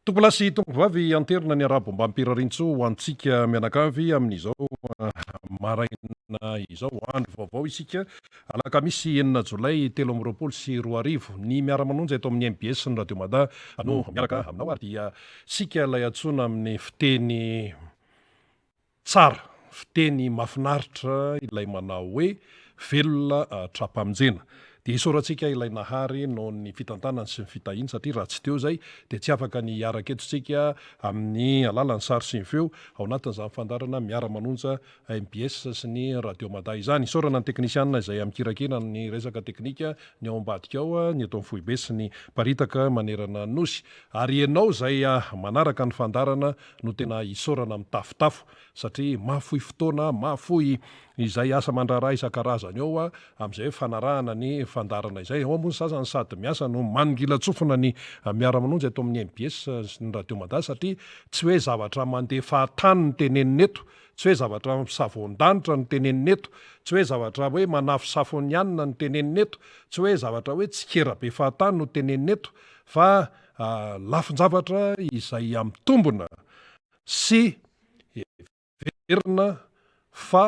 Tompolahy sy tompovavy anterina ny arabo mbam-pirarintsoa ho antsika mianakavy amin'izao maraina izao. Andro vaovao isika, alakamisy 6 jolay 2023. Ny miara-manonja eto amin'ny mbs sy ny Radio Mada no miaraka aminao ary dia isika ilay antsoina amin'ny fiteny Tsara, fiteny mafinaritra ilay manao hoe velona tra-pamonjena. Dia isaorantsika ilay Nahary noho ny fitantanany sy ny fitahiany satria raha tsy teo izay dia tsy afaka ny hiaraka eto isika amin'ny alalan'ny sary sy ny feo ao anatin'izany fandaharana Miara-manonja mbs sy ny Radio Mada izany. Isaorana ny teknisianina izay mikirakira ny resaka teknika ny ao ambadika ao, ny eto amin'ny foibe sy ny mparitaka manerana ny Nosy. Ary ianao izay manaraka ny fandaharana no tena isaorana mitafotafo satria mahafoy fotoana, mahafoy izay asa aman-draharaha isan-karazany eo amin'izay hoe fanarahana ny fandaharana izay. Ao moa ny sasany sady miasa no manongilan-tsofina ny miara-manonja eto amin'ny mbs sy ny Radio Mada satria tsy hoe zavatra mandeha fahatany no tenenina eto, tsy hoe zavatra misavoan-danitra no tenenina eto, tsy hoe zavatra hoe manafosafo ny hanina no tenenina eto, tsy hoe zavatra hoe tsikera be fahatany no tenenina eto fa Lafin-javatra izay mitombina sy heverina fa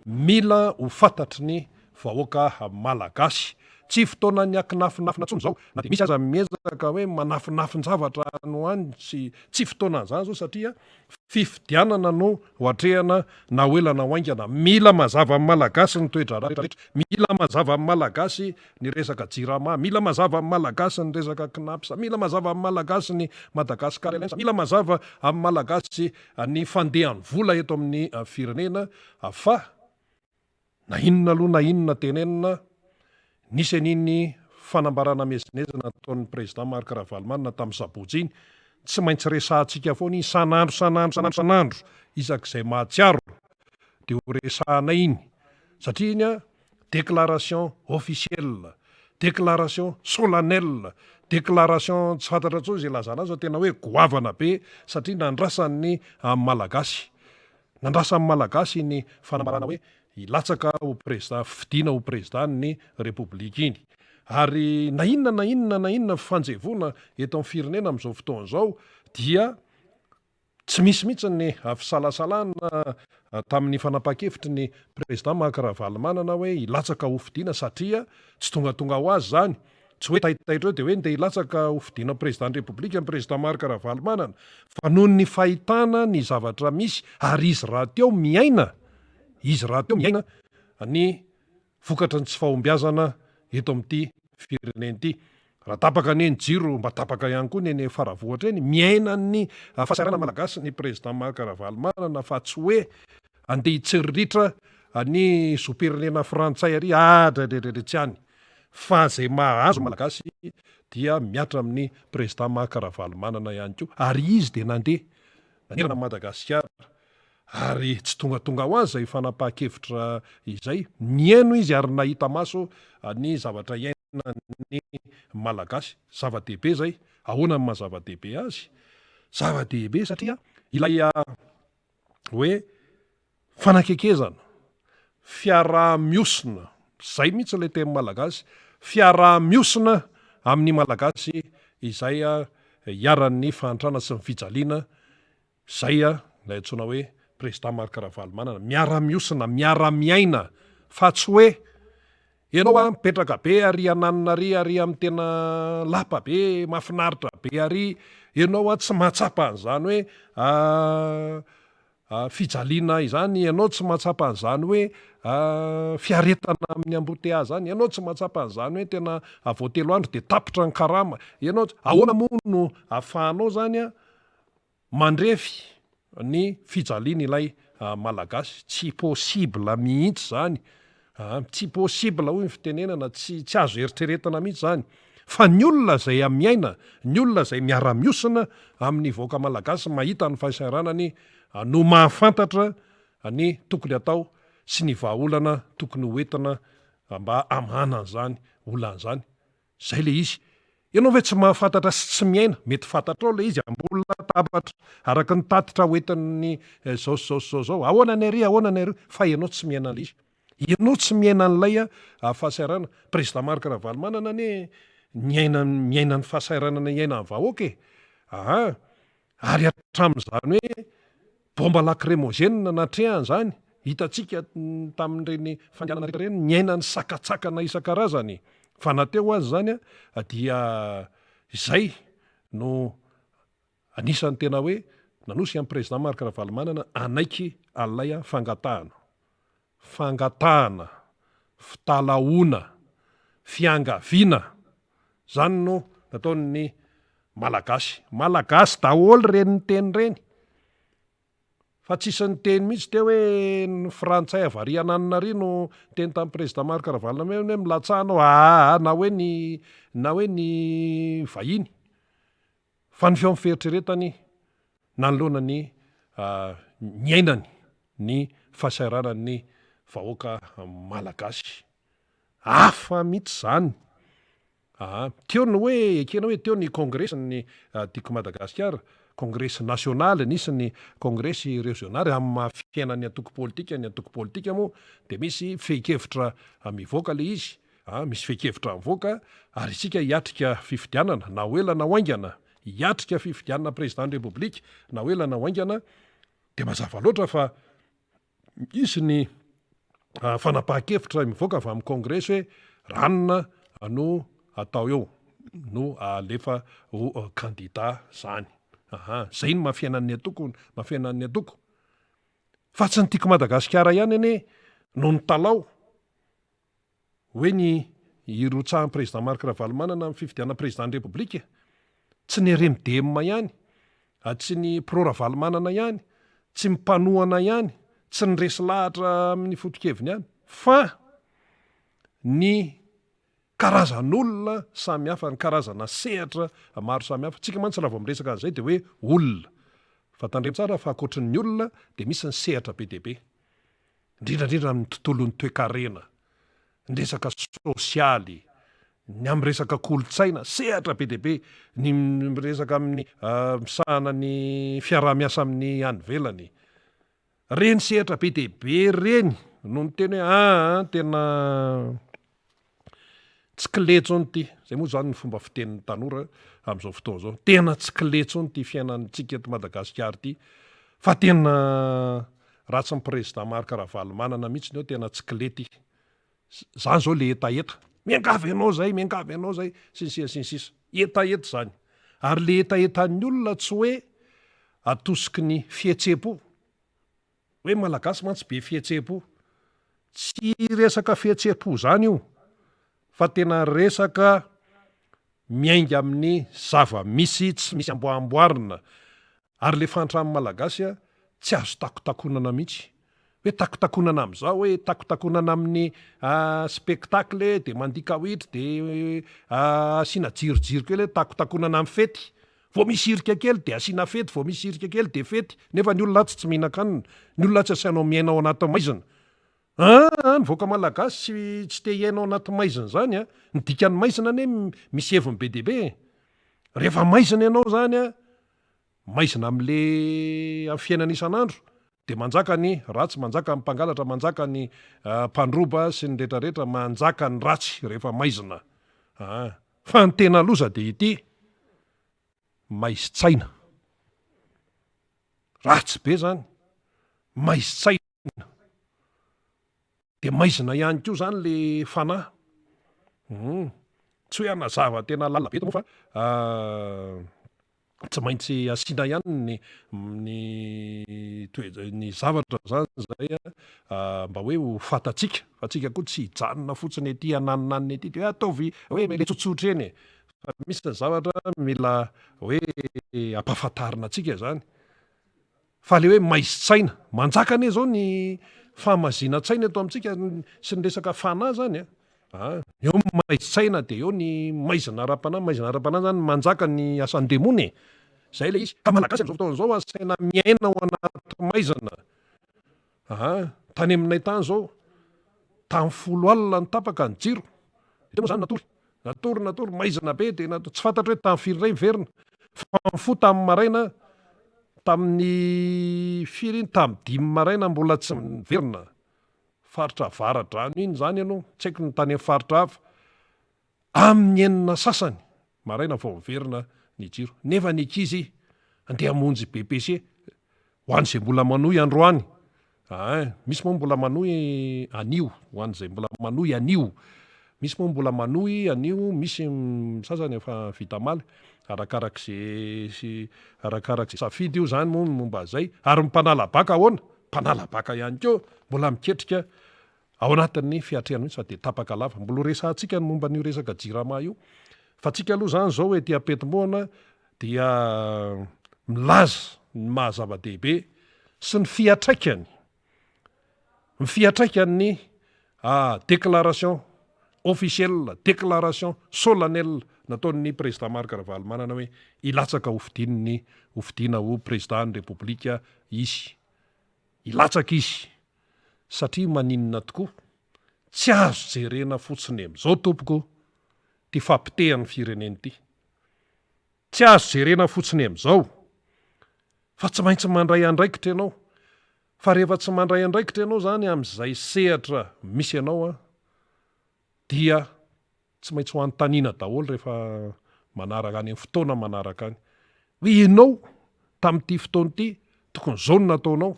mila ho fantatry ny vahoaka malagasy. Tsy fotoanan'ny akinafinafina intsony izao, na dia misy aza miezaka hoe manafinafin-javatra any ho any, tsy fotoanan'izany izao satria Fifidianana no ho atrehana na ho ela na ho haingana. Mila mazava amin'ny Malagasy ny toe-draharaha rehetra. Mila mazava amin'ny Malagasy ny resaka Jirama. Mila mazava amin'ny Malagasy ny resaka Cnaps. Mila mazava amin'ny Malagasy ny Madagascar Airlines. Mila mazava amin'ny Malagasy ny fandehan'ny vola eto amin'ny firenena fa Na inona aloha na inona tenenina, nisy an'iny fanambarana miezinezina nataon'ny Président Marc Ravalomanana tamin'ny sabotsy iny, tsy maintsy resahantsika foana iny san'andro san'andro san'andro san'andro, isak'izay mahatsiaro dia ho resahanay iny, satria iny an, déclaration officielle, déclaration solennelle, déclaration tsy fantatra intsony izay ilazana azy fa tena hoe goavana be satria nandrasan'ny Malagasy. Nandrasan'ny Malagasy iny fanambarana hoe hilatsaka ho prezida, fidiana ho prezidà-n'ny Repoblika iny. Ary na inona na inona na inona fifanjevoana eto amin'ny firenena amin'izao fotoana izao dia tsy misy mihitsy ny fisalasalana tamin'ny fanapahan-kevitry ny prezidà Marc Ravalomanana hoe hilatsaka ho fidiana satria tsy tongatonga ho azy izany. Tsy hoe taitaitra eo dia hoe ndeha hilatsaka ho fidiana président ny Repoblika ny président Marc Ravalomanana fa noho ny fahitana ny zavatra misy ary izy rahateo miaina, izy rahateo miaina ny vokatry ny tsy fahombiazana eto amin'ity firenena ity. Raha tapaka anie ny jiro mba tapaka ihany koa ny eny Faravohitra eny, miaina ny fahasahiranana malagasy ny président Marc Ravalomanana fa tsy hoe andeha hitsiriritra ny zom-pirenena frantsay ary adradradradra tsy any. Fa izay mahazo Malagasy dia mihatra amin'ny Président Marc Ravalomanana ihany koa ary izy dia nandeha nanerana an'i Madagasikara ary tsy tongatonga ho azy izay fanapahan-kevitra izay. Nihaino izy ary nahita maso ny zavatra iainan'ny Malagasy. Zava-dehibe izay. Ahoana no maha zava-dehibe azy? Zava-dehibe satria ilay hoe Fanakekezana, fiaraha-mihosina, izay mihitsy ilay teny malagasy, fiaraha-mihosina amin'ny Malagasy izay iharan'ny fahantrana sy ny fijaliana, izay ilay antsoina hoe Président Marc Ravalomanana, miara-mihosina, miara-miaina fa tsy hoe ianao a mipetraka be ary ananona ary ary amin'ny tena lapa be mahafinaritra be ary ianao a tsy mahatsapa an'izany hoe Fijaliana izany, ianao tsy mahatsapa an'izany hoe fiaretana amin'ny embouteillage izany, ianao tsy mahatsapa an'izany hoe tena vao telo andro dia tapitra ny karama, ianao tsy, ahoana moa no ahafahanao izany mandrefy ny fijalian'ilay Malagasy? Tsy possible mihitsy izany. Aa tsy possible hoy ny fitenenana, tsy tsy azo eritreretina mihitsy izany. Fa ny olona izay miaina, ny olona izay miara-mihosina amin'ny vahoaka malagasy mahita ny fahasahiranany no mahafantatra ny tokony atao sy ny vahaolana tokony ho entina mba hamahana an'izany olana izany. Izay ilay izy. Ianao ve tsy mahafantatra sy tsy miaina? Mety fantatrao ilay izy ambony latabatra, araka ny tatitra hoentin'ny izao sy izao sy izao izao. Ahoana ny ary, ahoana ny ary, fa ianao tsy miaina an'ilay izy. Ianao tsy miaina an'ilay fahasahiranana. Président Marc Ravalomanana anie niaina, miaina ny fahasahiranana iainan'ny vahoaka e. Aa! Ary hatramin'izany hoe bomba lacrymogène natrehany izany, hitantsika tamin'ireny fandehanana rehetra ireny, niaina ny sakantsakana isan-karazany. Fa na teo aza izany dia izay no anisan'ny tena hoe nanosika an'i Président Marc Ravalomanana hanaiky an'ilay fangatahana. Fangatahana, fitalahoana, fiangaviana, izany no nataon'ny Malagasy. Malagasy daholo ireny niteny ireny. Fa tsisy niteny mihitsy teo hoe ny frantsay avy ary Anananary no niteny tamin'ny président Marc Ravalomanana hoe milatsaha anao, aa na hoe ny na hoe ny vahiny. Fa ny feon'ny fieritreretany nanoloana ny niainany ny fahasahiranan'ny vahoaka malagasy. Hafa mihitsy izany. Aa. Teo ny hoe ekena hoe teo ny kongresin'ny Tiako Madagasikara, kongresy nasionaly, nisy ny kongresy rezionaly amin'ny maha fiainan'ny antoko politika ny antoko politika moa dia misy fehin-kevitra mivoaka ilay izy. A, misy fehin-kevitra mivoaka ary isika hiatrika fifidianana na ho ela na ho haingana, hiatrika fifidianana président ny Repoblika na ho ela na ho haingana, dia mazava loatra fa hisy ny fanapahan-kevitra mivoaka avy amin'ny kongresy hoe ranona no atao eo, no alefa ho kandida zany. Aha, zay no maha fiainan'ny antoko, maha fiainan'ny antoko. Fa tsy ny Tiako Madagasikara ihany anie no nitalaho Hoe ny hirotsahan'ny Président Marc Ravalomanana amin'ny fifidianana Président ny Repoblika, tsy ny RMDM ihany, tsy ny pro Ravalomanana ihany, tsy ny mpanohana ihany, tsy ny resy lahatra amin'ny foto-keviny ihany, fa ny karazan'olona samihafa, ny karazana sehatra maro samihafa. Tsika mantsy raha vao miresaka an'izay dia hoe olona. Fa tandremo tsara fa ankoatry ny olona dia misy ny sehatra be dia be. indrindra indrindra amin'ny tontolon'ny toekarena, ny resaka sosialy, ny amin'ny resaka kolontsaina, sehatra be dia be, ny miresaka amin'ny misahana ny fiaraha-miasa amin'ny any ivelany. Ireny sehatra be dia be ireny no niteny hoe aa tena Tsy clé intsony ity. Izay moa izany ny fomba fitenin'ny tanora amin'izao fotoana izao. Tena tsy clé intsony ity fiainantsika eto Madagasikara ity. Fa tena raha tsy ny président Marc Ravalomanana mihitsy ny eo tena tsy clé ity. Izany izao le hetaheta. Miangavy anao izay, miangavy anao izay, sy ny sisa sy ny sisa. Hetaheta izany. Ary le hetahetan'ny olona tsy hoe atosiky ny fihetseham-po. Hoe Malagasy mantsy be fihetseham-po. Tsy resaka fihetseham-po izany io fa tena resaka miainga amin'ny zava-misy tsy misy amboamboarina. Ary le fahantran'ny Malagasy tsy azo takotakonana mihitsy. Hoe takotakonana amin'izao hoe takotakonana amin'ny spectacle de mandihy kawitry de asiana jirojiro kely hoe takotakonana amin'ny fety. Vao misy hirika kely dia asiana fety, vao misy hirika kely dia fety, nefa ny olona atsy tsy mihinan-kanina, ny olona atsy asainao miaina ao anaty maizina. Aa, ny vahoaka malagasy tsy tsy te hiaina ao anaty maizina izany a! Ny dikan'ny maizina anie misy heviny be dia be e! Rehefa maizina ianao izany a, maizina amin'le amin'ny fiainana isan'andro, dia manjaka ny ratsy, manjaka ny mpangalatra, manjaka ny mpandroba sy ny rehetrarehetra, manjaka ny ratsy rehefa maizina. Aa. Fa ny tena loza dia ity, maizin-tsaina. Ratsy be zany, maizin-tsaina. Dia maizina ihany koa zany le fanahy. Hum, tsy hoe hanazava tena lalina be eto moa fa tsy maintsy asiana ihany ny ny toe- ny zavatra zany zay mba hoe ho fantatsika fa tsika koa tsy hijanona fotsiny ety ananinanina ety de hoe ataovy hoe le tsotsotra eny e, fa misy ny zavatra mila hoe ampahafantarina antsika zany. Fa le hoe maizin-tsaina, manjaka anie zao ny fahamazinan-tsaina eto amintsika sy ny resaka fanahy zany a! A, eo ny maizin-tsaina de eo ny maizina ara-panahy, maizina ara-panahy zany manjaka ny asan-demony e! Zay le izy. Ka malagasy am'zao fotoana zao asaina miaina ao anaty maizina. A, tany aminay tany zao, tamin'ny folo alina no tapaka ny jiro, de teo moa zany natory. Natory natory, maizina be dia natory, tsy fantatro hoe tamin'ny firy indray niverina, fa nifoha tamin'ny maraina, tamin'ny firy iny, tamin'ny dimy maraina mbola tsy niverina, faritra Avaradrano iny izany ianao, tsy haiko ny tany amin'ny faritra hafa, amin'ny enina sasany. Maraina vao miverina ny jiro. Nefa ny ankizy andeha hamonjy BEPC. Ho an'izay mbola manohy androany. Ein, misy moa mbola manohy anio. Ho an'izay mbola manohy anio. Misy moa mbola manohy anio, misy sasany efa vita omaly. Arakarak'izay arakarak'izay safidy io izany moa ny momba an'izay. Ary ny mpanala baka ahoana? Mpanala baka ihany koa mbola miketrika Ao anatin'ny fiatrehana mihitsy fa dia tapaka lava. Mbola ho resahantsika ny momba an'io resaka jirama io. Fa tsika aloha izany izao ety am-petimbohana dia milaza ny maha zava-dehibe sy ny fiatraikany, ny fiatraikan'ny déclaration officielle, déclaration solennelle nataon'ny Président Marc Ravalomanana hoe hilatsaka ho fidin'ny, ho fidiana ho Président ny Repoblika izy. Hilatsaka izy satria maninona tokoa? Tsy azo jerena fotsiny amin'izao tompoko ity fahapotehan'ny firenena ity. Tsy azo jerena fotsiny amin'izao fa tsy maintsy mandray andraikitra ianao. Fa rehefa tsy mandray andraikitra ianao izany amin'izay sehatra misy anao an, dia tsy maintsy ho anontaniana daholo rehefa manaraka any amin'ny fotoana manaraka any hoe ianao tamin'ity fotoana ity tokony izao no nataonao,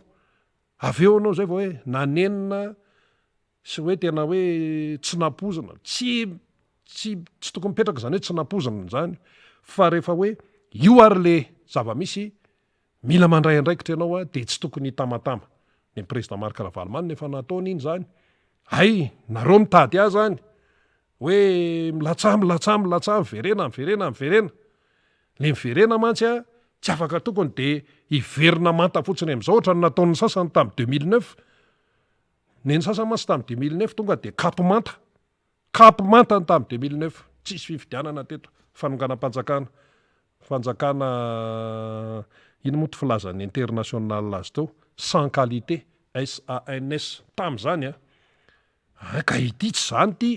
avy eo ianao izay vao hoe nanenina sy hoe tena hoe tsy nampoizina, tsy tsy tsy tokony mipetraka izany hoe tsy nampoizina izany fa rehefa hoe io ary le zava-misy mila mandray andraikitra ianao a dia tsy tokony hitamatama, ny président Marc Ravalomanana efa nataony iny izany, hay nareo mitady ahy izany hoe milatsaha milatsaha milatsaha miverena miverena miverena, le miverena mantsy a tsy afaka tokony de hiverina manta fotsiny amin'izao ohatran'ny nataon'ny sasany tamin'ny 2009, ny an'ny sasany mantsy tamin'ny 2009 tonga de kapo manta, Kapo manta ny tamin'ny 2009, tsisy fifidianana teto, fanonganam-panjakana, fanjakana ino moa ty filazan'ny international azy teo, sans qualité, SANS, tamin'izany an! An ka ity tsy izany ity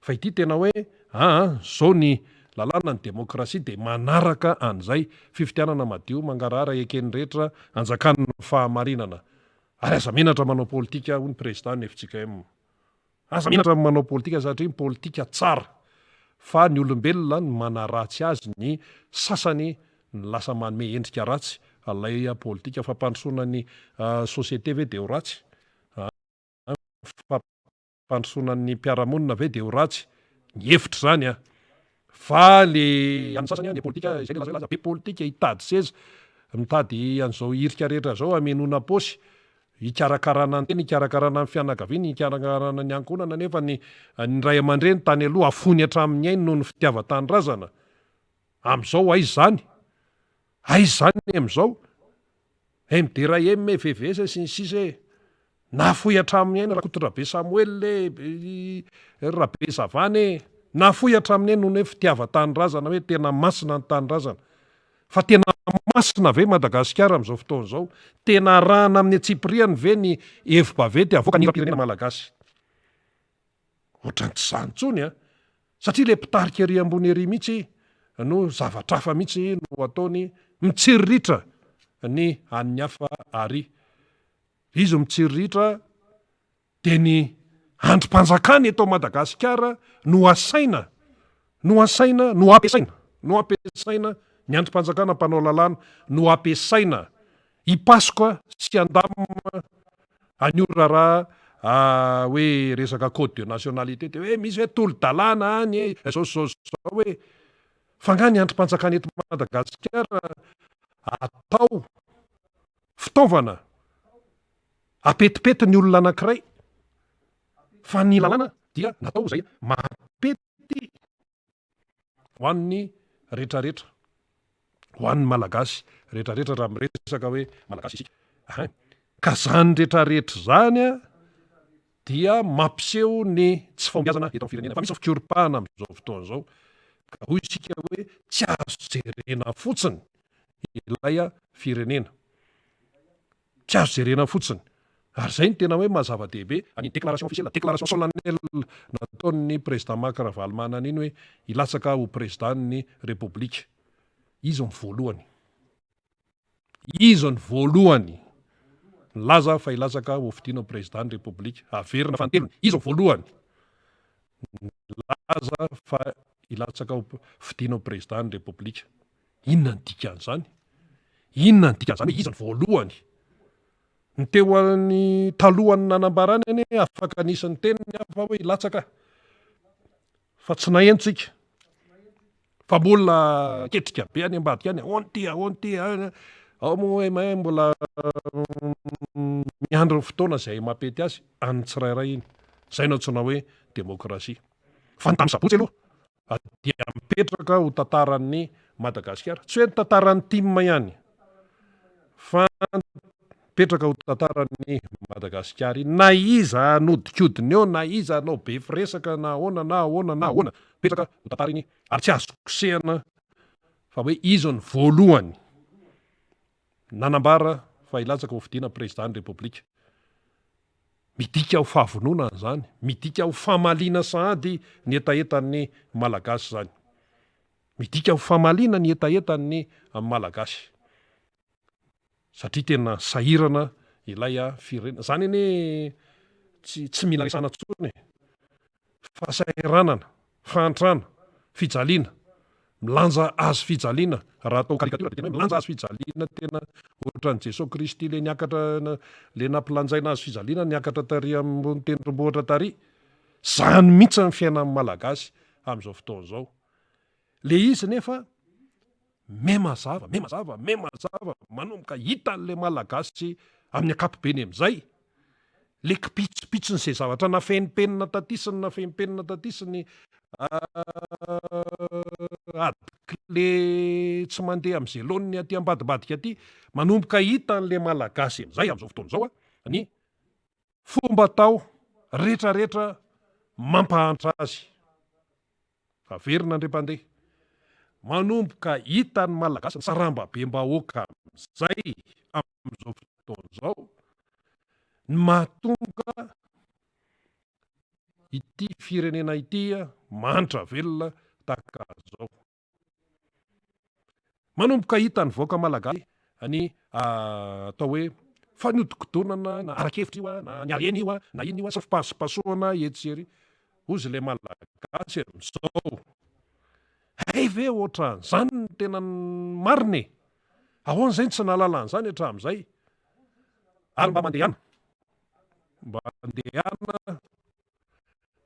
fa ity tena hoe aa zao ny lalàna ny demokrasia dia manaraka an'izay, fifidianana madio, mangarahara, eken'ny rehetra, anjakan'ny fahamarinana. Ary aza menatra manao politika hoy ny président ny fjkm. Aza menatra ny manao politika satria ny politika tsara fa ny olombelona no manaratsy azy ny sasany ny lasa manome endrika ratsy ilay politika. Fampandrosoana ny société ve dia ho ratsy? Fampandrosoana ny mpiara-monina ve dia ho ratsy? Ny hevitro izany an! Fa le an'ny sasany an, le politika izay le lazaina hoe lasa be politika hitady seza, mitady an'izao hirika rehetra izao hamenoana paosy, hikarakarana ny tena, hikarakarana ny fianakaviana, hikarakarana ny ankohonana nefa ny ny ray aman-dreny tany aloha afoiny hatramin'ny ainy noho ny fitiavan-tanindrazana. Amin'izao aiza izany? Aiza izany amin'izao? MDRAM e, VVS e, sy ny sisa e. Nafoy hatramin'ny aina Rakotorabe Samoel e, Rabezavana e. Nafoy hatramin'ny aina noho ny hoe fitiavan-tanindrazana hoe tena masina ny tanindrazana. Fa tena masina ve Madagasikara amin'izao fotoana izao? Tena arahana amin'ny antsipiriany ve ny hevi-baventy avoakan'ny hiram-pirenena malagasy? Ohatran'ny tsy izany intsony an! Satria ilay mpitarika ery ambony ery mihitsy no zavatra hafa mihitsy no ataony, mitsiriritra ny an'ny hafa ary. Izy mitsiriritra dia ny andrim-panjakana eto Madagasikara no asaina, no asaina, no ampiasaina, no ampiasaina, ny andrim-panjakana mpanao lalàna no ampiasaina hipasoka sy handamina an'io raharaha hoe resaka code de nationalité dia hoe misy hoe tolo-dalàna any e, zao sy zao sy zao hoe fa angaha ny andrim-panjakana eto Madagasikara atao fitaovana apetipety ny olona anankiray fa ny lalàna dia natao izay mampety ho an'ny retraretra, ho an'ny Malagasy retraretra raha miresaka hoe Malagasy isika. Ein. Ka zany retraretra zany a dia mampiseho ny tsy fahombiazana eto amin'ny firenena. Fa misy fikoropahana amin'izao fotoana izao. Ka hoy isika hoe tsy azo jerena fotsiny ilay firenena. Tsy azo jerena fotsiny. Ary izay no tena hoe maha zava-dehibe an'iny déclaration officielle, déclaration solennelle nataon'ny président Marc Ravalomanana iny hoe hilatsaka ho président-n'ny République. Izy no voalohany. Izy no voalohany nilaza fa hilatsaka ho fidiana ho président-n'ny République. Averina fanintelony, izy no voalohany nilaza fa. hilatsaka ho fidiana ho Prezidà ny Repoblika. Inona ny dikan'izany? Inona ny dikan'izany hoe iza no voalohany? Ny teo any talohan'ny nanambarany anie afaka nisy niteny ny hafa hoe hilatsaka fa tsy naheno tsika fa mbola ketrika be any ambadika any, ahoana ity, ahoana ity, ao moa hoe may mbola miandry ny fotoana izay mampety azy an'ny tsirairay iny. Izay no antsoina hoe demokrasia. Fa ny tamin'ny sabotsy aloha dia mipetraka ho tantaran'ny Madagasikara. Tsy hoe ny tantaran'ny tim ihany fa mipetraka ho tantaran'ny Madagasikara iny. Na iza hanodikodina eo, na iza hanao be firesaka na ahoana na ahoana na ahoana, mipetraka ho tantara iny ary tsy azo kosehina fa hoe izy no voalohany nanambara fa hilatsaka ho fidiana Prezidan'ny Repoblika. Midika ho fahavononana izany, midika ho famaliana sahady ny hetahetan'ny Malagasy izany. Midika ho famaliana ny hetahetan'ny Malagasy. Satria tena sahirana ilay firenena. Izany anie tsy tsy mila resahana intsony e. Fahasahiranana, fahantrana, fijaliana, milanja hazo fijaliana, raha atao caricature dia tena hoe milanja hazo fijaliana tena ohatran'i Jesoa Kristy le niakatra le nampilanjaina hazo fijaliana niakatra tary ambony tendrombohitra tary, zany mihitsy ny fiainan'ny Malagasy amin'izao fotoana izao. Le izy nefa Me mazava, me mazava, me mazava, manomboka hitan'ilay Malagasy amin'ny ankapobeny amin'izay, le kipitsopitsony izay zavatra nafenimpenina taty sy ny nafenimpenina taty sy ny ady clé tsy mandeha amin'izay laoniny aty ambadimbadika aty, manomboka hitan'ilay Malagasy amin'izay amin'izao fotoana izao ny fomba atao retraretra mampahantra azy. Averina indray mpandeha. Manomboka hitan'ny Malagasy ny sarambabem-bahoaka amin'izay amin'izao fotoana izao ny mahatonga ity firenena ity mahantra velona tahaka izao. Manomboka hita ny vahoaka malagasy ny atao hoe fanodikodonana na ara-kevitra io na ny harena io na inona io sy fipasopasohana etsy sy ery. Hozy ilay malagasy amin'izao. Hay ve ohatran'izany ny tena marina e! Ahoana izay no tsy nahalala an'izany hatramin'izay? Ary mba mandehana, mba mandehana.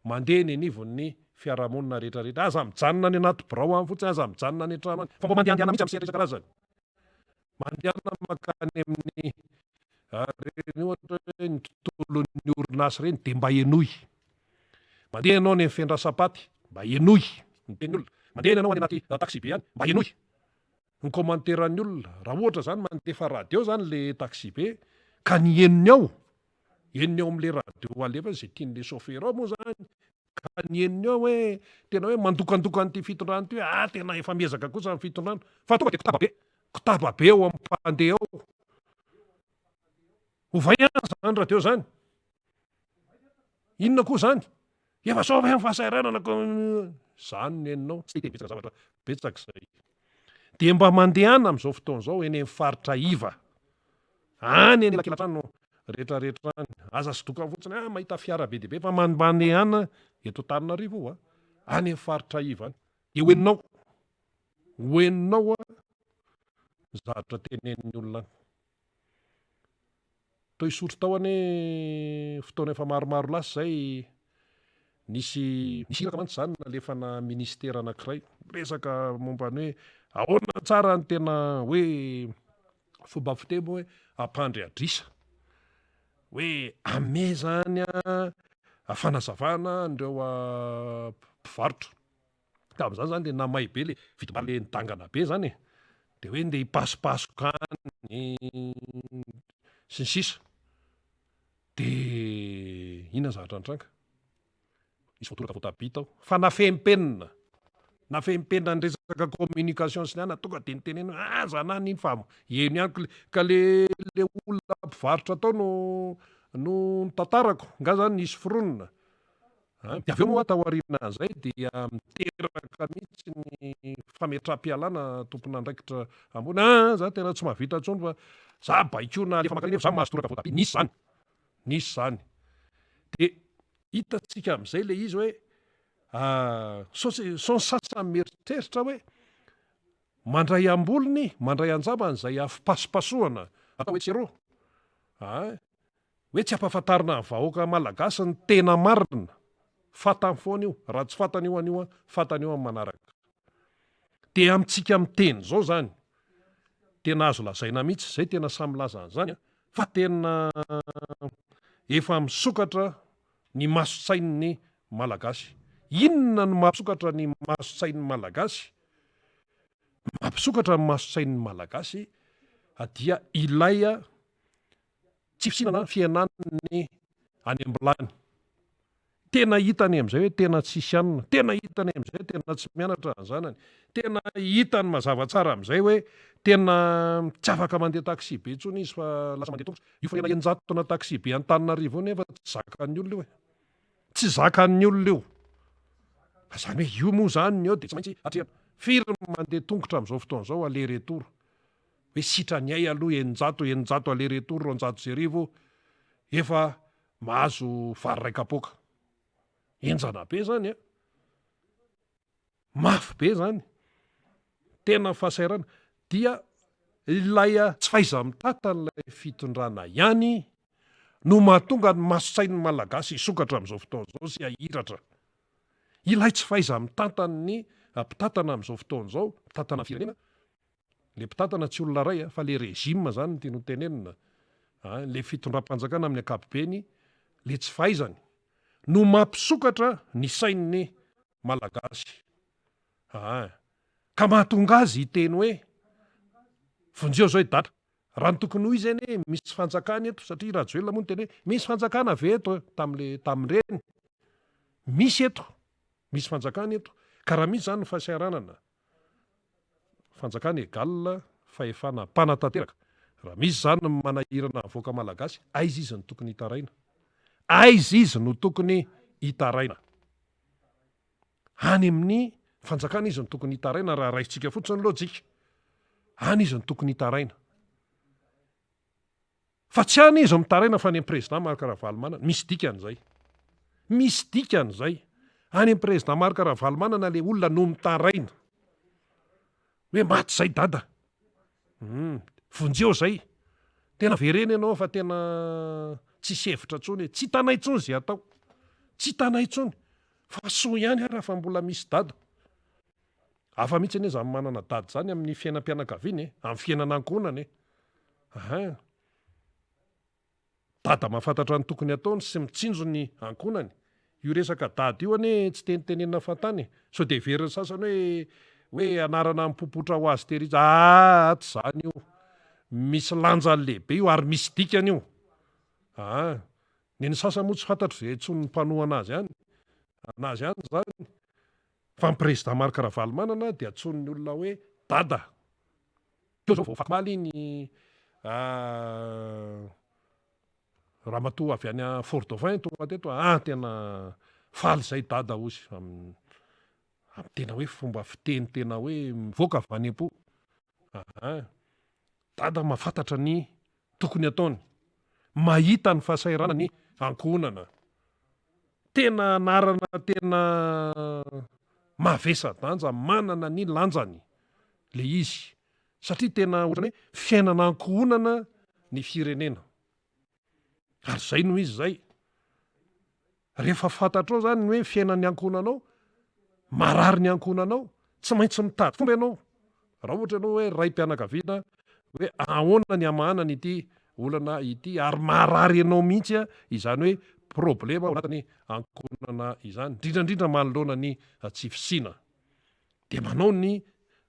Mandeha eny anivon'ny fiarahamonina rehetra rehetra. Aza mijanona any anaty birao any fotsiny, aza mijanona any an-trano any, fa mba mandehandehana mihitsy amin'ny sehatra isan-karazany. Mandehana mankany amin'ny ireny ohatra hoe ny tontolon'ny orinasa ireny dia mba henoy. Mandeha ianao any amin'ny fiandrasam-paty, mba henoy ny tenin'ny olona. Mandeha ianao any anaty taxi-be any, mba henoy ny commentaire-n'ny olona. Raha ohatra izany mandefa radio izany ilay taxi-be ka ny henony ao Henony ao amin'ilay radio alefa izay tian'ilay chauffeur ao moa izany ka ny henony ao hoe tena hoe mandokandoka an'ity fitondrana ity hoe ah tena efa miezaka kosa ny fitondrana fa tonga dia kotaba be, kotaba be ao amin'ny mpandeha ao. Ovay ihany izany radio izany. Inona koa izany? Efa sao ve ny fahasahiranana ko izany ny henonao, tsy dia betsaka zavatra betsaka izay. Dia mba mandehana amin'izao fotoana izao eny amin'ny faritra iva. Any anelakelan-trano rehetrarehetra any. Aza sodoka fotsiny, ah mahita fiara be dia be fa mandehana eto Antananarivo io a. Any amin'ny faritra iva any. Dia ho henonao, ho henonao ny zavatra tenenin'ny olona any. Tao Isotry tao anie fotoana efa maromaro lasa izay nisy nisy iraka mantsy izany nalefana ministera anankiray miresaka momba ny hoe ahoana tsara ny tena hoe fomba fiteny hoe ampandry adrisa hoe ame zany a fanazavana an'ireo mpivarotra. Tamin'izany zany le namay be le vidim-bary le nidangana be zany e, de hoe ndeha hipasopasoka any sy ny sisa, de inona ny zavatra nitranga? Nisy voatoraka voatabia tao, fa nafenimpenina, nafenimpenina ny resaka communication sy ny anona, tonga de nitenenina hoe aza anany iny fa heno ihany ko le, ka le le olona mpivarotra tao no no nitantarako, nga zany nisy foronina. Dia avy eo moa taorian'izay dia miteraka mihitsy ny fametraham-pialana tompon'andraikitra ambony, ah za tena tsy mahavita intsony fa za baikoina alefa mankany nefa za mahazo toraka voatabia, nisy izany, nisy izany. Dia hitantsika amin'izay ilay izy hoe. Sao sao ny sasany mieritreritra hoe mandray am-bolony, mandray an-jambany izay afipasopasohana atao etsy eroa. Aa hoe tsy ampahafantarina ny vahoaka malagasy ny tena marina. Fantany foana io, raha tsy fantany io anio an, fantany io amin'ny manaraka. Dia amintsika miteny izao izany, tena azo lazaina mihitsy, izay tena samy milaza an'izany an, fa tena efa misokatra ny mason-tsain'ny Malagasy. Inona no mampisokatra ny mason-tsain'ny Malagasy? Mampisokatra ny mason-tsain'ny Malagasy dia ilay tsy fisiana fihenan'ny any am-bilany. Tena hitany amin'izay hoe tena tsisy hanina, tena hitany amin'izay hoe tena tsy mianatra ny zanany, tena hitany mazava tsara amin'izay hoe tena tsy afaka mandeha taxi be intsony izy fa lasa mandeha tongotra. Io fahena 600 na taxi be Antananarivo io nefa tsy zakan'ny olona io e. Tsy zakan'ny olona io. Fa izany hoe io moa izany ny eo dia tsy maintsy atrehina. Firy ny mandeha tongotra amin'izao fotoana izao aller retour? Hoe sitrany hay aloha 600, 600 aller retour 1200 efa mahazo vary iray kapoaka. Henjana be izany an! Mafy be izany. Tena fahasahiranana. Dia ilay tsy fahaiza-mitantan'ilay fitondrana ihany no mahatonga ny mason-tsain'ny Malagasy hisokatra amin'izao fotoana izao sy hahiratra. Ilay tsy fahaiza-mitantan'ny mpitantana amin'izao fotoana izao, mpitantana firenena, Le mpitantana tsy olona ray fa le régime zany no tiany ho tenenina a, le fitondram-panjakana amin'ny ankapobeny le tsy fahaizany no mampisokatra ny sain'ny Malagasy aa, ka mahatonga azy hiteny hoe vonjeo zao i Dada, raha ny tokony ho izy anie misy fanjakana eto satria Rajoelina moa niteny hoe misy fanjakana ve eto tamle tamin'ireny, misy eto, misy fanjakana eto, ka raha misy zany ny fahasahiranana Fanjakana egal fahefana mpanatanteraka. Raha misy izany ny manahirana ny vahoaka malagasy, aiza izy no tokony hitaraina? Aiza izy no tokony hitaraina? Any amin'ny fanjakana izy no tokony hitaraina raha raisintsika fotsiny ny lojika. Any izy no tokony hitaraina. Fa tsy any izy mitaraina fa any amin'ny président Marc Ravalomanana. Misy dikany izay. Misy dikany izay. Any amin'ny président Marc Ravalomanana ilay olona no mitaraina. Hoe maty izay dada. Hum, vonjeo izay. Tena vereno ianao fa tena tsisy hevitra intsony e. Tsy hitanay intsony izay atao. Tsy hitanay intsony. Fa soa ihany ara fa mbola misy dada. Hafa mihitsy anie izany manana dada izany amin'ny fiainam-pianakaviana e, amin'ny fiainana ankohonana e. Ahin. Dada mahafantatra ny tokony hataony sy mitsinjo ny ankohonany. Io resaka dada io anie tsy tenitenenina fahatany e. Sao dia heverin'ny sasany hoe hoe anarana mipopotra ho azy tery izy. Aa tsy izany io. Misy lanjany lehibe io ary misy dikany io. Aa. Ny an'ny sasany moa tsy fantatro izay antsoin'ny mpanohana azy any. Anazy any izany. Fa ny Président Marc Ravalomanana dia antsoin'ny olona hoe Dada. Teo izao vao afakomaly ny ramatoa avy any Fort Dauphin tonga teto, ah tena faly izay Dada hozy amin'ny tena hoe fomba fiteny tena hoe mivoaka avy any am-po. Aha. Dada mahafantatra ny tokony ataony, mahita ny fahasahiranan'ny ankohonana. Tena anarana tena mavesa-danja, manana ny lanjany le izy satria tena ohatran'ny hoe fiainana ankohonana ny firenena. Ary zay no izy zay. Rehefa fantatrao zany ny hoe fiainan'ny ankohonanao, marary ny ankohonanao, tsy maintsy mitady fomba ianao. Raha ohatra ianao hoe raim-pianakaviana hoe ahoana ny hamahanana ity olana ity ary marary anao mihitsy izany hoe problema ao anatin'ny ankohonana izany, indrindra indrindra manoloana ny tsy fisiana. Dia manao ny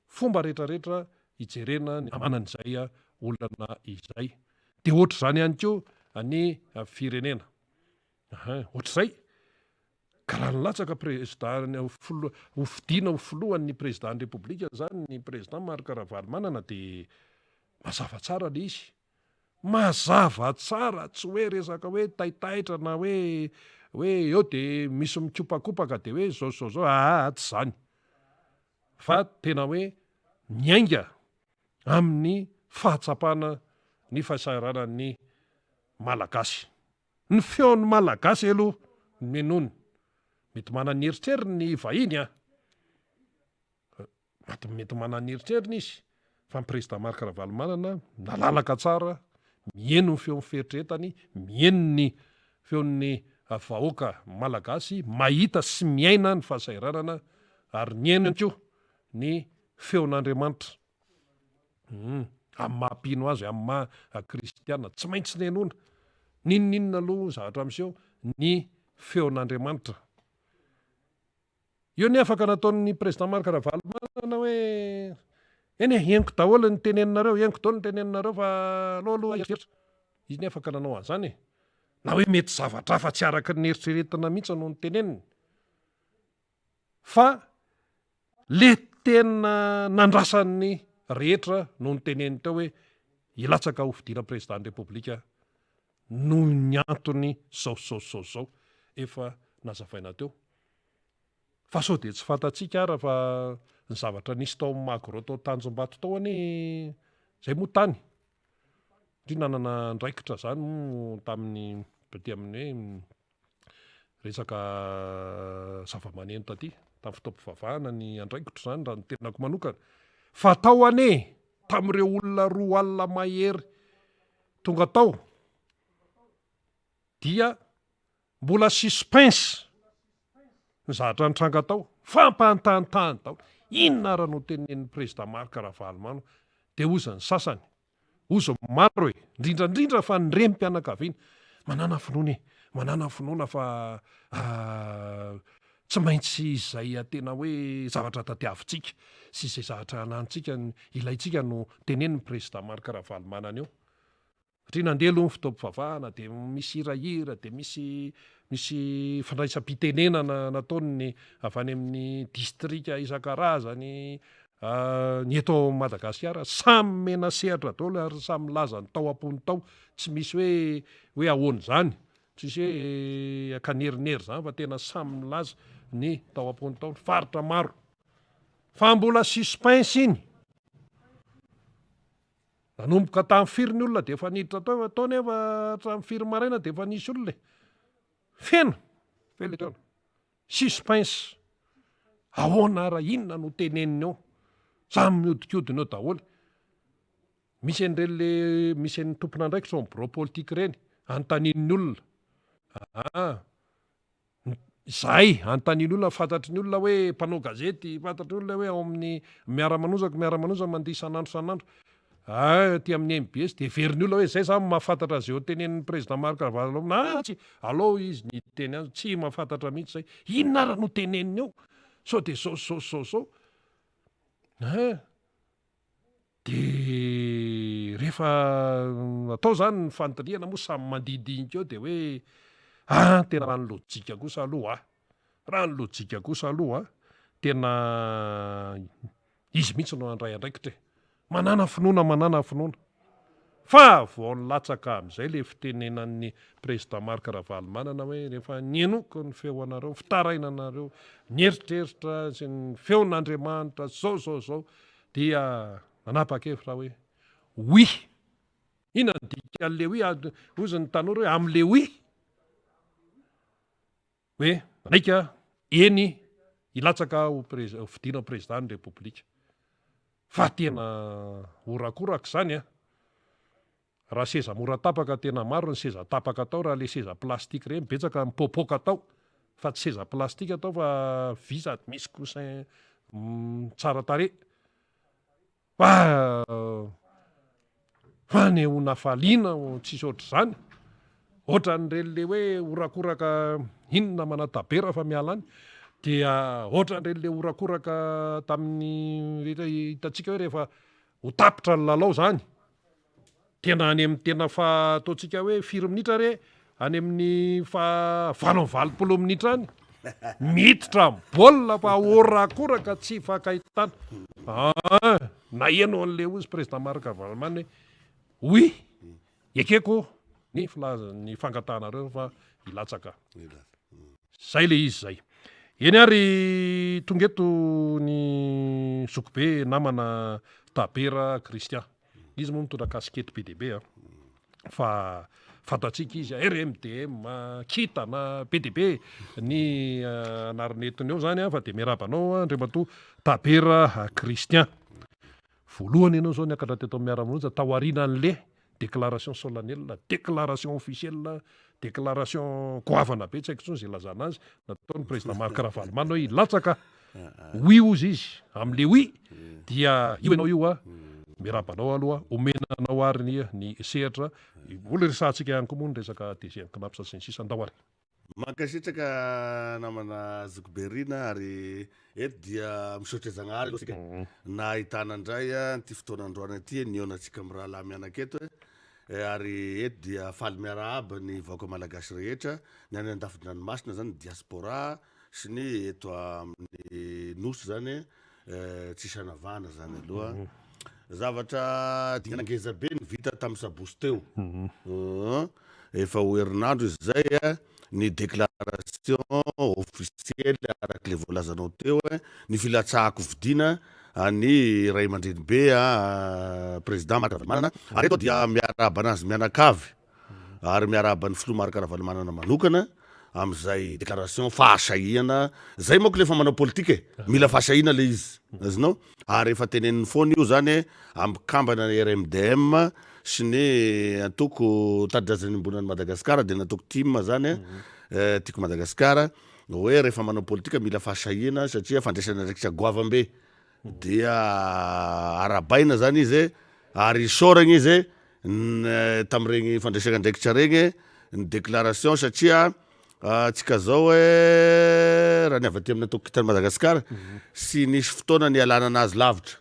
fomba rehetrarehetra hijerena ny hamahanana izay olana izay. Dia ohatr'izany ihany koa ny firenena. Aha, ohatr'izay. Ka raha nilatsaka prezida ho fidiana ho filohan'ny prezidan'ny repoblika izany ny prezida Marc Ravalomanana dia mazava tsara ilay izy. Mazava tsara, tsy hoe resaka hoe taitaitra na hoe hoe eo dia misy mikopakopaka dia hoe izao sy izao izao, aa tsy izany. Fa tena hoe miainga amin'ny fahatsapana ny fahasahiranan'ny Malagasy. Ny feon'ny Malagasy aloha no henoina. Mety manana ny eritreriny ny vahiny an! Mety manana ny eritreriny izy fa ny Président Marc Ravalomanana nalalaka tsara, miheno ny feon'ny fieritreretany, miheno ny feon'ny vahoaka malagasy, mahita sy miaina ny fahasahiranana ary miheno ihany koa ny feon'Andriamanitra. Humm, amin'ny maha mpino azy, amin'ny maha kristiana, tsy maintsy nenoina, n'inon'inona aloha zavatra miseho, ny feon'Andriamanitra. Io anie afaka nataon'ny président Marc Ravalomanana hoe eny e, henoko daholo ny teneninareo, henoko daholo ny teneninareo fa aleo aloha hieritreritra. Izy anie afaka nanao an'izany e. Na hoe mety zavatra hafa tsy araka ny neritreretina mihitsy no noteneniny. Fa le tena nandrasan'ny rehetra no noteneniny teo hoe hilatsaka ho fidiana président ny Repoblika noho ny antony zao sy zao sy zao sy zao efa nazavaina teo. Fa sao dia tsy fantatsika ara fa ny zavatra nisy tao amin'ny Magro tao Tanjombato tao anie zay moa tany ndry nanana andraikitra zany moa tamin'ny taty amin'ny hoe resaka zava-maneno taty tamin'ny fotoam-pivavahana ny andraikitro zany raha ny tenako manokana fa tao anie tamin'ireo olona 20 mahery tonga tao dia mbola suspense ny zavatra nitranga tao, fampanontanontany daholo, inona ara no tenenin'ny président Marc Ravalomanana, dia hozy ny sasany, hozy ny maro e, indrindra indrindra fa ny renim-pianakaviana, manàna finoana e, manàna finoana fa tsy maintsy izay tena hoe zavatra tadiavintsika sy izay zavatra anantsika, ilaintsika no tenenin'ny président Marc Ravalomanana eo. Satria nandeha aloha ny fotoam-pivavahana dia misy hirahira dia misy misy fandraisam-pitenenana nataon'ny avy any amin'ny distrika isan-karazany ny eto Madagasikara, samy mena sehatra daholo ary samy milaza ny tao am-pony tao, tsy misy hoe hoe ahoana izany, tsisy hoe ankanerinery izany fa tena samy milaza ny tao am-pony tao, ny faritra maro. Fa mbola suspense iny. Nanomboka tamin'ny firy ny olona dia efa niditra tao, efa tao nefa hatramin'ny firy maraina dia efa nisy olona e. Feno, feno ilay toerana. Suspense. Ahoana ara inona no teneniny eo? Samy mihodinkodina eo daholo. Misy an'ireny le misy an'ny tompon'andraikitra ao amin'ny birao politika ireny, anontanian'ny olona. Aa. Izahay, anontanian'ny olona, fantatry ny olona hoe mpanao gazety, fantatry ny olona hoe ao amin'ny miara-manozaka, miara-manozaka mandeha isan'andro isan'andro. Ah, aty amin'ny mbs dia heverin'ny olona hoe izay za mahafantatra izay ho tenenin'ny président Marc Ravalomanana. Ah, tsy, alao izy ny hiteny azy, tsy mahafantatra mihitsy izay. Inona ara no teneniny eo? Sao dia zao sy zao sy zao sy zao. Hein. De rehefa atao zany ny fandinihana moa samy mandindinika eo de hoe ah tena raha ny lojika kosa aloha ah, raha ny lojika kosa aloha tena izy mihitsy no handray andraikitra e, manàna finoana manàna finoana. Fa vao nilatsaka amin'izay le fitenenan'ny président Marc Ravalomanana hoe rehefa nihenoko ny feo anareo, ny fitarainanareo, ny eritreritra sy ny feon'Andriamanitra zao zao zao dia nanapa-kevitra hoe oui. Inona ny dikan'le oui? Hozy ny tanora hoe am'le oui. Hoe manaiky aho, eny hilatsaka ho ho fidiana ho président ny Repoblika. Fa tena horakoraka izany an! Raha seza mora tapaka tena maro ny seza tapaka tao raha le seza plastique ireny betsaka mipoapoaka tao fa tsy seza plastique tao fa vy sady misy coussin tsara tarehy. Fa fanehoana hafaliana tsisy ohatr'izany. Ohatran'ireny le hoe horakoraka inona manatabera fa miala any dia ohatran'ireny le horakoraka tamin'ny rehetra hitantsika hoe rehefa ho tapitra ny lalao zany. Tena any amin'ny tena faha ataontsika hoe firy minitra re? Any amin'ny faha 88 minitra any. Miditra amin'ny baolina fa horakoraka tsy ifankahitana. Ah, naheno an'le hozy président Marc Ravalomanana hoe oui, ekeko ny filaza ny fangatahanareo fa hilatsaka. Zay le izy zay. Eny ary tonga eto ny zokibe namana Tabera Christian. Izy moa mitondra kasikety be dia be a. Fa Fantatsika izy, RMDM, kintana, be dia be ny anarana entiny eo izany fa dia miarahaba anao Andriamatoa Tabera Christian. Voalohany ianao izao niakatra teto amin'ny Miara-monja taorianan'le déclaration solennelle, déclaration officielle, déclaration goavana be tsy haiko intsony izay ilazana azy nataon'ny président Marc Ravalomanana hoe hilatsaka oui hozy izy amin'le oui dia io ianao io a, miarahaba anao aloha, omena anao ary ny ny sehatra, mbola resahantsika ihany koa moa ny resaka DG an'i Cnaps sy ny sisa, ndao ary. Mankasitraka namana Zokibe Rina ary eto dia misaotra Zagnahary aloha isika nahitana indray an'ity fotoana androany ity nihaonantsika mirahalahy mianaka eto e, ary eto dia faly miarahaba ny vahoaka malagasy rehetra ny any andafin-dranomasina zany diaspora sy ny eto amin'ny nosy zany Tsisy hanavahana zany aloha. Zavatra dingana ngeza be ny vita tamin'ny sabotsy teo. Efa ho herinandro izy zay ny déclaration officielle araka le voalazanao teo ny filatsahako fidiana an'i ray aman-drenibe président Marc Ravalomanana. Ary eto dia miarahaba anazy mianakavy ary miarahaba ny filoha Marc Ravalomanana manokana amin'izay déclaration fahasahiana zay manko le efa manao politika e, mila fahasahiana le izy azonao, ary efa teneniny foana io zany ampikambana ny RMDM sy ny antoko Tanindrazana Iombonan'i Madagasikara dia ny antoko tim zany Tiako Madagasikara hoe rehefa manao politika mila fahasahiana satria fandraisana andraikitra goavam-be Dia arahabaina zany izy e, ary isaoragna izy e, tamin'iregny fandraisana andraikitra regny, ny déclaration satria antsika zao e, raha ny avy aty amin'ny antoko Kintan'i Madagasikara, sy nisy fotoana nialana anazy lavitra,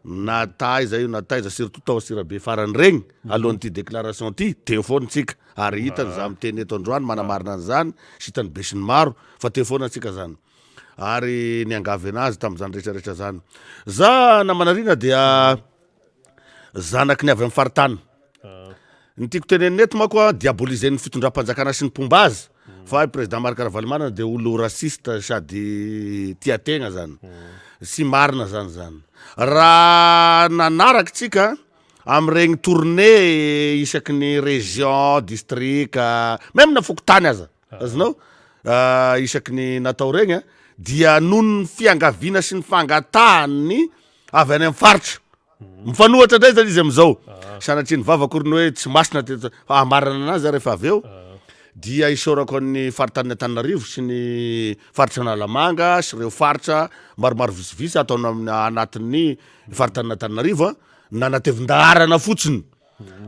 na taiza io na taiza, surtout tao Antsirabe farany regny, alohan'ity déclaration ty, teo foana tsika, ary hitany za miteny eto androany manamarina an'izany, sy hitan'ny besinimaro fa teo foana antsika zany. ary niangavy anazy tamin'izany rehetra rehetra zany. Za namana Rina dia zanaky ny avy amin'ny faritany. Ah. Ny tiako tenenina eto manko a diabolisen'ny fitondram-panjakana sy ny mpomba azy mm. fa i président Marc Ravalomanana dia olo raciste sady tia tegna zany. Mm. Sy marina zany zany. Raha nanaraka tsika amin'regny tournée isaky ny région, district, même na fokontany aza. Azonao? Isaky ny natao regny a, dia noho ny fiangaviana sy ny fangatahan'ny avy any amin'ny faritra. Mifanohatra indray zany izy amin'izao. Sanatria ny vava akory ny hoe tsy masina teto fa hamarana anazy aho rehefa avy eo. Dia isaorako an'ny faritanin'i Antananarivo sy ny faritra Analamanga sy ireo faritra maromaro vitsivitsy ato anatin'ny faritanin'Antananarivo a, nanatevin-daharana fotsiny.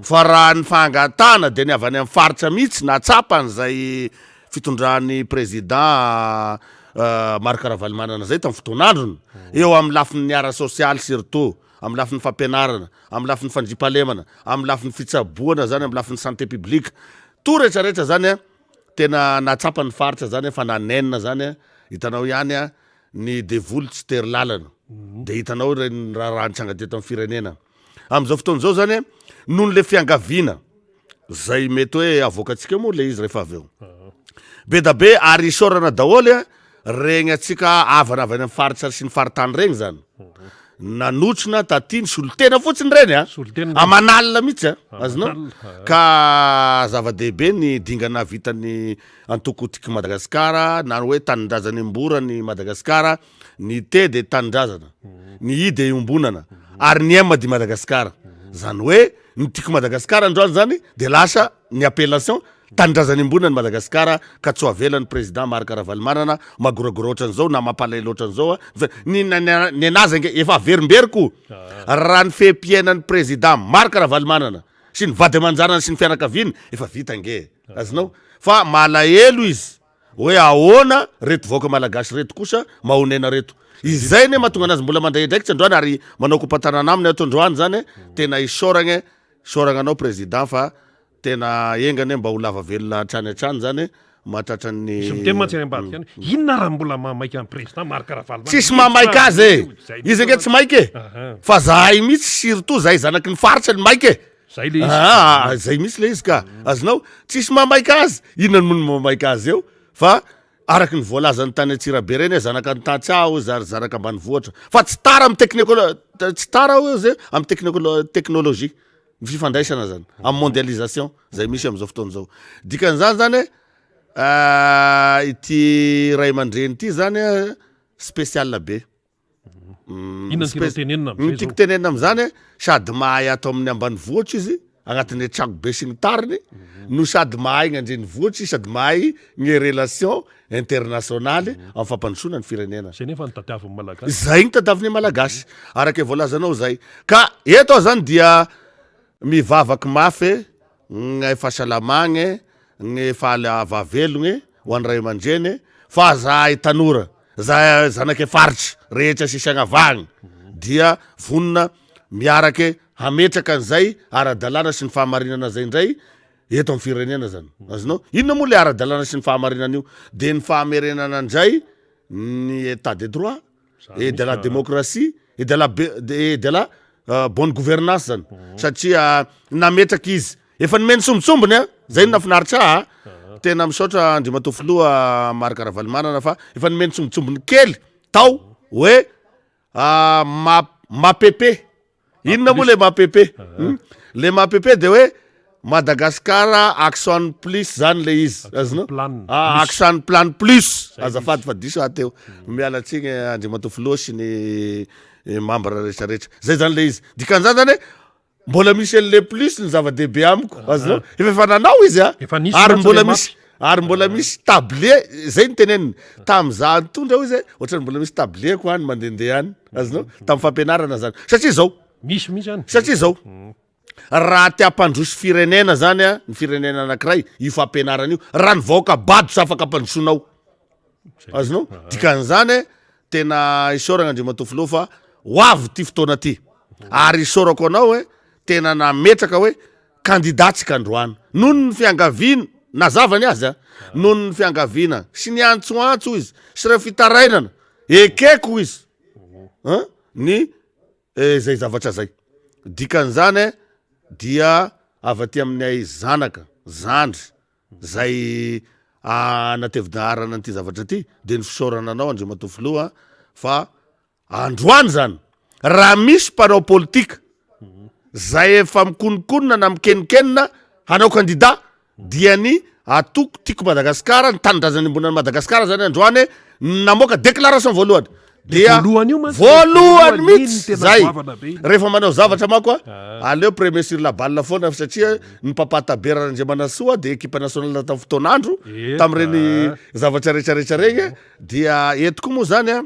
Fa raha ny fangatahana dia ny avy any amin'ny faritra mihitsy nahatsapa an'izay fitondran'ny président Marc Ravalomanana izay tamin'ny fotoan'androny, eo amin'ny lafiny ara-sosialy surtout, amin'ny lafiny fampianarana, amin'ny lafiny fandriampahalemana, amin'ny lafiny fitsaboana zany, amin'ny lafiny santé publique, tout rehetra rehetra zany an, tena nahatsapa ny faritra zany fa nanenina zany an, hitanao ihany an, ny devoly tsy tery lalana, dia hitanao ireny raharaha nitranga teto amin'ny firenena. Amin'izao fotoana izao zany noho le fiangaviana zay mety hoe avoakantsika eo moa le izy rehefa avy eo. Be da be ary isaorana daholo a regny antsika havana avy any amin'ny faritra sy ny faritany regny zany. Nanotrona taty ny solontena fotsiny reny a. Aman'alina mihitsy a. Azonao? Ka zava-dehibe ny dingana vitan'ny antoko Tiako Madagasikara na hoe tanindrazana iombonan'i Madagasikara Ny T dia tanindrazana, ny I dia iombonana ary ny M dia Madagasikara. Zany hoe ny Tiako Madagasikara androany zany dia lasa ny appellation tanindrazana iombonan'i Madagasikara ka tsy ho avelan'ny président Marc Ravalomanana magoragora ohatran'izao na mampalahelo ohatran'izao fa ny ny anazy ange efa averimberiko raha ny fehi-piainan'ny président Marc Ravalomanana sy ny vady aman-janany sy ny fianakaviany efa vita ange azonao fa malahelo izy Hoe ahoana reto vahoaka malagasy reto kosa mahonena reto. Izay anie mahatonga anazy mbola mandray andraikitra androany ary manao kopa-tanana aminy ato androany zany e. Tena isaoragna e, isaoragna anao président fa tena enga anie mba ho lava velona hatrany hatrany zany e, mahatratra ny. Misy miteny mantsy any ambadika any, inona raha mbola mahamaika an'i président Marc Ravalomanana? Tsisy mahamaika azy e! Izy ange tsy maika e! Fa zahay mihitsy surtout zahay zanaky ny faritra no maika e! Zay le izy. Ah, zay mihitsy le izy ka. Azonao? Tsisy mahamaika azy. Inona moa no mahamaika azy eo? Fa araky ny voalazan'ny tany Antsirabe reny hoe zanaka ny tantsaha hozy ary zanaka ambanivohitra. Fa tsy tara amin'ny teknekolo- tsy tara hozy amin'ny teknekolo- teknolojia. Ny fifandraisana zany amin'ny mondialisation zay misy amin'izao fotoana izao. Dikan'izany zany hoe ity ray aman-dreny ity zany spécial be. Inona no tianao tenenina amin'izay Ny tiako tenenina amin'izany eh, sady mahay ato amin'ny ambanivohitra izy, agnatin'ny tragno be sy ny tariny, no sady mahay ny andrenivohitra sady mahay ny relation internationale amin'ny fampandrosoana ny firenena. Zay nefa no tadiavin'ny Malagasy. Zay no tadiavin'ny Malagasy, araka ny voalazanao zay. Ka eto aho zany dia mivavaky mafy gny fahasalamagne, gny fahalavavelogne ho an'ny ray aman-dreny fa zahay tanora, zahay zanaky faritra rehetra sisy agnavahagna dia vonona miarake hametraka an'izay ara-dalàna sy ny fahamarinana zay indray eto amin'ny firenena zany. Azonao? Inona moa le ara-dalàna sy ny fahamarinana io? De ny fahamerenana indray ny état de droit. et de la démocratie et de la et de la bonne gouvernance zany satria nametraka izy efa nomeny sombintsombiny a zay no nafinaritra ahy a tena misaotra Andriamatoa Filoha Marc Ravalomanana fa efa nomeny sombintsombiny kely tao hoe ma- MAPP Inona moa le MAPP? Le MAPP de hoe Madagascar Action Plus zany le izy, azonao? Plan Ah, Plus. Action Plan Plus, Zay azafady fa diso aho teo. Miala tsiny Andriamatoa Filoha sy ny membre rehetra rehetra. Zay zany le izy. Dikan'izany zany hoe mbola misy an'le plus ny zava-dehibe amiko, azonao? Efa efa nanao izy a, Efa nisy ary mantsy mbola le misy ary mbola misy tablier, zay no teneniny, tamin'izaho nitondra hoy izy hoe ohatran'ny mbola misy tablier-ko any mandehandeha any. Azonao? Tamin'ny fampianarana zany. Satria zao. Misy mihitsy any. Satria zao. Raha te hampandroso firenena zany a, ny firenena anankiray, io fampianarana io, raha ny vahoaka bado tsy afaka ampandrosoanao. Azonao? Dikan'izany tena isaoragna Andriamatoa Filoha fa ho avy ty fotoana ty. Ary isaorako anao hoe tena nametraka hoe candidat tsika androany. Noho ny fiangaviana, nazava ny azy a, noho ny fiangaviana sy ny antsoantso hoy izy, sy ireo fitarainana, ekeko hoy izy, an, ny izay zavatra zay. Dikan'izany dia avy aty aminay zanaka, zandry, zay anatevi-daharana an'ity zavatra ity, dia ny fisaorana anao Andriamatoa Filoha fa Androany zany, raha misy mpanao politika zay efa mikononkonona na mikenokenona hanao kandida dia ny atoko Tiako Madagasikara, ny tanindrazana iombonan'i Madagasikara zany androany namoaka déclaration voalohany dia Voalohany io mantsy, voalohany voalohany iny mihitsy tena zay. goavana be iny. Rehefa manao zavatra manko a, Ah. aleo premier sur la balle foana satria ny Papa Tabera Randriamanantsoa dia equipe nationale tamin'ny fotoan'andro Eh, tamin'ireny ah. zavatra rehetrarehetra regny dia eto koa moa zany a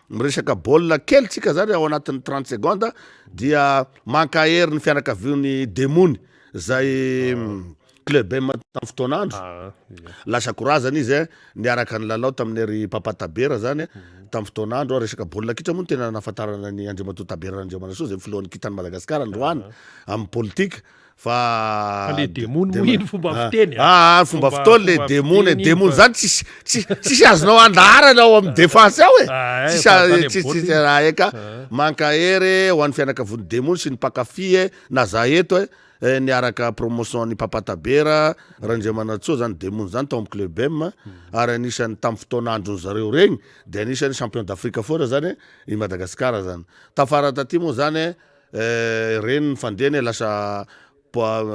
Miresaka baolina kely tsika zany ao anatin'ny 30 secondes dia mankahery ny fianakavian'ny Demony zay club M tamin'ny fotoan'andro. Lasa korazana izy eh, niaraka nilalao tamin'ny ry Papa Tabera zany tamin'ny fotoan'andro. Resaka baolina kitra moa no tena nahafantarana an'i Andriamatoa Tabera Randriamanantsoa zay filohan'ny kintan'i Madagasikara androany amin'ny politika. Fa le demony moa iny fomba fiteny a. Ah, fomba fiteny le demony, demony zany tsisy tsisy tsisy azonao andaharana ao amin'ny défense ao e. Tsisy tsisy tsisy raha e ka. Mankahery ho an'ny fianakavian'ny demony sy ny mpankafy e, na za eto e, niaraka promotion an'i Papa Tabera Randriamanantsoa zany demony zany tao amin'ny club M ary anisan'ny tamin'ny fotoan'andron'ny zareo regny de anisan'ny champion d'Afrique foana zany i Madagasikara zany. Tafara taty moa zany e, Eh, ireny ny fandehany lasa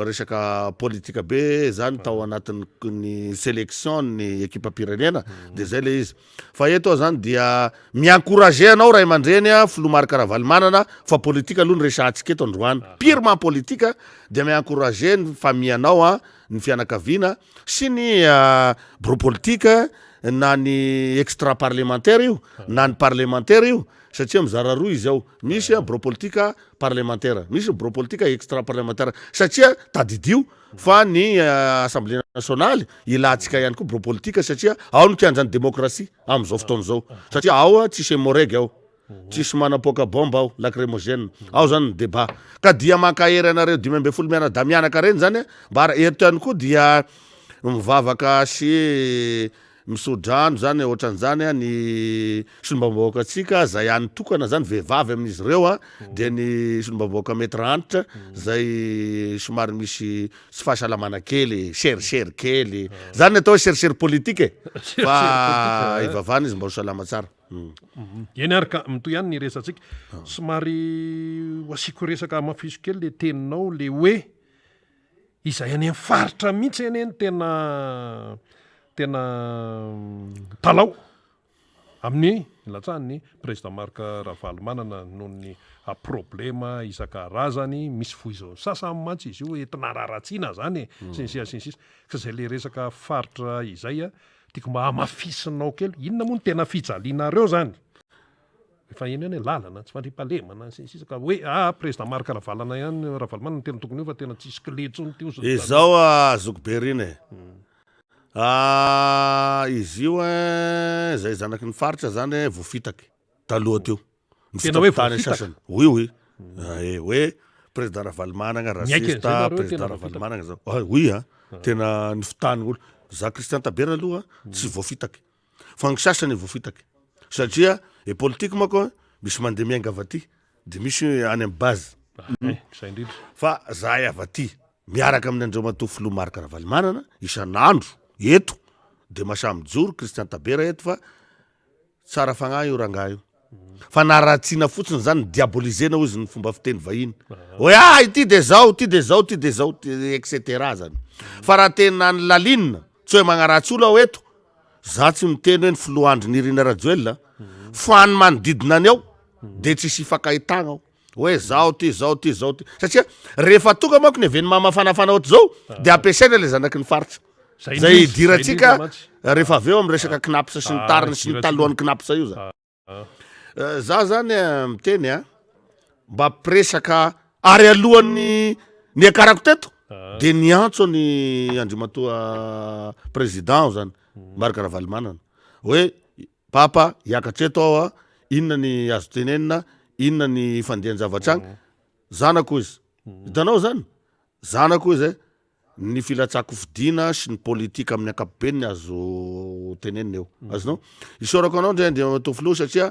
resaka politika be zany tao anatin'ny ny selection ny ekipam-pirenena de zay le izy. Fa eto aho zany dia mi-encourager anao ray aman-dreny a, filoha Marc Ravalomanana fa politika aloha no resahantsika eto androany, purement politika dia mi-encourager ny famille anao a, ny fianakaviana sy ny bureau politique na ny extra parlementaire io na ny parlementaire io satria mizara roa izy ao, misy bureau politique parlementaire, misy ny bureau politique extra parlementaire, satria tadidio fa ny assemblée nationale ilantsika ihany koa bureau politique satria ao ny kianjan'ny démocratie amin'izao fotoana izao, satria ao tsisy emoreg ao, tsisy manapoaka bombe ao, lacrymogène, ao zany ny débat, ka dia mankahery anareo 15 mianadahy mianaka reny zany mba eto ihany koa dia mivavaka sy. Misodrano zany ohatran'izany a ny solombavambahoakantsika zay any tokana zany vehivavy amin'izy ireo a de ny solombavambahoaka Maître Hanitra zay somary misy tsy fahasalamana kely, serisery kely, zany ny atao hoe serisery politique e, fa ivavahana izy mba ho salama tsara. Eny ary ka, mitohy ihany ny resatsika, somary ho asiako resaka hamafiso kely le teninao le hoe Izay any amin'ny faritra mihitsy anie no tena tena mitalaho amin'ny nilatsahan'ny président Marc Ravalomanana noho ny problema isan-karazany, misy voizon'ny sasany mantsy izy io entina araratsiana zany e, sy ny sisa sy ny sisa, ka zay le resaka faritra izay a, tiako mba hamafisinao kely, inona moa no tena fijalianareo zany? Efa eny ihany hoe lalana, tsy fandriampahalemana, sy ny sisa ka hoe ah président Marc Ravalana ihany, Ravalomanana no tena tokony eo fa tena tsisy clé intsony ity ozy ry zareo. Izao ah zoky be rina e. Ah izy io eh zay zanaky ny faritra zany voafitaky taloha teo. Ny Tena hoe fitapitany voafitaka. sasany. Oui oui. Eh hoe président Ravalomanana Niaiky raciste, an'izay nareo hoe président tena voafitaka. Ravalomanana zao. Ah oui ah. Tena nifitahany olo. Za Christian Tabera aloha tsy voafitaky. Fa ny sasany voafitaka satria e politique manko misy mandeha miainga avy aty de misy any am base. Eh, zay indrindra. Fa zahay avy aty miaraka amin'ny Andriamatoa Filoha Marc Ravalomanana isan'andro eto de masahy mijoro Christian Tabera eto fa tsara fagnahy io rangahy io. Fa naratsiana fotsiny zany, diaboliser-na hozy ny fomba fiteny vahiny. Hoe ah ity de zao, ity de zao, ity de zao, etc zany. Fa raha tena ny lalinina, tsy hoe magnaratsy olo aho eto, za tsy miteny hoe ny filoha Andry Nirina Rajoelina, fa ny manodidina any ao de tsisy ifankahitagna ao. Hoe zao ty, zao ty, zao ty. Satria rehefa tonga manko ny événement mafanafana ohatr'izao, de ampiasaina le zanaky ny faritra. Zay hidirantsika rehefa avy eo amin'ny resaka CNaPS sy ny tariny sy ny talohan'ny CNaPS io zany. Za zany miteny a, mba mpiresaka ary alohan'ny niakarako teto de niantso an'i Andriamatoa président zany, Marc Ravalomanana, hoe papa hiakatra eto aho a, inona ny azo tenenina, inona ny fandehan-javatra agny, zanako izy, hitanao zany, zanako izy e. Ny filatsahan-kofidina sy ny politika amin'ny ankapobeny ny azo tenenina eo. Azonao? Isaorako anao ndray Andriamatoa Filoha satria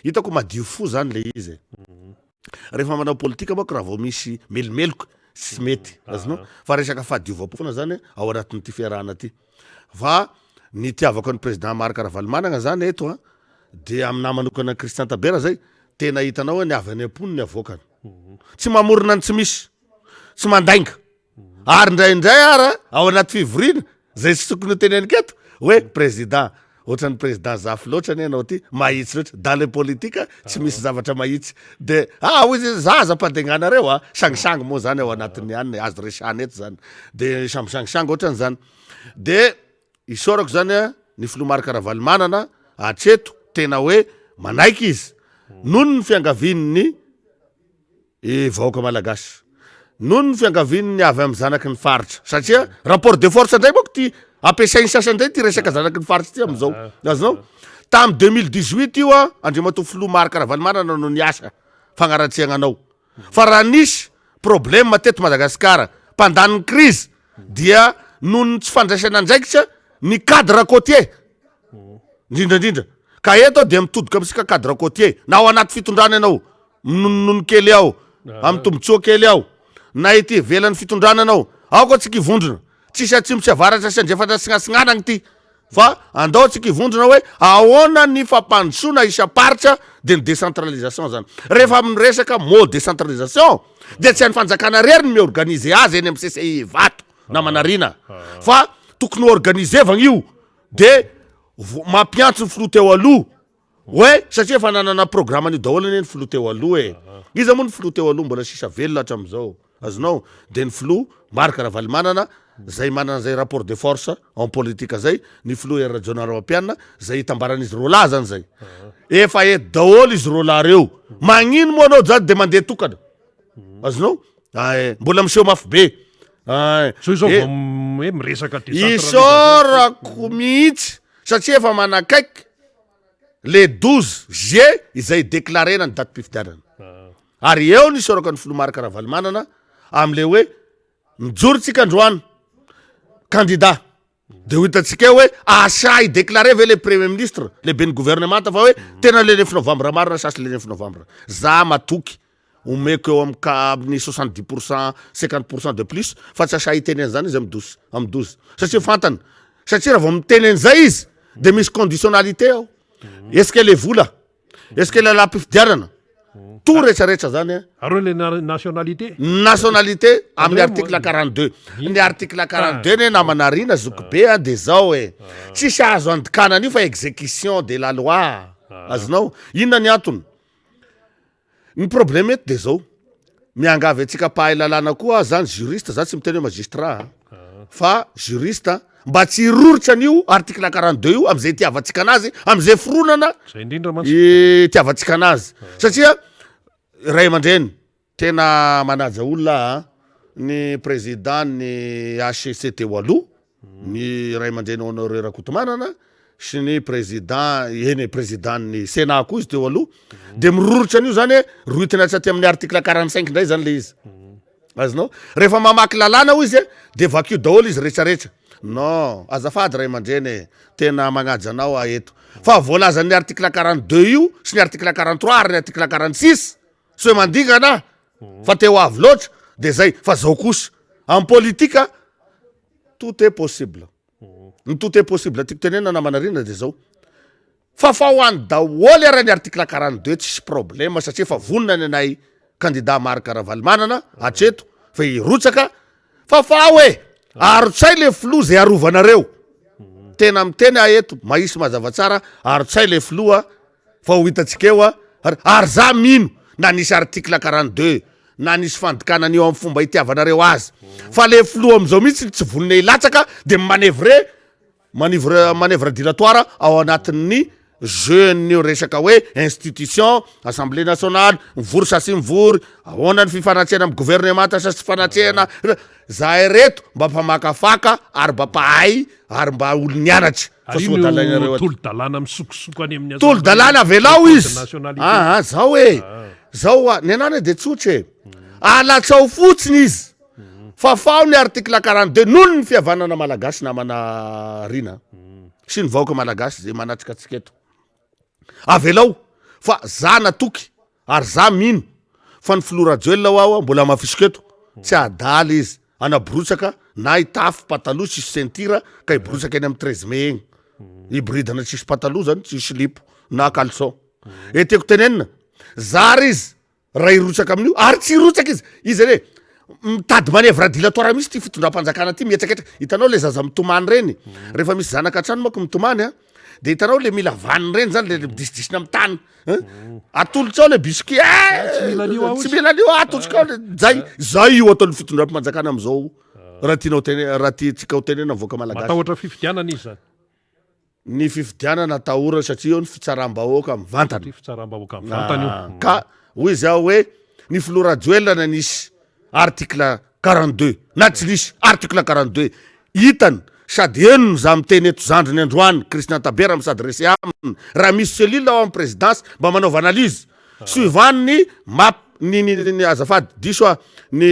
hitako madio fo zany le izy e. Rehefa manao politika manko raha vao misy melomeloka tsy mety. Azonao? Fa resaka fahadiovam-po foana zany ao anatin'ity fiarahana ity. Fa ny itiavako an'i Président Marc Ravalomanana zany eto an, dia aminahy manokana Christian Tabera zay, tena hitanao hoe ny avy any am-pony ny avoakany. Tsy mamorona ny tsy misy. Tsy mandainga. Ary indraindray ara ao anaty fivoriana zay tsy tokony ho teneniko eto hoe président ohatran'ny président Zafy loatra anie ianao ty mahitsy loatra dans le politique tsy misy zavatra mahitsy de ah hoy izy za aza ampandenganareo a sangisangy moa zany ao anatin'ny anona e azo resahana eto zany de samy sangisangy ohatran'izany de isaorako zany a ny filoha Marc Ravalomanana hatreto tena hoe manaiky izy noho ny fiangavian'ny E vahoaka malagasy. Noho ny fiangavian'ny avy amin'ny zanaky ny faritra. Satria rapport de force indray manko ty ampiasain'ny sasany indray ty resaka zanaky ny faritra ty amin'izao. Azonao? Tamin'ny 2018 io a, Andriamatoa Filoha Marc Ravalomanana no niasa fagnaratsiagna anao. Fa raha nisy problème teto Madagasikara mpandany ny crise dia noho ny tsy fandraisana andraikitra ny cadre côtier. Indrindra indrindra. Ka eto aho dia mitodika amintsika cadre côtier. Na ao anaty fitondrana ianao, minononono kely ao, amin'ny tombotsoa kely ao, na ety ivelan'ny fitondrana ianao, aoka tsika hivondrona. Tsisy atsimo sy avaratra sy andrefana sy atsinanana ity. Fa andao tsika hivondrona hoe ahoana ny fampandrosoana isam-paritra dia ny décentralisation zany. Rehefa miresaka mot décentralisation dia tsy an'ny fanjakana irery ny mi-organiser azy eny amin'ny CCI Ivato namana Rina fa tokony ho organiser-vagna io de mampiantso ny filoha teo aloha hoe satria efa nanana programme an'io daholo anie ny filoha teo aloha e. Iza moa ny filoha teo aloha mbola sisa velona hatramin'izao? Azonao? De ny filoha Marc Ravalomanana zay manana zay rapport de force en politique zay, ny filoha Hery Rajaonarimampianina zay itambaran'izy roalahy zany zay. Efa eto daholo izy roalahy reo. Magnino moa anao zany de mandeha tokana? Azonao? Ay, mbola miseho mafy be. Ay, Zao izao eh, vao hoe miresaka décentralisation. Isaorako mihitsy satria efa manakaiky le 12 juillet izay déclarena ny datim-pifidianana. Ary eo ny isaorako an'ny filoha Marc Ravalomanana am'le hoe mijoro tsika androany candidat. De ho hitantsika eo hoe hahasahy hi-declarer ve le premier ministre, lehiben'ny gouvernemanta fa hoe tena le neuf novembre marina sa tsy le neuf novembre. Za matoky, omeko eo amin'ny ka- amin'ny 70 pour cent, 50 pour cent de plus fa tsy hahasahy hiteny an'izany izy amin'ny douze, amin'ny 12. Satria fantany, satria raha vao miteny an'izay izy de misy conditionnalité ao. Est-ce que le vola? Est-ce que lalam-pifidianana? Tout rehetra rehetra zany a. Ary hoe le nationalité? Nationalité amin'ny article 42. Ny article 42 ne namana Rina zokibe a de zao e. Tsisy azo andikana an'io fa exécution de la loi. Azonao? Inona ny antony? Ny problème eto de zao, miangavy antsika mpahay lalàna koa aho zany juriste, za tsy miteny hoe magistrat a, fa juriste mba tsy hiroritra an'io article 42 io am'zay itiavantsika anazy, am'zay fironana Zay indrindra mantsy. itiavantsika anazy, satria ray aman-dreny tena manaja olona aho a, ny président ny HCC teo aloha, ny ray aman-dreny Honoré Rakotomanana sy ny président, eny e, président ny Sénat koa izy teo aloha, de miroritra an'io zany hoe rohitina hatraty amin'ny article 45 indray zany le izy, azonao? Rehefa mamaky lalàna hoy izy de vakio daholo izy retraretra, non azafady ray aman-dreny e, tena magnaja anao aho eto, fa voalazan'ny article 42 io sy ny article 43 ary ny article 46 tsy hoe mandingana aho fa te ho avy loatra de zay, fa zao kosa amin'ny politika Tout est possible. Ny tout est possible tiako tenenina namana Rina de zao, fafao any daholo ara ny article 42 tsisy problème satria efa vonona ny anay candidat Marc Ravalomanana hatreto fa hirotsaka, fafao e! Arotsay le filoha zay arovanareo, tena miteny aho eto mahisy mazava tsara, arotsay le filoha fa ho hitantsika eo a, ary za mino na nisy article 42 na nisy fandikana an'io amin'ny fomba itiavanareo azy fa le filoha am'izao mihitsy tsy vonona hilatsaka de mi-manevrer manivre manevre dilatoire ao anatin'ny jeu-n'io resaka hoe institution assemblée nationale mivory sa tsy mivory ahoana ny fifanatrehana amin'ny gouvernemanta sa tsy fanatrehana Zahay reto mba mpamakafaka ary mba mpahay ary mba olo nianatra fa soa dalainareo aty. Tolo-dalàna misokosoko any amin'ny Tolo-dalàna avelao izy. Aa zao e. Zao oa, ny anah de tsotra e. Alatsao fotsiny izy. Fafao ny article 42 noho ny fihavanana malagasy namana Rina sy ny vahoaka malagasy zay manatrika antsika eto. Avelao fa za natoky Ary za mino fa ny filoha Rajoelina ho aho mbola hamafisiko eto, tsy adala izy hanaborotsaka na hitafy pataloha tsisy ceinture ka hiborotsaka eny amin'ny 13 mai egny. Hiboridana tsisy pataloha zany, tsisy silipo na caleçon. E tiako tenenina, zara izy raha hirotsaka amin'io ary tsy hirotsaka izy, izy anie mitady manevre dilatoire mihitsy ty fitondram-panjakana ty mihetraketraka, hitanao le zaza mitomany reny, rehefa misy zanaka an-trano manko mitomany an, de hitanao le mila vaniny reny zany le midisidisinina amy tany hein, atolotra ao le biscuit eh, Tsy mila an'io aho tsy mila an'io aho, atolotriko ao le zay, zay io ataon'ny fitondram-panjakana am'zao raha tianao tene- raha tiantsika ho tenenina vahoaka malagasy. Matahotra fifidianana izy zany. Ny fifidianana atahorana satria eo ny fitsaram-bahoaka mivantana. Satria fitsaram-bahoaka mivantana io. Ah, ka hoy izy aho hoe ny filoha Rajoelina na nisy article 42 na tsy nisy article 42 hitany sady henony za miteny eto zandriny androany Christian Tabera mi-s'adresser aminy raha misy cellule ao amin'ny présidence mba manaova analyse suivant ny map ny ny ny azafady diso aho ny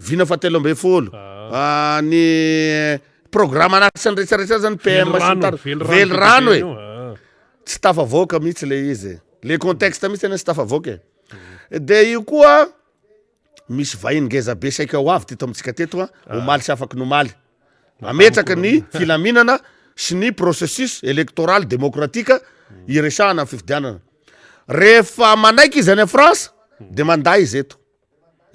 vina fahatelo ambin'ny folo ah, ny Programme an'asany rehetra rehetra zany PM sy ny tariny. Velirano e. Tsy tafavoaka mihitsy le izy e. Le contexte mihitsy anie tsy tafavoaka e. De io koa misy vahiny ngeza be saika ho avy teto amintsika teto a, omaly sy afaky ny omaly. Mametraka ny filaminana sy ny processus électoral démocratique iresahana ny fifidianana. Rehefa manaiky izy any à France de mandà izy eto.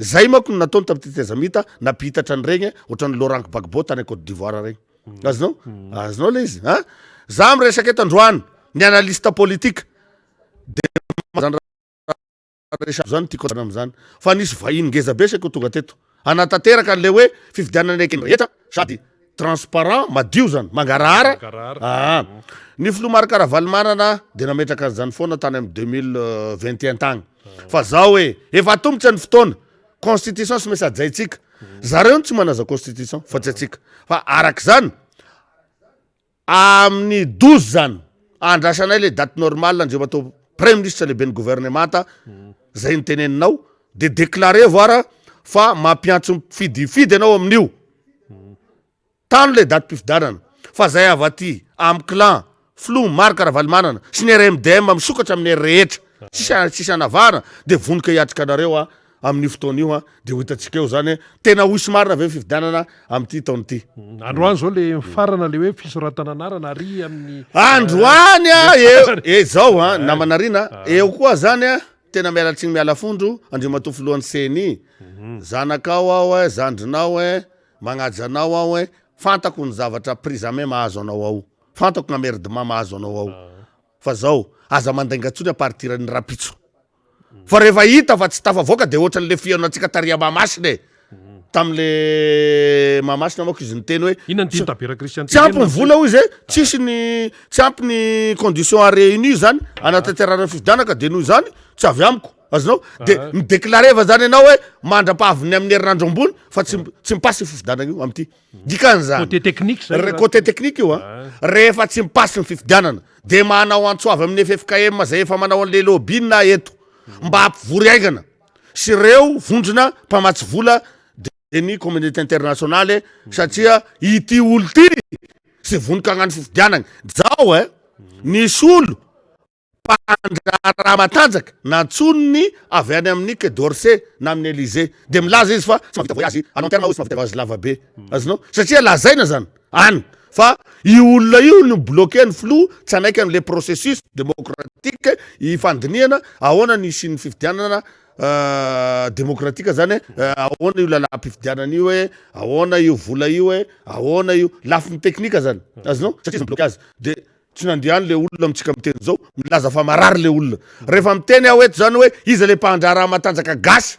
Zay manko no nataony tamin'ny tetezamita nampihitatra an'iregny ohatran'ny Laurent Gbagbo tany Cote d'Ivoire regny. Azonao? Azonao le izy a? Za miresaka eto androany, ny analyste politique de zany resaka zany tiako am'zany fa nisy vahiny ngeza be saika ho tonga teto hanatanteraka an'le hoe fifidianana eken'ny rehetra sady transparent madio zany mangarahara aa ny filoha Marc Ravalomanana de nametraka an'zany foana tany amin'ny 2021 tagny fa zao e efa atomotra ny fotoana constitution sy maintsy hajaintsika zareo no tsy manaja constitution fa tsy atsika fa arak'izany Amin'ny 12 zany andrasanay le date normale Andriamatoa Praiminisitra lehiben'ny gouvernemanta zay niteneninao de declarer voara fa mampiantso mpifidy hifidy ianao amin'io. Tano le datim-pifidianana fa zay avy aty am clan filoha Marc Ravalomanana sy ny RMDM misokatra amin'ny hery rehetra tsisy tsisy anavahana de vonoka hiatrika anareo a amin'io fotoana io a de ho hitantsika eo zany tena ho hisy marina ve ny fifidianana amin'ity taona ity. Androany zao le mifarana le hoe fisoratana anarana ary amin'ny Androany a eo e zao a namana Rina eo koa zany a tena miala tsiny miala fondro Andriamatoa filohan'ny ceni zanakao aho e zandrinao e Magnaja anao aho eh, fantako ny zavatra prise à main mahazo anao ao, fantako ny emmerdement mahazo anao ao, fa zao, aza mandainga tsony à partir ny rapitso, fa rehefa hita fa tsy tafavoaka de ohatran'le fihaonantsika tary à Mahamasina e, tamle Mahamasina manko izy niteny hoe, Inona no tian'i Tabera Christian tsy ampy tenenina ny vola hoy izy e, tsisy ny, tsy ampy ny condition à réunir zany hanatanterahana ny fifidianana ka de noho izany tsy avy amiko. Azonao? De mi-declarer-va zany ianao hoe mandra-pahavin'ny amin'ny herinandro ambony fa tsy tsy mi-passe io fifidianana io amin'ity. Dikan'izany. Côté technique zay. Re- Côté technique io an. Rehefa tsy mi-passe ny fifidianana de manao antso avy amin'ny ffkm zay efa manao an'le lobbying eto mba hampivory haingana sy ireo vondrona mpamatsy vola de ny communauté internationale satria ity olo ity tsy vonoka hagnano fifidianana. Zao eh, nisy olo mpandraharaha matanjaka nantsoiny avy any amin'ny Quai d'Orsay na amin'ny Elysée dia milaza izy fa tsy mahavita voyage à long terme hoy izy, tsy mahavita voyage lava be azonao satria lazaina zany any fa io olona io no bloquer ny filoha tsy hanaiky an'le processus démocratique ifandinihana ahoana ny hisian'ny fifidianana démocratique zany hoe ahoana io lalam-pifidianana io hoe ahoana io vola io hoe ahoana io lafiny teknika zany azonao satria izy mi-bloquer azy de Tsy nandeha any le olona amintsika miteny zao, milaza fa marary le olona. Rehefa miteny aho eto zany hoe iza le mpandraharaha matanjaka gasy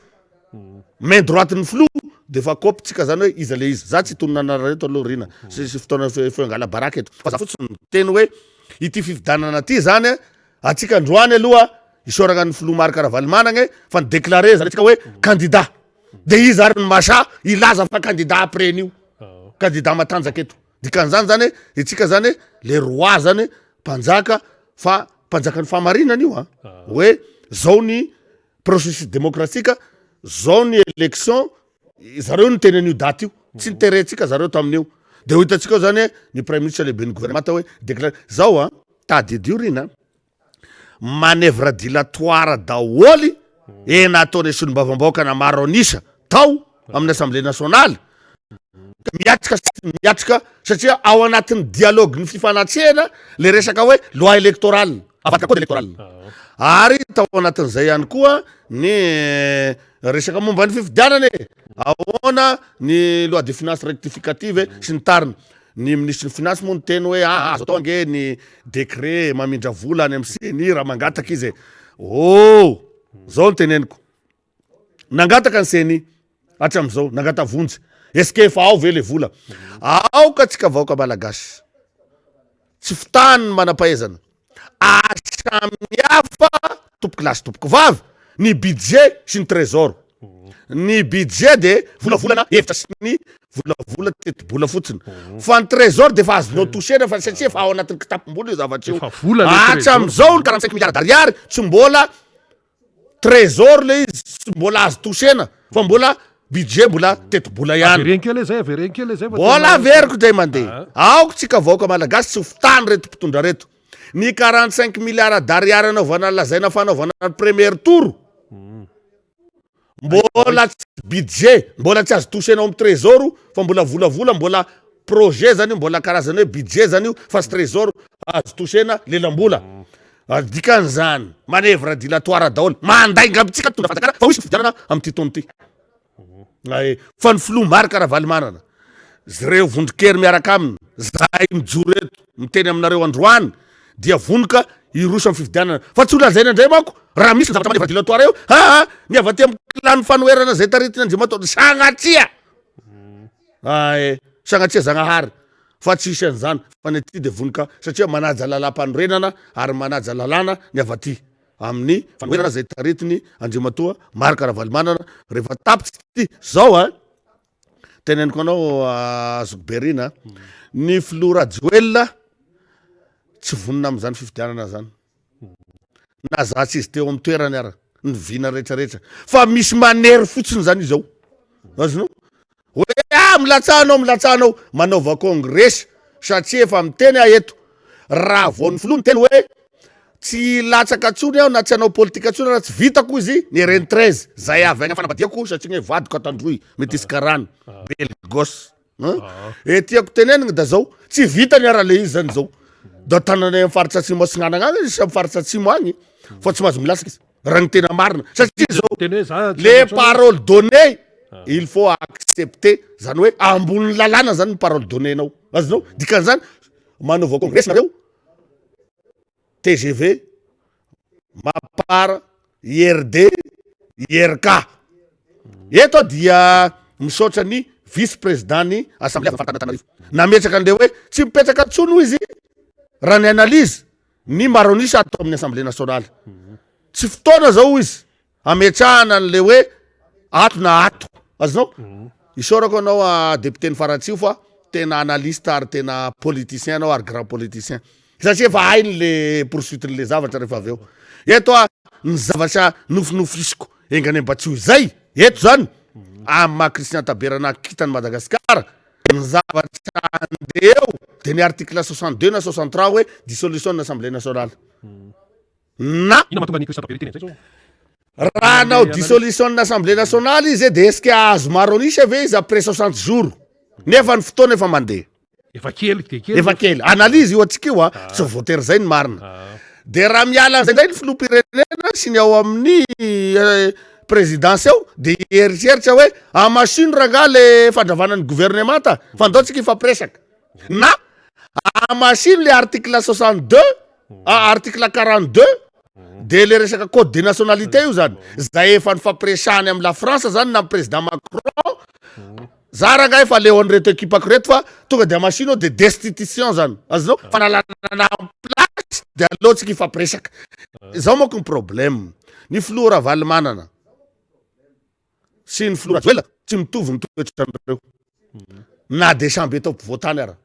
main droite ny filoha de efa kopy tsika zany hoe iza le izy. Za tsy hitonona anarana eto aloha Rina, tsisy fotoana fiangala baraka eto. Fa za fotsiny miteny hoe ity fifidianana ty zany antsika androany aloha isaoragna ny filoha Marc Ravalomanana fa ni-declarer zany antsika hoe candidat. De iza ary ny masahy hilaza fa candidat après an'io? Candidat matanjaka eto. Dikan'izany zany hoe itsika zany hoe le roi zany mpanjaka fa mpanjakan'ny fahamarinana io an, hoe zao ny processus démocratique, zao ny élection, zareo niteny an'io daty io, tsy niterentsika zareo tamin'io, de ho hitantsika eo zany hoe ny praiministra lehiben'ny gouvernemanta hoe déclare, zao an, tadidio ry na. Manœuvre dilatoire daholo e nataon'ny solombavambahoaka na maro an'isa tao amin'ny assemblée nationale miatrika sy miatrika satria ao anatin'ny dialogue ny fifanatrehana le resaka hoe loi électorale avadika code électoral ary tao anatin'izay ihany koa ny resaka momba ny fifidianana e ahoana ny loi de finance rectificative sy ny tariny Ny minisitry ny finance moa niteny hoe aa azo atao ange ny décret mamindra vola any amin'ny CENI raha mangataka izy e. Oh! Zao no teneniko. Nangataka ny CENI hatramin'izao, nangata vonjy. Est-ce que efa ao ve le vola? Aoka tsika vahoaka malagasy tsy fitahany ny manam-pahaizana. Ary samihafa tompoko lahy sy tompoko vavy ny budget sy ny trésor. Ny budget de volavolana hevitra sy ny volavola tetibola fotsiny. Fa ny trésor de efa azonao toucher-na fa satria efa ao anatin'ny kitapom-bola io zavatra io. Efa vola le trésor. Hatramin'izao ny 45 milliards d'ariary tsy mbola Trésor le izy tsy mbola azo tosena fa mbola budget mbola tetibola ihany. Avereno kely zay, avereno kely zay fa Mbola tena averiko indray mandeha. Aoka tsika vahoaka malagasy tsy ho fitahany reto mpitondra reto. Ny 45 milliards d'ariary anaovana lazaina fanaovana ny premier tour mbola tsy budget, mbola tsy azo tosena ao amin'ny trésor fa mbola volavola mbola projet zany io, mbola karazana hoe budget zany io fa tsy trésor azo tosena lelam-bola. Ary dikan'izany, manœuvre dilatoire daholo, mandainga amintsika mpitondra fanjakana fa ho hisy fifidianana amin'ity taona ity. Ay, fa ny filoha Marc Ravalomanana, zreo vondron-kery miaraka aminy, zahay mijoro eto miteny aminareo androany dia vonoka hiroso amin'ny fifidianana. Fa tsy ho lazaina indray manko raha misy ny zavatra manœuvre dilatoire eo, aa ny avy aty amin'ny clan fanoherana izay taritin'i Andriamatoa, sagnatria! Ay, sagnatria Zagnahary. Fa tsy hisy an'izany fa ny aty dia vonoka satria manaja lalam-panorenana ary manaja lalàna ny avy aty amin'ny fanoherana izay taritiny Andriamatoa Marc Ravalomanana rehefa tapitra ity zao a! Teneniko anao zoky Berina a, ny filoha Rajoelina tsy vonona amin'izany fifidianana zany na za tsy izy teo amin'ny toerany ara ny vina rehetra rehetra fa misy manery fotsiny zany izy ao azonao hoe. Ah milatsaha anao milatsaha anao, manaova kongresy satria efa miteny aho eto, raha vao ny filoha niteny hoe tsy hilatsaka intsony aho na tsy hanao politika intsony raha tsy vitako izy ny RN 13 zay avy any fanambadiako satria ny vadiko Antandroy metisy karana, belle gosse. E tiako tenenina da zao, tsy vita ny ara le izy zany zao, da tananay am faritra atsimo atsinanana agny izy sy am faritra atsimo agny fa tsy mahazo milatsaka izy raha ny tena marina satria zao Teny hoe za tsy le hanao intsony. parole donnée il faut accepter zany hoe ambonin'ny lalàna zany ny parole donnée nao azonao dikan'izany manaova congrès nareo tgv Mapar, IRD, IRK. Eto aho dia misaotra ny vice président ny assemblée avy amin'ny faritany Antananarivo. Nametraka an'ilay hoe tsy mipetraka intsony hoy izy raha ny analyse ny maro an'isa ato amin'ny assemblée nationale. Tsy fotoana izao hoy izy Ametrahana an'ilay hoe ato na ato. Azonao? Isaorako anao ah, député-n'i Faratsiho fa tena analyste ary tena politicien anao ary grand politicien. Satria efa hainy le poursuite-n'le zavatra rehefa avy eo. Eto ah, ny zavatra nofinofisiko enga anie mba tsy ho izay eto zany, amin'ny maha Christian Tabera kintan'i Madagasikara, ny zavatra andeha eo de ny article 62 na 63 hoe dissolution ny assemblée nationale. Na. Inona mahatonga an'i Christian Tabera hiteny an'izay zao? Raha hanao dissolution ny assemblée nationale izy de est ce que hahazo maro an'isa ve izy après 60 jours? Nefa ny fotoana efa mandeha. Efa kely dia kely. Efa kely. Analyse io antsika io a, tsy voatery zay ny marina. De raha miala an'izay indray ny filoham-pirenena sy ny ao amin'ny présidence ao de hieritreritra hoe amasino rangaha le fandravana ny gouvernemanta fa ndao tsika hifampiresaka. Na amasino le article 62 article 42 de le resaka code de nationalité io zany zay efa nifampiresahany amy la France zany na amy président Macron za rangahy efa leo an'ireto ekipako reto fa tonga de amasino de destitution zany azonao fanalanana en place de aleo tsika hifampiresaka zao manko ny problème ny filoha Ravalomanana sy ny filoha Rajoelina tsy mitovy ny toetran'ireo na de samby eto ampovoantany ara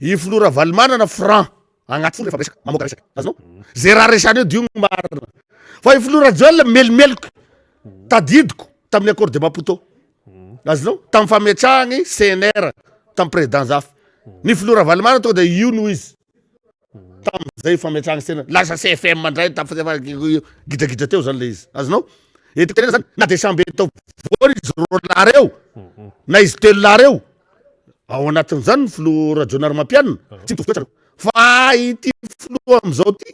I filoha Ravalomanana franc agnaty fo rehefa miresaka, mamoaka resaka. Azonao? Ze raha resahany eo dio ny marina. Fa i filoha Rajoelina melomeloka. Tadidiko tamin'ny accord de Maputo. Azonao? Tamin'ny fametrahany CNR tamin'ny président Zafy. Ny filoha Ravalomanana tonga de io no izy. Tamin'izay fametrahana CNR. Lasa CFM indray tamin'ny gidragidra teo zany le izy. Azonao? Eto tenena zany na de samby eto afovoany izy roalahy reo na izy telo lahy reo. Ao anatin'izany ny filoha Rajaonarimampianina, tsy mitovy toetra reo. Fa ity filoha amin'izao ity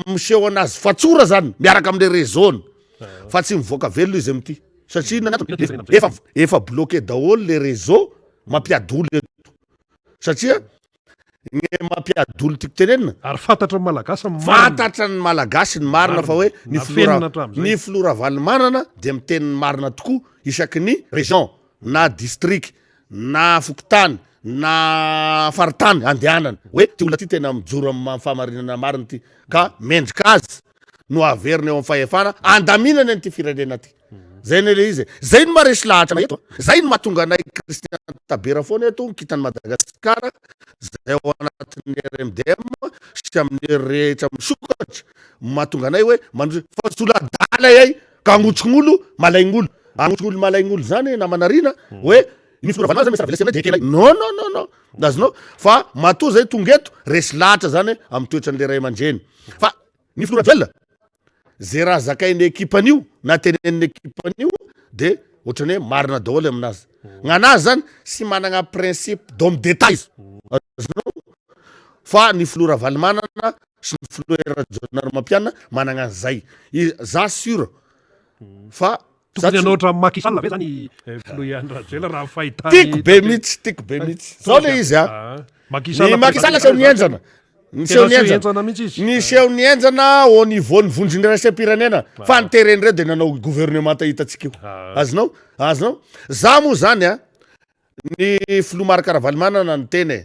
miseho anazy fatsora zany miaraka amle réseau-ny fa tsy mivoaka velona izy amin'ity satria inona ny antony? Efa efa bloqué daholo le réseau mampiady olo eto satria ny mampiady olo tiako tenenina Ary fantatry ny Malagasy ny marina. Fantatry ny Malagasy ny marina fa hoe ny filoha Nafenina hatramin'izay. ny filoha Ravalomanana dia miteny ny marina tokoa isaky ny région na district na fokontany na faritany andehanana hoe ty olona ty tena mijoro amin'ny fahamarinana marina ty ka mendrika azy no averina eo amin'ny fahefana andaminana an'ity firenena ty. Zay anie le izy e. Zay no maharesy lahatra anay eto a. Zay no mahatonga anay Christian Tabera foana eto mikitan'i Madagasikara zay ao anatin'ny RMDM sy amin'ny rehetra misokatra mahatonga anay hoe mandroso fa tsy olo adala iay ka agnotrogn'olo malaign'olo. Agnotrogn'olo malaign'olo zany namana Rina hoe ny filoha Ravalomanana zany miasa velesy aminay de ekenay. Non non non non. Azonao? Fa matoa zay tonga eto resy lahatra zany amin'ny toetran'le ray aman-dreny. Fa ny filoha Rajoelina Ze raha zakain'ny ekipan'io na tenenin'ny ekipan'io de ohatran'ny hoe marina daholo aminazy. Gn'anazy zany tsy managna principe d'homme d'etat izy. Azonao? Fa ny filoha Ravalomanana sy ny filoha Hery Rajaonarimampianina managna an'izay. I- Za sûr fa za Tokony tsy hanao ohatran'i Macky Sall ve zany i filoha Andry Rajoelina raha ny fahitany Tiako be mihitsy, tiako be mihitsy. Zao le izy a. Macky Sall Ny Macky Sall aseho ny henjana. Niseho Tena ny seho henjana. henjana mihitsy izy. Niseho ny henjana au niveau ny vondrona iraisam-pirenena fa ny terrain-dreo dia nanao gouvernemanta hitantsika io. Azonao? Azonao? Za moa zany a, ny filoha Marc Ravalomanana niteny e,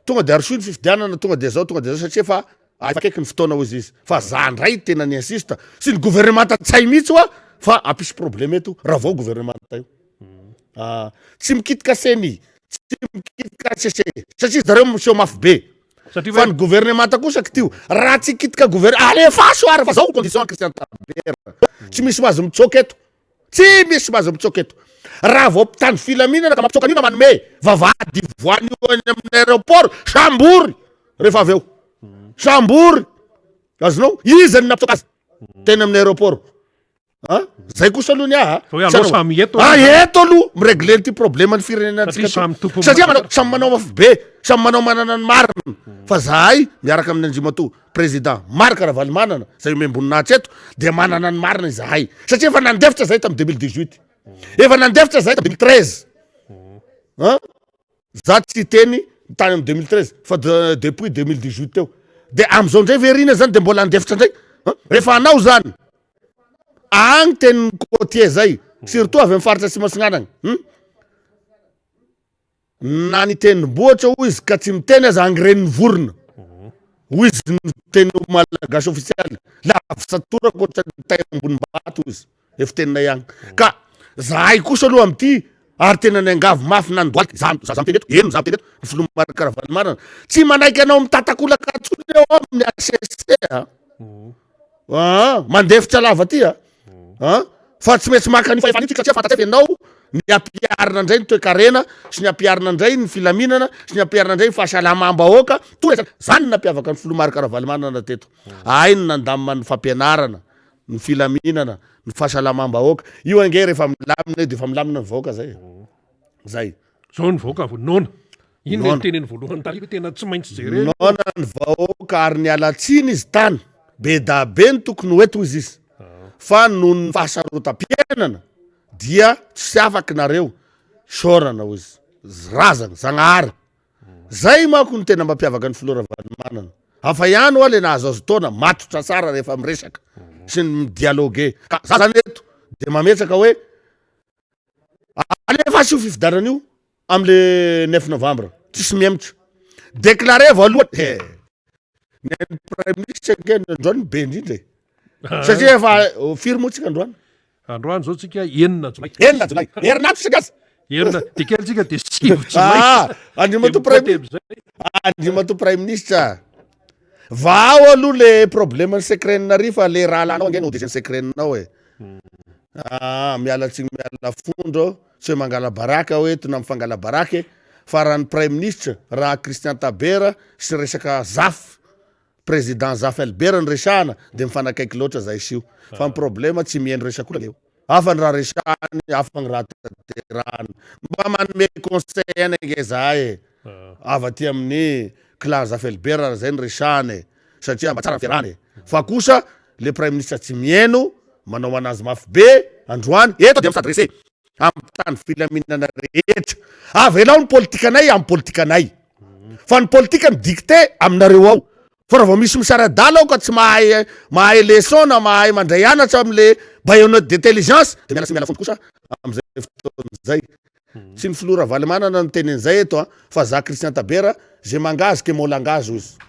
tonga de arosoy ny fifidianana, tonga de zao, tonga de zao satria efa efa akaiky ny fotoana hozy izy. Fa za ndray tena ni-insiste sy ny gouvernemanta tsy hay mihitsy hoa fa hampisy problème eto raha vao gouvernemanta io. Ah, tsy mikitika ceni, tsy mikitika HCC satria zareo miseho mafy be. Satria Fa ny gouvernemanta kosa kitio. Raha tsy kitika gouver alefaso ary fa zao condition Christian Tabera. Tsy misy mahazo mitsoaka eto. Tsy misy mahazo mitsoaka eto. Raha vao mpitandro filaminana ka mampitsoaka an'io na manome vavahady ivoahan'io any amin'ny aéroport, sambory rehefa avy eo. Sambory. Azonao? Iza no nampitsoaka azy teny amin'ny aéroport? A? Zay kosa aloha ny ahy a. Fa hoe aleo samy eto Ah, eto aloha mi-régler an'ity problème ny firenena Satria antsika samy ty. tompon'ny Satria manao, samy manao mafy be, samy manao manana ny marina. Fa zahay miaraka amin'ny Andriamatoa Président Marc Ravalomanana izay omem-boninahitra eto dia manana ny marina izahay. Satria efa nandefitra zahay tamin'ny 2018. Efa nandefitra zahay tamin'ny 2013. An? Za tsy hiteny tany amin'ny 2013 fa depuis 2018 teo. De am'zao ndray ve rina zany de mbola handefitra ndray? An? Rehefa hanao zany, agny tenin'ny côtier zay, surtout avy amin'ny faritra Atsimo Atsinanana, hum? Na ny tendrombohitra hoy izy ka tsy miteny aza angren'ny vorona. Hoy izy ny teny malagasy ofisialy, lavitra toraka ohatran'ny tay ambonim-bato hoy izy. Efa teninay ihany. Ka zahay kosa aloha amin'ity ary tena niangavy mafy nandohalika, za za miteny eto, eny za miteny eto, ny filoha Marc Ravalomanana, tsy manaiky anao mitatakolaka intsony eo amin'ny HCC a. Aa, mandefitra lava ty a. An, fa tsy maintsy maka an'io fahefana io tsika satria fantatsay fa ianao ny ampiharina indray ny toekarena sy ny ampiharina indray ny filaminana sy ny ampiharina indray ny fahasalamam-bahoaka, tonga zany, zany no nampiavaka ny filoha Marc Ravalomanana teto. Hay ny nandamina ny fampianarana, ny filaminana, ny fahasalamam-bahoaka, io ange rehefa milamina io de efa milamina ny vahoaka zay e, zay. Zao ny vahoaka vao noana. Iny le Noana. niteneny voalohany tary hoe tena tsy maintsy jerena. Noana ny vahoaka ary niala tsiny izy tany. Be da be ny tokony ho eto hozy izy fa noho ny fahasarotam-piainana dia tsy afaky nareo isaorana hozy razana, Zagnahary. Zay manko no tena mampiavaka ny filoha Ravalomanana. Hafa ihany hoa le nahazoazo taona, matotra tsara rehefa miresaka sy ny mi-dialoguer. Ka za zany eto de mametraka hoe alefaso io fifidianana io amle neuf novembre, tsisy mihemotra. Déclarer voalohany, he, ny an'ny prime ministre ange ny androany be indrindra e. Satria efa firy moa tsika androany? Androany zao tsika enina jolay. Enina jolay. Herinandro tsika aza. Herina, de kely tsika de 9 jolay. Ah, Andriamatoa Prime Andriamatoa Prime Ministre. Vao aloha le problème ny secret-nary fa le rahalahinao ange no DG ny secret-nao e. Ah, miala tsiny miala fondro, tsy hoe mangala baraka aho eto na mifangala baraka e, fa raha ny Prime Ministre, raha Christian Tabera sy resaka Zafy, Président Zafy Albert no resahana de mifanakaiky loatra zahay sy io, fa ny problème tsy mihaino resak'olona eo. Hafa ny raha resahany, hafa ny raha tanterahany. Mba manome conseil ihany ange zahay e. Avy aty amin'ny clan Zafy Albert raha zay no resahana e. Satria mba tsara ny fiarahana e. Fa kosa le Praiminisitra tsy mihaino, manao anazy mafy be androany, eto dia mi-s'adresser amin'ny mpitandro filaminana rehetra. Avelao ny politikanay amin'ny politikanay. Fa ny politika mi-dicter aminareo ao. Fa raha vao misy misaradala ao ka tsy mahay mahay leçon na mahay mandray anatra amin'le baïonnette d'intelligence de miala sy miala fondro kosa amin'izay fotoana izay. Tsy ny filoha Ravalomanana no niteny an'izay eto an, fa za Christian Tabera, je m'engage que mon langage hoy izy.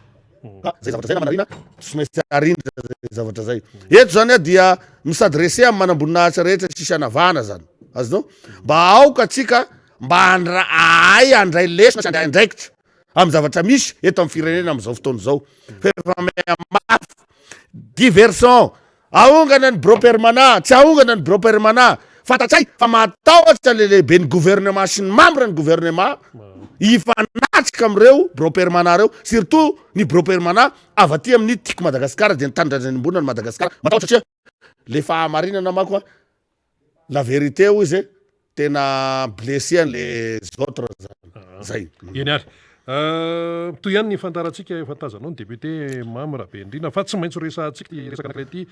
Ka zay zavatra zay namana Rina, tsy maintsy arindra zay zavatra zay. Eto zany aho dia mi-s'adresser amin'ny manamboninahitra rehetra tsisy anavahana zany. Azonao? Mba aoka antsika mba handra- ahay handray lesona sy handray andraikitra amin'ny zavatra misy eto amin'ny firenena amin'izao fotoana izao. Fa efa mihamafy diversion, ahongana ny bureau permanent, tsy ahongana ny bureau permanent. Fantatray fa matahotra le lehiben'ny gouvernement sy ny membre ny gouvernement hifanatrika amin'ireo bureau permanent ireo, surtout ny bureau permanent avy aty amin'ny Tiako Madagasikara dia ny tanindrazana iombonana Madagasikara. Matahotra satria le fahamarinana manko a, La vérité hoy izy tena blessé an les autres zany. Zay. Eny ary. Mitohy ihany ny fandaharantsika efa tazanao ny député Mamy Rabenirina fa tsy maintsy ho resahantsika ity resaka anankiray ity.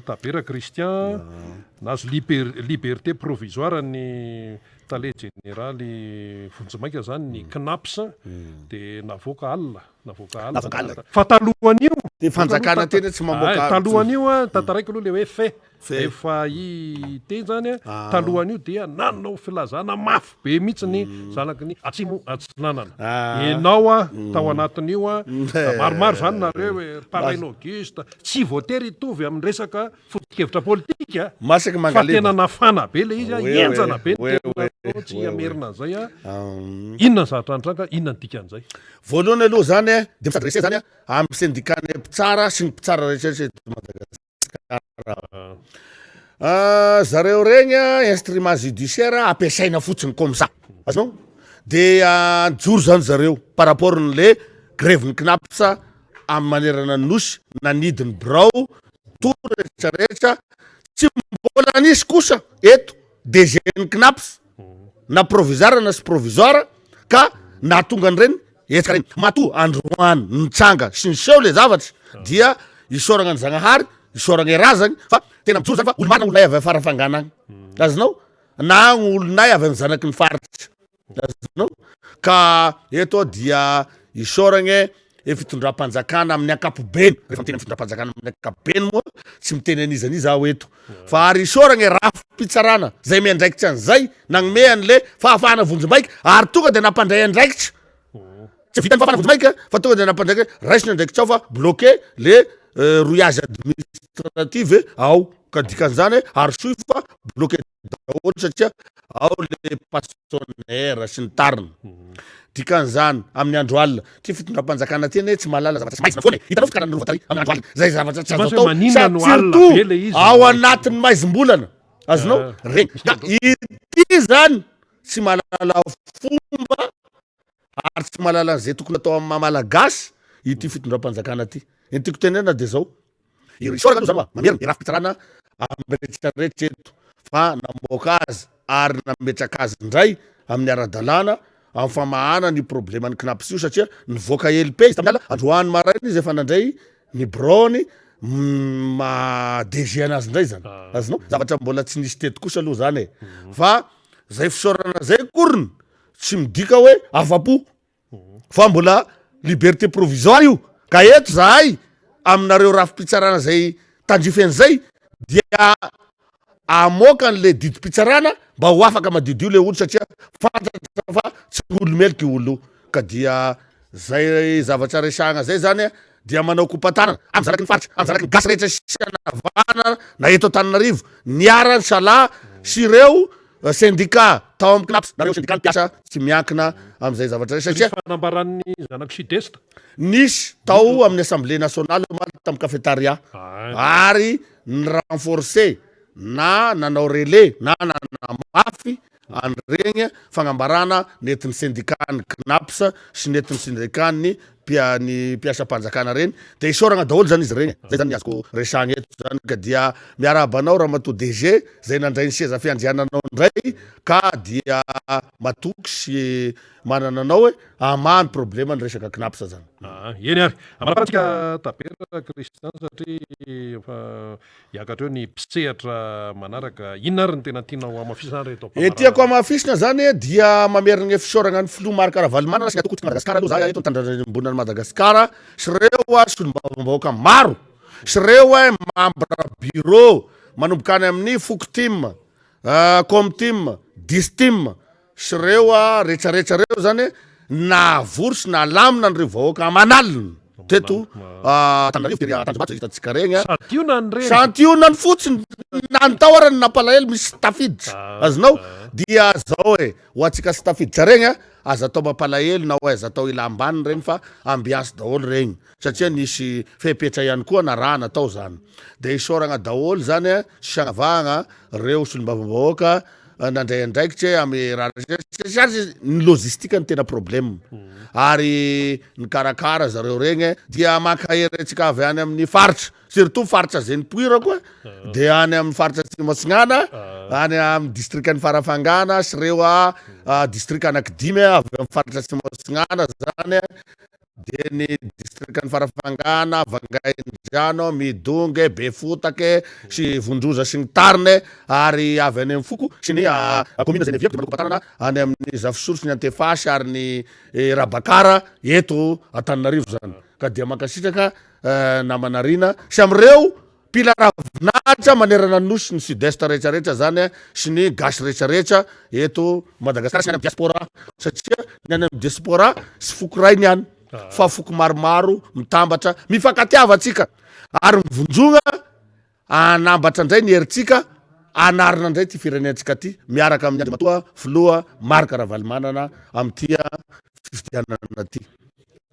Tabera Christian nahazo liberté provisoire ny tale jeneraly vonjimaika zany ny CNaPS dia navoaka alina. Navoaka alina. Navoaka alina. Fa talohan'io. Dia fanjakana tena tsy mamoaka. Ay, talohan'io a, tantaraiko aloha le hoe fait. Fait. FAIT zany a, talohan'io dia nanao filazana mafy be mihitsy ny zanaky ny Atsimo Atsinanana. Enao a, tao anatin'io a, maromaro zany nareo e, ry Parrain Auguste, tsy voatery hitovy amin'ny resaka Foto-kevitra politika Masaka fa mangaleba. tena nafana be le izy a, Oe, henjana be ny oe, tena oe, atao, tsy oe, oe. hamerina an'izay a. Inona ny zavatra nitranga, inona ny dikan'izay? Voalohany aloha zany a, de mi-s'adresser zany a amin'ny syndicat-n'ny mpitsara sy ny mpitsara rehetra rehetra eto Madagasikara. Zareo regny instrument judiciaire ampiasaina fotsiny comme ça, azonao? De nijoro zany zareo par rapport n'le grevy ny Cnaps amin'ny manerana ny nosy, nanidy ny birao, tour rehetra rehetra, tsy mbola nisy kosa eto DG ny Cnaps na provisoire na tsy provisoire ka nahatonga an'ireny hetsika ireny. Matoa androany nitranga sy niseho le zavatra dia isaoragna an'i Zagnahary, isaoragna i razagny fa tena mijoro zany fa olo-marina olonay avy Farafangana agny, azonao? Na olonay avy amin'ny zanaky ny faritra. Azonao? Ka eto aho dia isaoragna e fitondram-panjakana amin'ny ankapobeny, rehefa miteny amin'ny fitondram-panjakana amin'ny ankapobeny moa tsy miteny an'iza n'iza aho eto, fa ary isaoragna e rafi-pitsarana zay miandraikitra an'izay nagnome an'le fahafahana vonjimaika ary tonga de nampandray andraikitra, tsy vitan'ny fahafahana vonjimaika fa tonga de nampandray hoe raiso ny andraikitrao fa bloqué le rouillage administrative ao, ka dikan'izany hoe arosoy fa bloqué daholo satria ao le passionnaire sy ny tariny. Dikan'izany amin'ny andro alina, ty fitondram-panjakana ty anie tsy mahalala zavatra tsy maizina foana e. Hitanao fikaran'ny rova tary amin'ny andro alina, zay zavatra tsy azo atao, sady surtout ao anatin'ny maizim-bolana. Azonao? Regny. Ka ity zany tsy mahalala fomba ary tsy mahalala an'izay tokony atao amin'ny maha malagasy ity fitondram-panjakana ty. Ny tiako tenenina de zao, Isaorana aloha zany hoa, mamerina ny rafi-pitsarana amin'ny rehetra rehetra eto fa namoaka azy ary nametraka azy indray amin'ny ara-dalàna amin'ny famahana an'io probleman'ny Cnaps io satria nivoaka LP izy tamin'ny alina, androany maraina izy efa nandray ny biraony maha DG anazy indray zany, azonao? Zavatra mbola tsy nisy teto kosa aloha zany e, fa zay fisaorana zay akoriny tsy midika hoe afa-po. fa mbola liberté provisoire io ka eto zahay aminareo rafi-pitsarana zay tandrify an'izay dia amoaka an'le didim-pitsarana mba ho afaka madiodio le olo satria fantatra fa tsy olo-meloka io olo io ka dia zay zavatra resahana zay zany dia manao kopatanana amin'ny zanaky ny faritra amin'ny zanaky ny gasy rehetra sy anavahana na eto Antananarivo niara-nisalahy sy ireo Sendika tao amin'ny Cnaps, nareo sendika mpiasa tsy miankina amin'izay zavatra izay satria. Nisy fanambaran'ny zanak'i Sud-Est. Nisy tao amin'ny Assemblée nationale omaly tamin'ny cafetaria ary ni-renforcer na nanao relais na nanamafy an'ireny fagnambarana nentin'ny sendikan'ny Cnaps sy nentin'ny sendikan'ny mpia ny mpiasam-panjakana reny de isaoragna daholo zany izy regny, zay zany ny azoko resahagna eto zany ka dia miarahaba anao ramatoa DG zay nandray ny seza fiandriananao ndray ka dia matoky sy manana anao hoe hamaha ny problema ny resaka Cnaps zany. Aa eny ary, amaraparantsika Tabera Christian satria efa Hiakatra eo ny mpisehatra manaraka. Inona ary no tena tianao hamafisina reto Ny tiako hamafisina zany dia mamerina ny fisaoragna ny filoha Marc Ravalomanana sy ny antoko Madagasikara aloha za eto Antananarivo an'i Madagasikara sy reo solombavambahoaka maro sy reo membre bureau manomboka any amin'ny fokotim, comtim, distim sy reo retraretra reo zany nahavory sy nahalamina an'ireo vahoaka aman'alina teto Antananarivo tery Tanjombato zay hitantsika regny a. Santionany reny. Santionany fotsiny na ny tao ara ny nampalahelo misy tafiditra azonao dia zao e ho antsika sy tafiditra regny a aza atao mampalahelo na hoe aza atao ila ambany regny fa ambiance daholo regny satria nisy fepetra ihany koa narahana tao zany de isaoragna daholo zany a sy anavahagna reo solombavambahoaka nandray andraikitra amy raha satria ny logistique no tena problème ary nikarakara zareo regny dia mankahery antsika avy any amin'ny faritra surtout faritra zay nipoirako de any amin'ny faritra atsimo atsignana any amin'ny distrikan'i Farafangana sy reo a distrika anaky dimy avy amin'ny faritra atsimo atsignana zany Dia ny distrikan'i Farafangana, Vangaindrano, Midongy, Befotaka sy Vondroza sy ny tariny ary avy any amin'ny foko sy ny kaominina izay niaviako dia Manakobatanana any amin'ny Zafisoro sy ny Antefasy ary ny Rabakara eto Antananarivo izany ka dia mankasitraka namana Rina sy amin'ireo Mpila ravinahitra manerana ny nosy, ny sud est rehetra rehetra zany sy ny gasy rehetra rehetra eto Madagascar sy ny any amin'ny diaspora satria ny any amin'ny diaspora sy foko iray ny any fa foko maromaro mitambatra mifankatiava antsika ary mivonjogna hanambatra indray ny herintsika hanarina indray ty firenentsika ty miaraka amin'ny Andriamatoa filoha Marc Ravalomanana amin'ity fifidianana ty.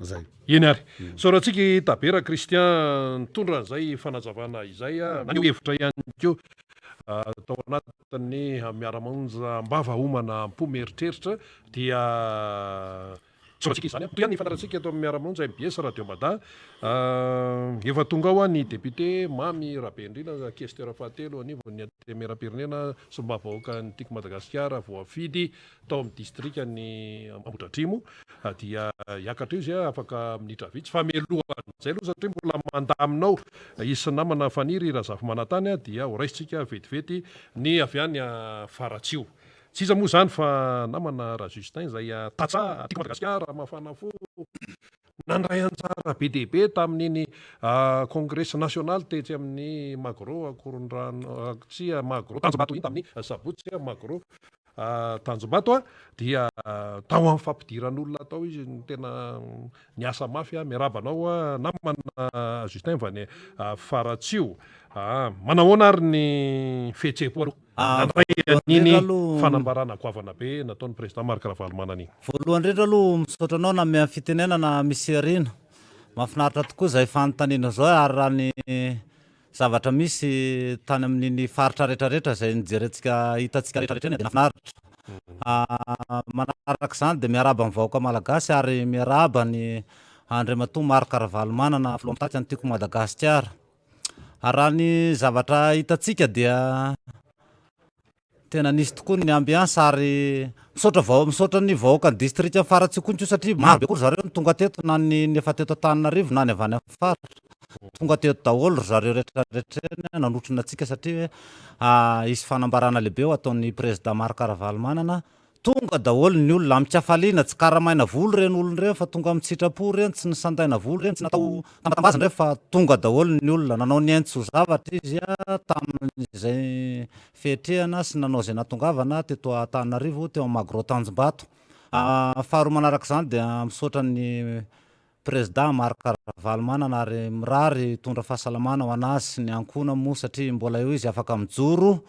Zay. Eny ary. Isaorantsika i Tabera Christian nitondra an'izay fanazavana izay, naneho hevitra ihany koa. Tao anatin'ny miara-monja am-bava homana am-po mieritreritra dia tsorantsika izany. Mitohy ihany ny fandaharantsika eto amin'ny miara-monja mbs Radio Mada. Efa tonga ao ny député Mamy Rabenirina, questeur fahatelo anivon'ny Antenimierampirenena, solombavambahoakan'ny Tiako Madagasikara voafidy tao amin'ny distrikan'i Ambohidratrimo dia hiakatra eo izy afaka minitra vitsy fa mialohan'izay aloha satria mbola mandamina ao hisy namana Faniry Razafimanantany dia ho raisintsika vetivety ny avy any Faratsiho. Tsy iza moa izany fa namana Rajustin izay tantsaha Tiako Madagasikara mafana fo nandray anjara be dia be tamin'iny kongresy nasionaly tetsy amin'ny Magro Ankorondrano tsia Magro Tanjombato iny tamin'ny sabotsy Magro Tanjombato dia tao amin'ny fampidiran'olona tao izy no tena niasa mafy. Miarahaba anao namana Justin avy any Faratsiho. Manahoana ary ny fihetseham-po aloha nandray an'iny fanambarana goavana be nataon'ny Président Marc Ravalomanana iny? Voalohany indrindra aloha misaotra anao nanome ny fitenenana Miss Irina. Mahafinaritra tokoa izay fanontaniana izao ary raha ny Zavatra misy tany amin'iny faritra rehetrarehetra izay nijerentsika hitantsika rehetrarehetra iny dia nahafinaritra. Manaraka izany dia miarahaba ny vahoaka malagasy ary miarahaba ny Andriamatoa Marc Ravalomanana filoha mpitarika ny Tiako Madagasikara. Ary raha ny zavatra hitantsika dia Tena nisy tokoa ny ambiance ary misaotra vao misaotra ny vahoakan'ny distrikan'i Faratsiho koa satria maro be koa ry zareo no tonga teto na ny ny efa teto Antananarivo na ny avy any amin'ny faritra. Tonga teto daholo ry zareo rehetra rehetra ireny nanotrona antsika satria hoe hisy fanambarana lehibe ho ataon'ny Prezida Marc Ravalomanana. Tonga daholo ny olona amin-kafaliana, tsy karamaina vola ireny olona ireny fa tonga amin-tsitrapo ireny, tsy nisandaina vola ireny, tsy natao tambatambazana ireny fa tonga daholo ny olona. Nanao ny ainy tsy ho zavatra izy tamin'izay fiatrehana sy nanao izay nahatongavana teto Antananarivo teo amin'ny Magro Tanjombato. Faharoa manaraka izany dia misaotra ny Prezida Marc Ravalomanana ary mirary hitondra fahasalamana ho an'azy sy ny ankohonany moa satria mbola eo izy afaka mijoro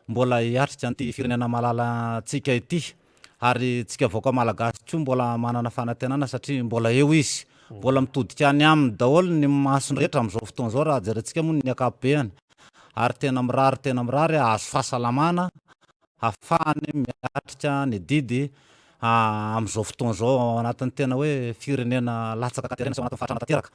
mbola hiatrika an'ity firenena malalantsika ity ary tsika vahoaka malagasy koa mbola manana fanantenana satria mbola eo izy mbola mitodika any aminy daholo ny masony rehetra amin'izao fotoana izao raha jerentsika moa ny ankapobeany ary tena mirary tena mirary hahazo fahasalamana hahafahany miatrika ny didy amin'izao fotoana izao ao anatin'ny tena hoe firenena latsaka katerena sy ao anatin'ny fahantrana tanteraka.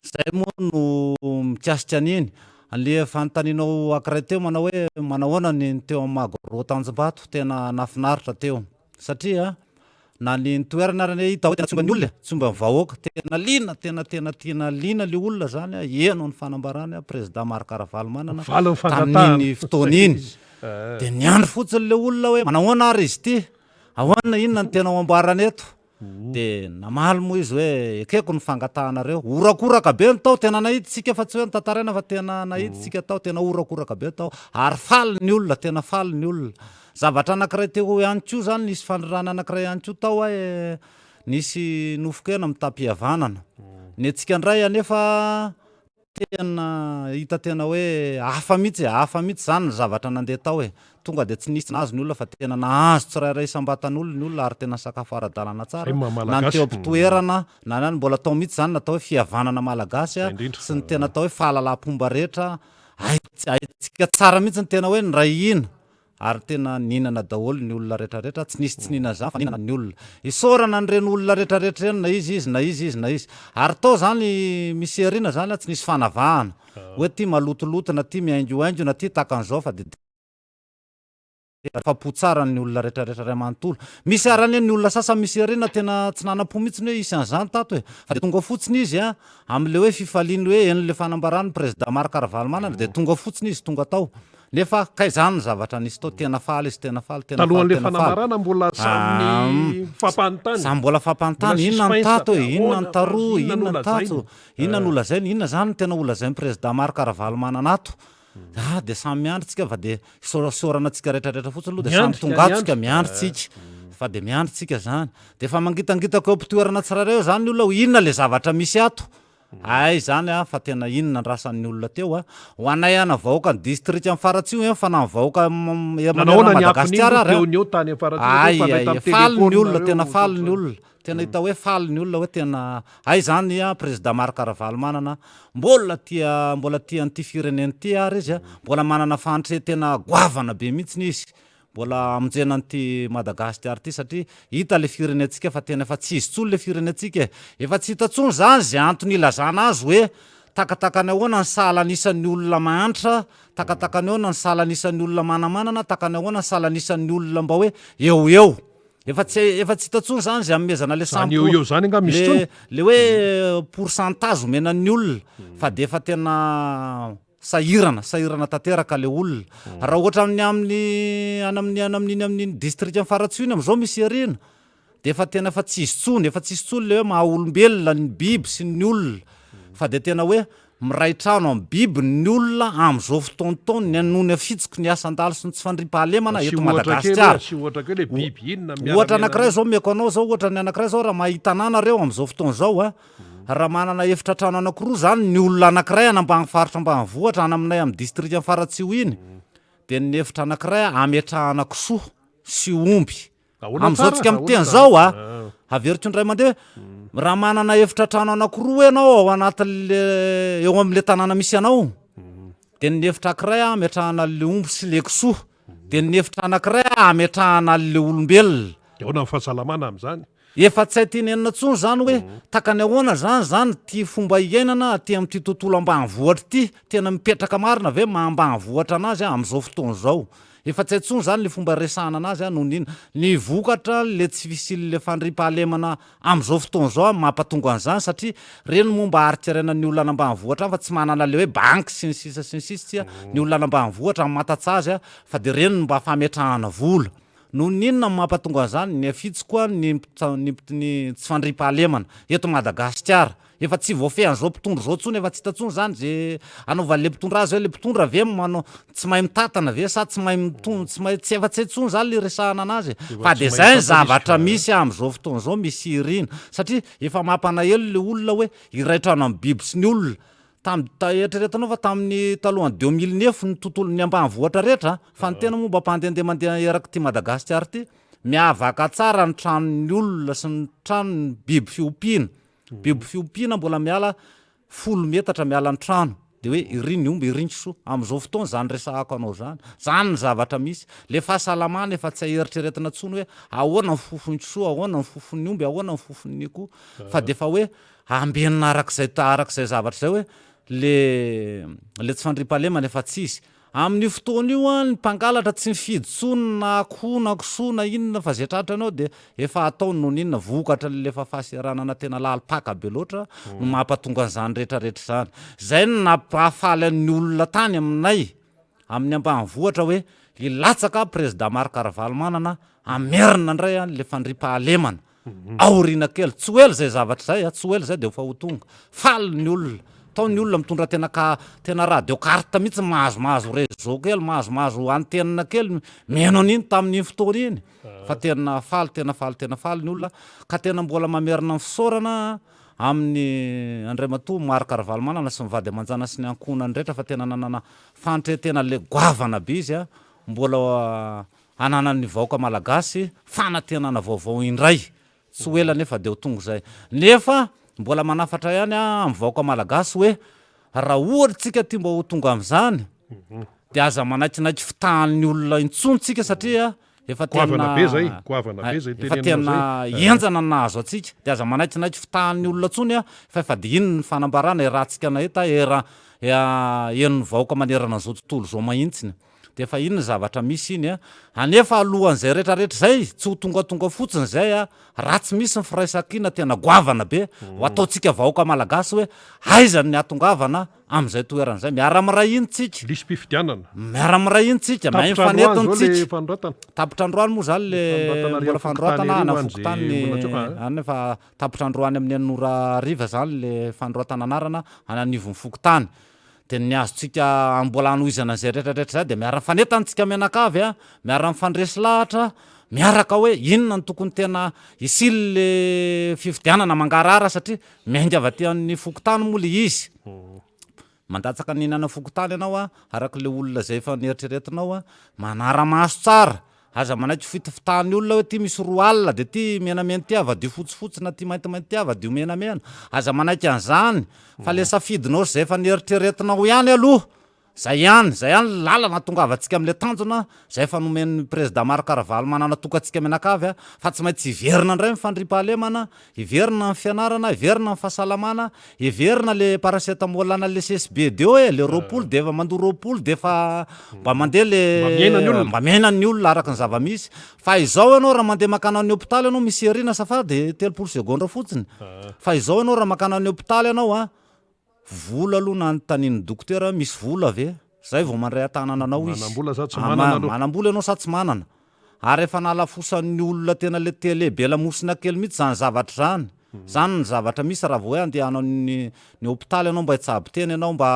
Izay moa no mikasika an'iny. An'ilay fanontanianao ankiray teo manao hoe manahoana ny teo amin'ny Magro Tanjombato, tena nahafinaritra teo satria Na ny ny toerana ary anie hita hoe tena tsy omby ny olona e, tsy omby ny vahoaka, tena liana, tena tena tena liana le olona zany a, heno ny fanambarany a, Président Marc Ravalomanana Valin'ny fangatahana. tamin'iny fotoana iny. De niandry fotsiny le olona hoe manahoana ary izy ity, ahoana, inona no tena ho amboarana eto? De namaly moa izy hoe ekeko ny fangatahanareo. Horakoraka be ny tao, tena nahita isika fa tsy hoe notantaraina fa tena nahita isika tao, tena horakoraka be tao ary faly ny olona, tena faly ny olona. Zavatra anankiray teo ihany koa zany, nisy fanirana anankiray ihany koa tao hoe nisy nofon-kena mitam-pihavanana. Ny antsika indray anefa tena hita tena hoe hafa mihitsy e, hafa mihitsy zany ny zavatra nandeha tao e. Tonga dia tsy nisy tsy nahazo ny olona fa tena nahazo tsirairay isam-batan'olona ny olona ary tena sakafo ara-dalàna tsara Zay maha na ny malagasy. teo am-pitoerana na ny any. Mbola tao mihitsy zany ny atao hoe fihavanana malagasy Zay indrindra. sy ny tena atao hoe fahalalam-pomba rehetra. Haintsika tsara mihitsy ny tena hoe niray hina. Ary tena nihinana daholo ny olona retraretra, tsy nisy tsy nihinana izany fa nihinana ny olona. Isaorana an'ireny olona retraretra ireny na iza izy na iza izy na iza. Ary tao izany misy aoriana izany tsy nisy fanavahana hoe ty malotoloto na ty mihaingohaingo na ty tahaka an'izao fa dia afa-po tsara ny olona retraretra iray manontolo. Misy ary anie ny olona sasany misy aoriana tena tsy nanam-po mihitsy hoe hisy an'izany tato e! Fa dia tonga fotsiny izy an, amin'ilay hoe fifaliany hoe henon'ilay fanambaran'ny Prezida Marc Ravalomanana dia tonga fotsiny izy tonga tao. Nefa kay zany ny zavatra nisy tao, tena faly izy, tena faly, tena faly, Talohan'ilay tena faly. fanamarana mbola samy Ahm, mifampanontany. samy mbola Mbola fampanontany, inona ny suspense tato be, e, inona ahoana ny fa taroa, inona no inona ny lazainy? tato, inona no holazainy, inona zany no tena holazain'i Prezida Marc Ravalomanana ato. Ah, dia samy miandry tsika fa dia isaorasaorana antsika rehetrarehetra fotsiny aloha dia samy Miandry ka, tonga ato tsika, miandry. miandry tsika, fa dia miandry tsika zany. Dia efa mangitangitaka eo am-pitoerana tsirairay eo zany ny olona hoe inona le zavatra misy ato. Hay izany a, fa tena iny nandrasan'ny olona teo a. Ho anay ana vahoakan'ny distrikan'i Faratsiho eny fa na ny vahoaka Nanao manerana ahoana ny akon'iny Madagasikara aloha ary a. teo ny eo tany Faratsiho Hay teo mifandray hay, tamin'ny faly ny telefaonina olona, nareo tena faly ny ohatrohatr'izany. olona. Tena hita hoe faly ny olona hoe tena hay izany a, Président Marc Ravalomanana mbola tia mbola tia an'ity firenena ity ary izy a, mbola manana fahantre-tena goavana be mihitsiny izy. Mbola hamonjena an'ity Madagasikara ity satria hita le firenentsika fa tena efa tsy izy intsony le firenentsika e! Efa tsy hita intsony zany ze antony ilazana azy hoe takatakany ahoana ny sahalan'isan'ny olona mahantra, takatakany ahoana ny sahalan'isan'ny olona manamanana, takany ahoana ny sahalan'isan'ny olona mba hoe eo ho eo. Efa tsy efa tsy hita intsony zany ze hanomezana le Zany eo ho eo zany angaha misy le intsony? le hoe pourcentage omena ny olona fa de efa tena Sahirana, sahirana tanteraka le olona. Raha ohatra amin'ny amin'ny any amin'ny any amin'iny amin'iny distrikan'i Faratsiho iny amin'izao misy erina de efa tena efa tsy izy intsony, efa tsisy intsony le hoe maha olombelona ny biby sy ny olona fa de tena hoe miray trano amin'ny biby ny olona amin'izao fotoantaona ny noho ny afitsiky ny asan-dahalo sy ny tsy fandriampahalemana Asio eto ohatra kely hoe, Madagasikara. asio ohatra kely hoe biby inona Ohatra miara-miaina anankiray amin'ny. zao omeko anao zao, ohatra ny anankiray zao raha mahita anà nareo amin'izao fotoana izao a, Raha manana efitra trano anankiroa izany ny olona anankiray any ambany faritra ambanivohitra any aminay amin'ny distrikan'i Faratsiho iny dia ny efitra anankiray ametrahana kisoa sy omby. Ahoana Amin'izao tsara? tsika Ahoana miteny tsara? izao a, Ah. averiko indray mandeha, raha manana efitra trano anankiroa ianao ao anatin'le eo amin'le tanàna misy anao dia ny efitra ankiray ametrahana an'le omby sy le kisoa dia ny efitra anankiray ametrahana an'le olombelona. Dia ahoana ny fahasalamana amin'izany? Efa tsy hay tenenina intsony izany hoe takany ahoana izany izany ity fomba iainana aty amin'ity tontolo ambanivohitra ity, tena mipetraka marina ve maha ambanivohitra anazy amin'izao fotoana izao? Efa tsy hay intsony izany le fomba iresahana anazy noho ny inona? Ny vokatra le tsy fisian'le fandriampahalemana amin'izao fotoana izao mampatonga an'izany satria ireny moa mba arikarenan'ny olona any ambanivohitra any fa tsy manana le hoe banky sy ny sisa sy ny sisa tsia ny olona any ambanivohitra mamantatsa azy fa de ireny no mba fametrahana vola. Noho ny inona no mampatonga an'izany? Ny afitsy koa ny ny ny tsy fandriampahalemana eto Madagasikara. Efa tsy voafehin'izao mpitondra izao intsony, efa tsy hita intsony izany ze anaovan'le mpitondra azy hoe le mpitondra ve manao tsy mahay mitantana ve sa tsy mahay mitondra tsy mahay tsy efa tsy hay intsony izany le iresahana anazy e. Efa Fa tsy de mahay zay ny mitantana izy zavatra ka. misy amin'izao fotoana izao misy irina satria efa mampanahelo le olona hoe iray trano amin'ny biby sy ny olona. Tam ta eritreretinao fa tamin'ny talohan'ny 2009 ny tontolo ny ambanivohitra rehetra fa ny tena moa mba mpandehandeha mandeha erak'ity Madagasikara ity, miavaka tsara ny tranon'ny olona sy ny tranon'ny biby fiompiana, biby fiompiana mbola miala folo metatra miala ny trano de hoe iry ny omby iry ny kisoa, amin'izao fotoana izany resahako anao izany, zany ny zavatra misy, le fahasalamana efa tsy hay eritreretina intsony hoe ahoana ny fofon'ny kisoa, ahoana ny fofon'ny omby, ahoana ny fofon'ny akoho fa de efa hoe Ambenina arak'izay arak'izay zavatra izay hoe le le tsy fandriampahalemana efa tsy hisy. Amin'io fotoana io an, ny mpangalatra tsy mifidy intsony na akoho na kisoa na inona fa izay tratrany ao dia efa ataony noho ny inona, vokatry ny le efa fahaseranana tena lalim-paka be loatra no mampatonga an'izany rehetrarehetra izany. Izay no nampahafaly an'ny olona tany aminay. Amin'ny ambanivohitra hoe hilatsaka Prezida Marc Ravalomanana hamerina indray an le fandriampahalemana aoriana kely, tsy ho ela izay zavatra izay a, tsy ho ela izay dia efa ho tonga, faly ny olona, tao ny olona mitondra tena ka tena radio carte mihitsy mahazomahazo réseau kely, mahazomahazo antenne kely mihaino an'iny tamin'iny fotoana iny fa tena faly tena faly tena faly ny olona ka tena mbola mamerina ny fisaorana amin'ny Andriamatoa Marc Ravalomanana sy ny vady aman-janany sy ny ankohonany rehetra fa tena nanana fanetren-tena le goavana be izy a, mbola hananan'ny vahoaka malagasy fanantenana vaovao indray, tsy ho ela anefa dia ho tonga izay. Nefa mbola manafatra ihany aho amin'ny vahoaka malagasy hoe raha ohatra tsika tia mba ho tonga amin'izany dia aza manaikinaiky fitahan'ny olona intsony tsika satria Efa tena Goavana be zay, goavana be zay efa teneninao tena zay. henjana ny nahazo antsika de aza manaikinaiky fitahan'ny olona tsony a fa efa de iny ny fanambarana iarahantsika nahita era henon'ny vahoaka manerana an'izao tontolo izao mahintsiny de efa iny ny zavatra misy iny a anefa alohan'izay retraretra zay tsy ho tongatonga fotsiny zay a raha tsy misy ny firaisankina tena goavana be ho ataontsika vahoaka malagasy hoe aiza ny hatongavana Amin'izay toerana izay, miara-miray iny tsika. Lisi-pifidianana. Miara-miray iny tsika, mahay Tapitra androany mifanentana izao le tsika. fanoratana. Tapitra androany moa izany le Fanoratana ary mbola amin'ny fokontany fanoratana ery any ho amin'ny an'izay fokontany mbola tsy ao, any fa tapitra androany amin'ny enina ora hariva izany le fanoratana anarana any anivon'ny fokontany. Dia ny azontsika mbola hanohizana an'izay rehetra rehetra izay dia miara-mifanentana tsika mianakavy a, miara-mifandresy lahatra, miaraka hoe inona no tokony tena hisian'ny le fifidianana mangarahara satria miainga avy aty amin'ny fokontany moa le izy. Mandatsaka ny any fokontany ianao a, araka le olona izay efa neritreretinao a, manara-maso tsara, aza manaiky fitafitahan'ny olona hoe ty misy 20 alina de ty menamena ty avadio fotsifotsy na ty maintimainty ty avadio menamena, aza manaiky an'izany fa le safidinao sy zay efa neritreretinao ihany aloha, zay ihany, zay ihany ny lalana ahatongavantsika am'le tanjona zay efa nomen'ny Prezida Marc Ravalomanana tokantsika mianakavy a, fa tsy maintsy hiverina indray ny fandriampahalemana, Hiverina ny fianarana, hiverina ny fahasalamana, hiverina le paracetamol ana le CSB deo e, le 20 de efa mandoa 20 de efa mba mandeha le Mba miaina ny olona. mba miaina ny olona araka ny zava-misy. Fa izao ianao raha mandeha makana any hopitaly ianao misy erina safady 30 segondra fotsiny. Fa izao ianao raha makana any hopitaly ianao a, Vola aloha nanontanian'ny dokotera misy vola ve? Zay vao mandray an-tanana anao izy. Manam-bola sa tsy manana aloha? Manam-bola ianao sa tsy manana? Ary efa nalafosan'ny olona tena le tele be lamosina kely mihitsy zany zavatra zany. Zany ny zavatra misy raha vao hoe andeha hanao ny ny hopitaly ianao mba hitsabo tena ianao mba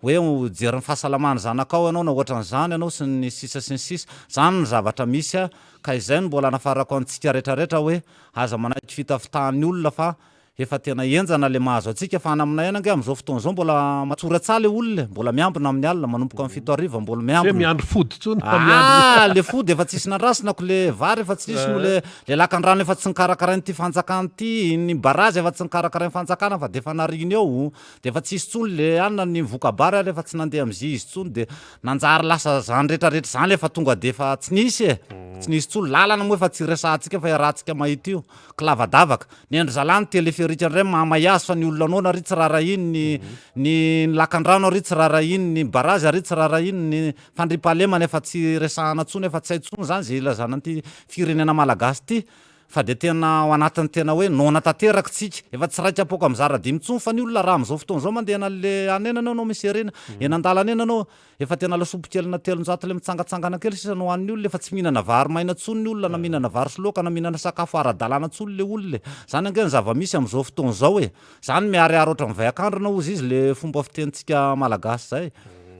hoe hijery ny fahasalaman'ny zanakao ianao na ohatran'izany ianao sy ny sisa sy ny sisa. Zany ny zavatra misy ka izay no mbola anafarako antsika retraretra hoe aza manaiky fitafitahan'ny olona fa Efa tena henjana le mahazo antsika fa any aminay any ange amin'izao fotoana izao mbola matsoratsaha le olona e, mbola miambina amin'ny alina manomboka amin'ny 7 hariva mbola Tsy hoe miambina. miandry fody intsony fa miandry. Ah! Le fody efa tsisy nandrasina ko le vary efa tsy nisy no le le lakandrano efa tsy nokarakarain'ity fanjakana ity, ny barazy efa tsy nokarakarain'ny fanjakana fa de efa nariana eo, de efa tsisy intsony le anona ny voka-bary ary efa tsy nandeha amin'izay izy intsony de nanjary lasa zany retraretra zany efa tonga de efa tsy nisy e, tsy nisy intsony, lalana moa efa tsy resahantsika fa iarahantsika mahita io, kilavadavaka. Ny an-dry zalahy ny téléphérique indray mahamay azy fa ny olona noana ary tsy rarahiny, ny ny ny lakandrano ary tsy rarahiny, ny barazy ary tsy rarahiny, ny fandriampahalemana efa tsy resahana intsony, efa tsy hay intsony izany izay ilazana an'ity firenena malagasy ity fa dia tena ao anatin'ny tena hoe noana tanteraka isika, efa tsy raiki-apoaka mizara dimy intsony fa ny olona raha amin'izao fotoana izao mandeha an'le any eny ianao misy harena, eny an-dalana eny ianao Efa tena lasopy kelina 300 le mitsangatsangana kely sisa no hanin'ny olona, efa tsy mihinana vary maina tsony ny olona na mihinana vary sy laoka na mihinana sakafo ara-dalàna tsony le olona e! Zany ange ny zava-misy amin'izao fotoana izao e! Zany miharihary ohatran'ny vay an-kandrina hozy izy le fomba fitenintsika malagasy zay.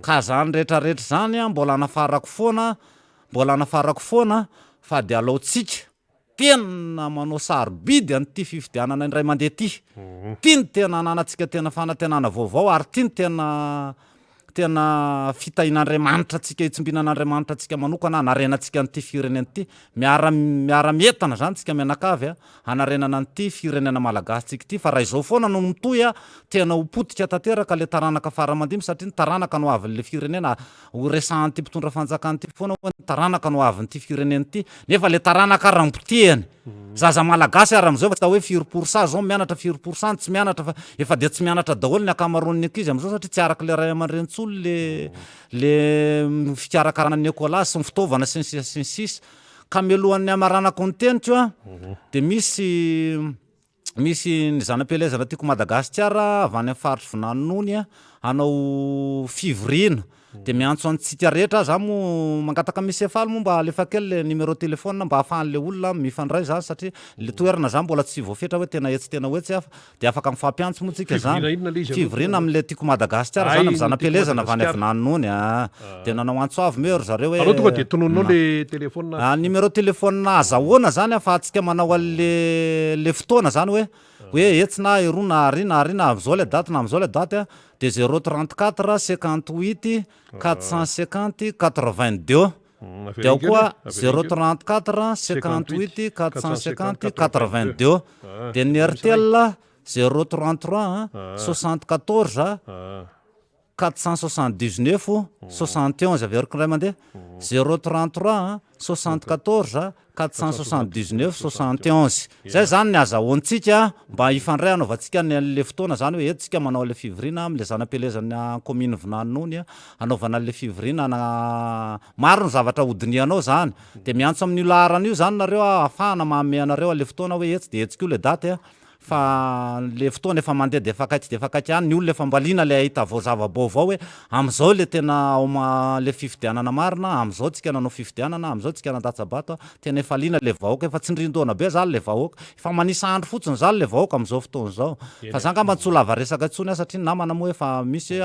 Ka zany rehetra rehetra zany an mbola anafarako foana, mbola anafarako foana fa de alaontsika tena manao sarobidy an'ity fifidianana indray mandeha ity. Ity no tena ananantsika tena fanantenana vaovao ary ity no tena tena fitahian'Andriamanitra antsika, hitsimbinan'Andriamanitra antsika manokana hanarenantsika an'ity firenena ity. Miara miara-mientana izany tsika mianakavy hanarenana an'ity firenena malagasintsika ity fa raha izao foana no mitohy tena ho potika tanteraka ilay taranaka fara aman-dimby satria ny taranaka no avin'ilay firenena Ho resahan'ity mpitondra fanjakana ity foana hoe ny taranaka no avin'ity firenena ity, nefa le taranaka ary ampotehany. Zaza malagasy ary amin'izao efa tsy hoe firy pour cent zao mianatra, firy pour cent ny tsy mianatra fa efa dia tsy mianatra daholo ny ankamaroan'ny ankizy amin'izao satria tsy araka le ray aman-dreny intsony le le fikarakarana ny écolage sy ny fitaovana sy ny sisa sy ny sisa. Ka mialohan'ny hamaranako ny teniko an, dia misy Misy ny zana-pielezana tiako Madagasikara avy any amin'ny faritry Vinanonony hanao fivoriana dia miantso antsika rehetra aho, za moa mangataka amin'ny Sefaly moa mba alefa kely le numéro téléphone mba ahafahan'le olona mifandray zany satria le toerana zany mbola tsy voafetra hoe tena etsy tena ho etsy fa dia afaka mifampiantso moa tsika zany. Fivoriana inona le izy aloha? Fivoriana amin'le tiako Madagasikara zany Hay, amin'ny ny tiako zana-pielezana avy any Madagasikara. Vinanonony a. Dia nanao antso avo moa ry zareo hoe. Aleo tonga dia tonononao le téléphone. Ah, numéro téléphone azahoana zany ahafahantsika manao an'le le fotoana zany hoe hoe etsy na eroa na ary na ary na amin'izao le daty na amin'izao le daty a, de 0 34 58 450 82, de ao koa 0 34 58 450 82, de ny Airtel 0 33 74 479 71 averiko indray mandeha 0 33 74 479 71 zay zany ny azahoantsika mba hifandray hanaovantsika ny an'le fotoana zany hoe eto tsika manao an'le fivoriana am'le zana-pielezana commune Vinanonony a hanaovana an'le fivoriana na maro ny zavatra hodinihanao zany de miantso amin'io laharana io zany nareo ahafahana manome anareo an'le fotoana hoe etsy de etsy koa le daty a Fa le fotoana efa mandeha dia efa akaiky dia efa akaiky ihany, ny olona efa mba liana le hahita vao zava-baovao hoe amin'izao le tena ao ma le fifidianana marina, amin'izao tsika nanao fifidianana, amin'izao tsika nandatsa-bato a, tena efa liana le vahoaka, efa tsindrin-dohana be zany le vahoaka, efa manisa andro fotsiny zany le vahoaka amin'izao fotoana izao. Fa za angamba tsy ho lava resaka intsony aho satria ny namana moa efa misy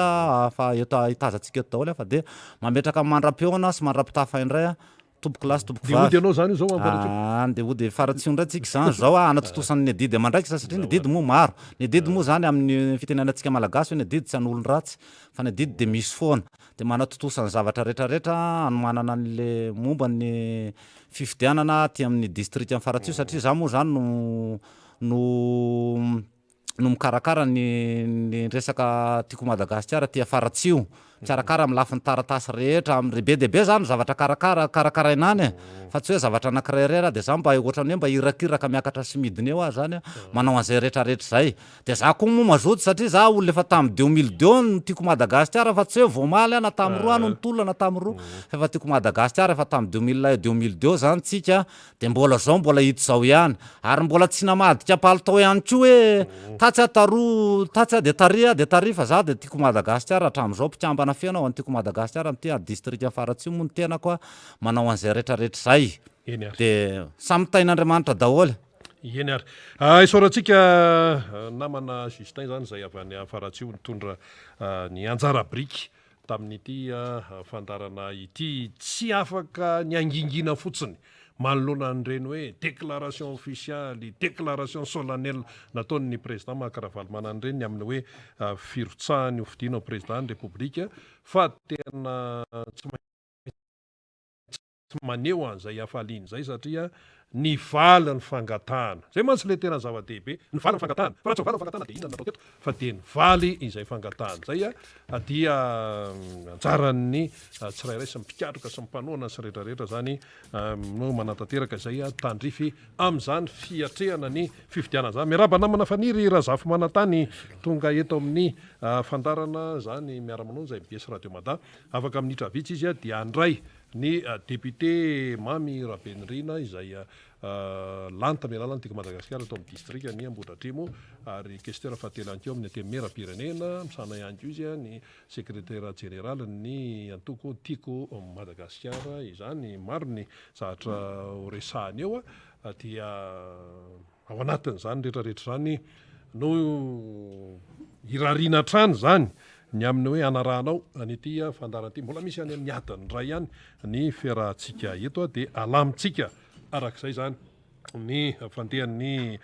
fa eto hitazantsika eto daholo aho fa dia mametraka mandra-pihaona sy mandra-pitafa indray aho. Tompoko lahy sy tompoko Dia hody vavy. ianao izany io izao Faratsiho? Ah, dia hody Faratsiho indray tsika izany izao ah, hanatontosa ny adidy aman-draikitra satria ny adidy moa maro. Ny adidy moa izany amin'ny fitenenantsika malagasy hoe ny adidy tsy an'olon-dratsy fa ny adidy dia misy foana. Dia manatontosa ny zavatra rehetrarehetra hanomanana an'le momba ny fifidianana aty amin'ny distrikan'i Faratsiho satria izaho moa izany no no no mikarakara ny ny resaka Tiako Madagasikara aty Faratsiho, mikarakara amin'ny lafiny taratasy rehetra, amin'ny be dia be zany zavatra karakara karakaraina any e, fa tsy hoe zavatra anankiray irery aho, dia za mba ohatran'ny hoe mba irakiraka miakatra sy midina eo aho zany a, manao an'izay rehetra rehetra izay, dia za koa moa mazoto satria za olona efa tamin'ny 2002 no Tiako Madagasikara fa tsy hoe vao omaly aho na tamin'ny roa aho no nitolona na tamin'ny roa, fa efa Tiako Madagasikara efa tamin'ny 2000 2002 zany tsika Dia mbola zao mbola hita izao ihany. Ary mbola tsy namadika palitao ihany koa hoe tatsy aho taroa, tatsy aho dia tary aho dia tary fa za dia tiako Madagasikara hatramin'izao, mpikambana feno aho an'ny tiako Madagasikara amin'ity ary distrikan'i Faratsiho moa ny tenako a, manao an'izay retraretra izay. Eny ary. Dia samy tahin'Andriamanitra daholo. Eny ary. Isaorantsika namana Justin izany izay avy any Faratsiho nitondra ny anjara biriky tamin'ity fandaharana ity. Tsy afaka ny hangingina fotsiny manoloana an'ireny hoe déclaration ofisialy, déclaration solennelle nataon'ny Président Marc Ravalomanana ireny ny amin'ny hoe firotsahany ho fidiana ho Président ny Repoblika fa tena tsy maintsy maneho an'izay hafaliana izay satria nivaly ny fangatahana. Izay mantsy ilay tena zava-dehibe, nivaly ny fangatahana. Fa raha tsy nivaly ny fangatahana dia inona no natao teto? Fa dia nivaly izay fangatahana izay dia anjaran'ny tsirairay sy ny mpikatroka sy ny mpanohana sy rehetra rehetra izany no manatanteraka izay tandrify amin'izany fiatrehana ny fifidianana izany. Miarahaba namana Faniry Razafimanantany tonga eto amin'ny fandaharana izany miara-manonja mbs Radio Mada. Afaka minitra vitsy izy dia handray Ny député Mamy Rabenirina izay lany tamin'ny alalan'ny Tiako Madagasikara tao amin'ny distrikan'i Ambohidratrimo ary questeur fahatelo ihany koa amin'ny Antenimierampirenena, misahana ihany koa izy ny sekretera jeneralin'ny antoko Tiako Madagasikara izany. Maro ny zavatra ho resahina eo dia Ao anatin'izany rehetra rehetra izany no irariana hatrany izany ny amin'ny hoe hanarahanao an'ity fandaharana ity. Mbola misy any amin'ny adiny iray ihany ny fiarahantsika eto dia alamintsika arak'izay izany ny fandehan'ny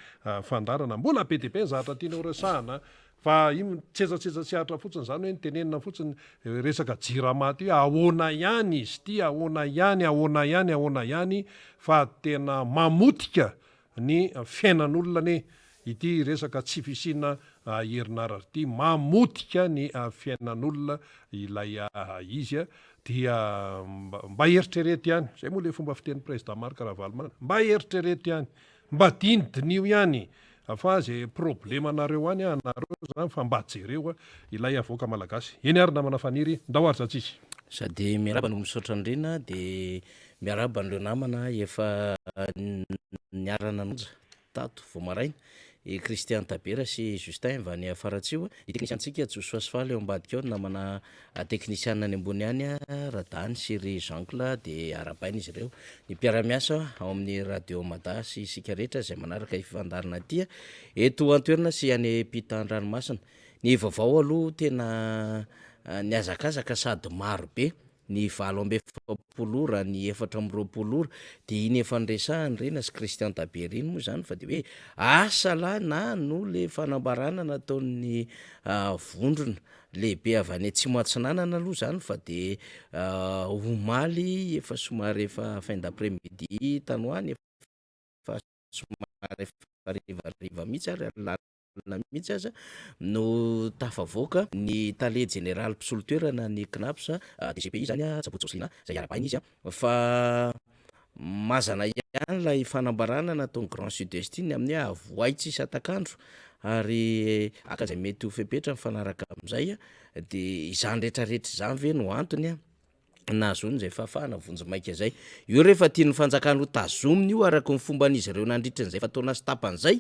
fandaharana. Mbola be dia be ny zavatra tiana horesahana fa io mitsetsatsetsa tsy aritra fotsiny izany hoe ny tenenina fotsiny resaka jirama ity hoe ahoana ihany izy ity, ahoana ihany, ahoana ihany, ahoana ihany fa tena mamotika ny fiainan'olona anie ity resaka tsy fisiana herinaratra ity, mamotika ny fiainan'olona ilay izy dia mba eritrereto ihany, izay moa ilay fomba fitenin'ny Président Marc Ravalomanana, mba eritrereto ihany, mba dinidiniho ihany fa izay problemanareo any anareo izany fa mba jereo ilay avoaka malagasy. Eny ary namana Faniry, ndao ary zatsisy. Sady miarahaba no misaotra an'i Rina dia Miarahaba an'ireo namana efa niara-nanonja tato vao maraina, i Christian Tabera sy Justin avy any Faratsiho, ny teknisiantsika Josoa sy Faly eo ambadika ao, ny namana teknisianina any ambony any Radany sy ry Jeancle dia arahabaina izy ireo, ny mpiara-miasa ao amin'ny Radio Mada sy isika rehetra izay manaraka ity fandaharana ity eto an-toerana sy any ampitan-dranomasina. Ny vaovao aloha tena nihazakazaka sady maro be. ny 48 ora, ny 24 ora, dia iny efa niresahany Rina sy Christian Tabera iny moa izany fa dia hoe asa lahy na noho le fanambarana nataon'ny vondrona lehibe avy any atsimo atsinanana aloha izany fa dia omaly efa somary efa fin d'après midi tany ho any efa somary efa harivariva mihitsy ary alina mihitsy aza no tafavoaka ny tale jeneraly mpisolo toerana ny Cnaps DGPI izany Tsaboy Jocelina izay arahabaina izy fa mazana ihany ilay fanambarana nataon'ny Grand Sud Est iny amin'ny hoe avoay tsy hisatak'andro ary haka izay mety ho fepetra mifanaraka amin'izay dia izany rehetrarehetra izany ve no antony nahazoany izay fahafahana vonjimaika izay. Io rehefa tian'ny fanjakana ho tazomina io araka ny fomban'izy ireo nandritra an'izay efa-taona sy tapany izay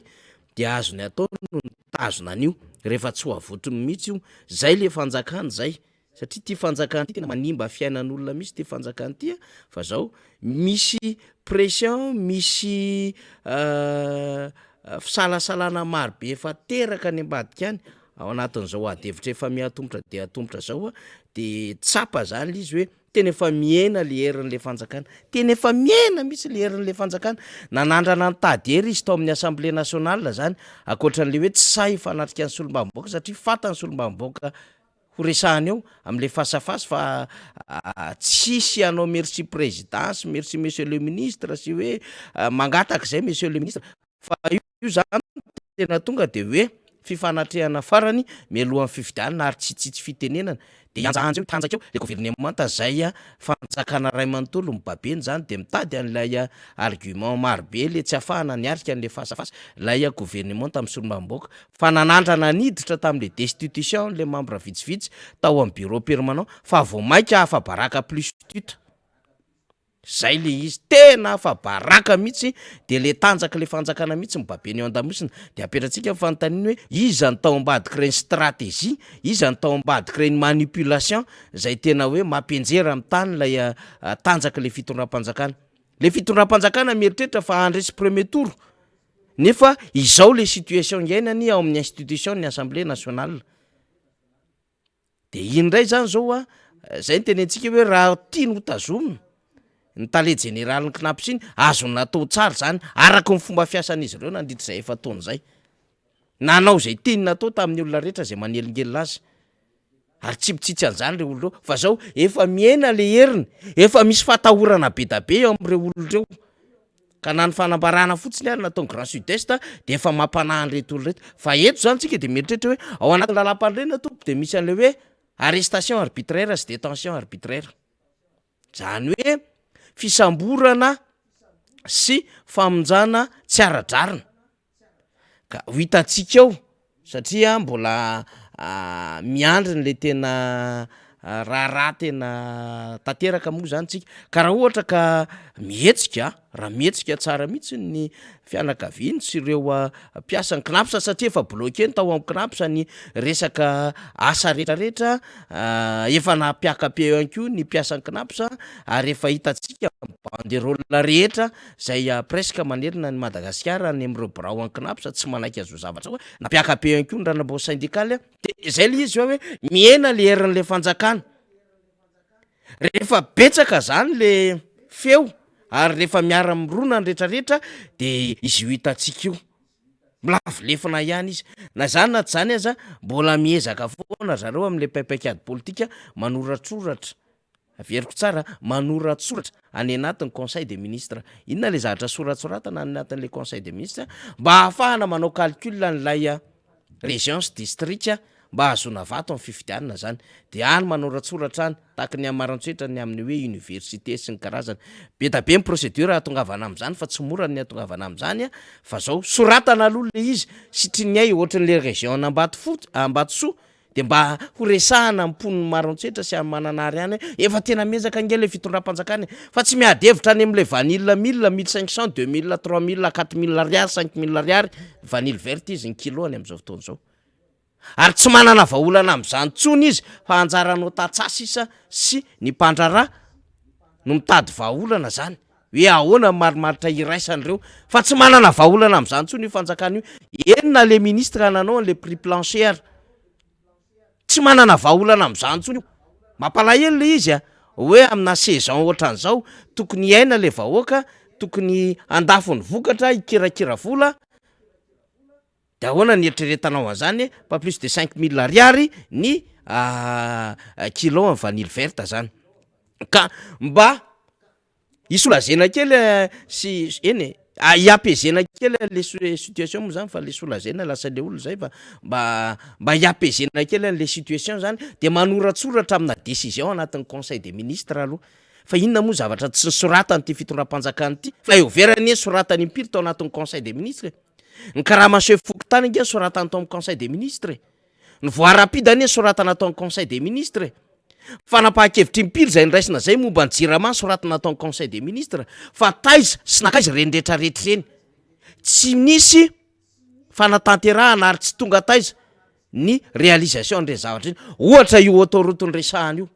dia azony atao no mitazona an'io rehefa tsy ho avotriny mihitsy io. Izay le fanjakana izay satria ity fanjakana ity tena manimba fiainan'olona mihitsy ity fanjakana ity a, fa zao misy pression, misy fisalasalana maro be efa teraka any ambadika any Ao anatin'izao ady hevitra efa miha-atomotra dia atomotra izao dia tsapa izany ilay izy hoe Tena efa mihena le herin'le fanjakana. Tena efa mihena mihitsy le herin'le fanjakana. Nanandrana nitady hery izy tao amin'ny Assemblée nationale zany, ankoatran'le hoe tsy sahy hifanatrika ny solombavambahoaka satria fantany solombavambahoaka ho resahana eo amin'le face à face fa tsisy hanao merci président sy merci monsieur le ministre sy hoe mangataka izay monsieur le ministre fa io zany tena tonga de hoe fifanatrehana farany mialohan'ny fifidianana ary tsy hitsitsy fitenenana de hianjaanja eo hitanjaka eo le governemanta zay fanjakana ray manontolo mibabeny zany de mitady an'ilay argument maro be le tsy afahana niarika an'le face à face lay governemanta amin'ny solombavambahoaka fa nanandrana niditra tamin'le destitution le membre vitsivitsy tao amin'ny bureau permanent fa vao maika afa-baraka plus tut zay le izy tena afa-baraka mihitsy de le tanjaka le fanjakana mihitsy mibabeny eo an-damosina. De apetratsika ny fanontaniana hoe iza ny tao ambadiky ireny stratégie, iza ny tao ambadiky ireny manipulation zay tena hoe mampianjera amin'ny tany ilay tanjaka le fitondram-panjakana. Le fitondram-panjakana mieritreritra fa handresy premier tour nefa izao le situation iainany ao amin'ny institution ny Assemblée nationale. De iny indray zany zao a, zay no tenentsika hoe raha tiany ho tazomina ny tale jeneralin'ny CNaPS iny, azony natao tsara zany araka ny fomba fiasan'izy ireo nandritra izay efa-taona izay. Nanao izay tiany natao tamin'ny olona rehetra izay manelingelina azy. Ary tsy mitsitsy an'izany ireo olona ireo fa zao efa mihena le heriny, efa misy fahatahorana be da be eo amin'ireo olona ireo. Ka na ny fanambarana fotsiny ary nataon'ny Grand Sud Est dia efa mampanahy an'ireto olona ireto. Fa eto izany tsika dia mieritreritra hoe ao anatin'ny lalàmpanorenana tompoko dia misy an'ilay hoe arrestation arbitraire sy détention arbitraire. Izany hoe fisamborana sy famonjana tsy ara-drariny. Ka ho hitantsika eo satria mbola miandry an'le tena raharaha tena tanteraka moa zany tsika, ka raha ohatra ka mihetsika, raha mihetsika tsara mihitsy ny fianakaviany sy ireo mpiasan'ny Cnaps satria efa bloqué ny tao amin'ny Cnaps ny resaka asa rehetrarehetra, efa nampiaka-peo ihany koa ny mpiasan'ny Cnaps ary efa hitantsika ny banderole rehetra zay presque manerana an'i Madagasikara any amin'ireo birao an'ny Cnaps tsy manaiky an'izao zavatra zao, nampiaka-peo ihany koa ny randram-bao syndikaly, de zay le izy hoe mihena le herin'le fanjakana, rehefa betsaka zany le feo ary rehefa miara-mirona ny retraretra de izy io hitantsika io, milavo lefona ihany izy, na zany na tsy zany aza mbola miezaka foana zareo am'le paipaik'ady politika manoratsoratra Averiko tsara, manoratsoratra any anatin'ny conseil des ministres. Inona ilay zavatra soratsoratana any anatin'ilay conseil des ministres? Mba hahafahana manao calcul an'ilay région sy district mba hahazoana vato amin'ny fifidianana zany. Dia any manoratsoratra any, tahaka ny any Maroantsetra ny amin'ny hoe université sy ny karazany. Be da be ny procédure hahatongavana amin'izany fa tsy mora ny hahatongavana amin'izany fa zao, soratana aloha ilay izy, sitriny hay ohatran'ilay région an'Ambatofotsy, Ambatosoa, Dia mba ho resahana amin'ny mponin'i Maroantsetra sy any Mananara ihany hoe efa tena miezaka ange ilay fitondram-panjakana e! Fa tsy miady hevitra any amin'ilay vanille mille, mille cinq cent, deux mille, trois mille, quatre mille ariary, cinq mille ariary vanille verte izy ny kilo any amin'izao fotoana izao. Ary tsy manana vahaolana amin'izany intsony izy fa anjaranao tantsaha sisa sy ny mpandraharaha no mitady vahaolana izany hoe ahoana ny marimaritra iraisan'ireo fa tsy manana vahaolana amin'izany intsony io fanjakana io. Eny na le ministre nanao an'le prix plancher ary tsy manana vahaolana amin'izany intsony io. Mampalahelo le izy a, hoe amina saison ohatran'izao tokony hiaina le vahoaka, tokony handafo ny vokatra, hikirakira vola, de ahoana ny eritreretanao an'izany pas plus de 5000 ariary ny kilo an'ny vanille verte zany. Ka mba Hi-soulager-na kely sy eny e, hi-apaiser-na kely an'le situation moa zany fa le soulager-na lasa le olona zay fa mba mba hi-apaiser-na kely an'le situation zany de manoratsoratra amina décision anatin'ny conseil des ministres aloha fa inona moa zavatra tsy nosoratan'ity fitondram-panjakana ity, flyover anie soratany impiry tao anatin'ny conseil des ministres e, ny karama chef fokontany ange nosoratany tao amin'ny conseil des ministres e. Ny voie rapide anie soratana tao amin'ny conseil des ministres e! Fanapahan-kevitra impiry izay noraisina izay momba ny jirama soratana tao amin'ny conseil des ministres fa taiza sy nankaiza ireny rehetra rehetra ireny? Tsy nisy fanatanterahana ary tsy tonga taiza ny réalisation an'ireny zavatra ireny. Ohatra io autoroute noresahana io.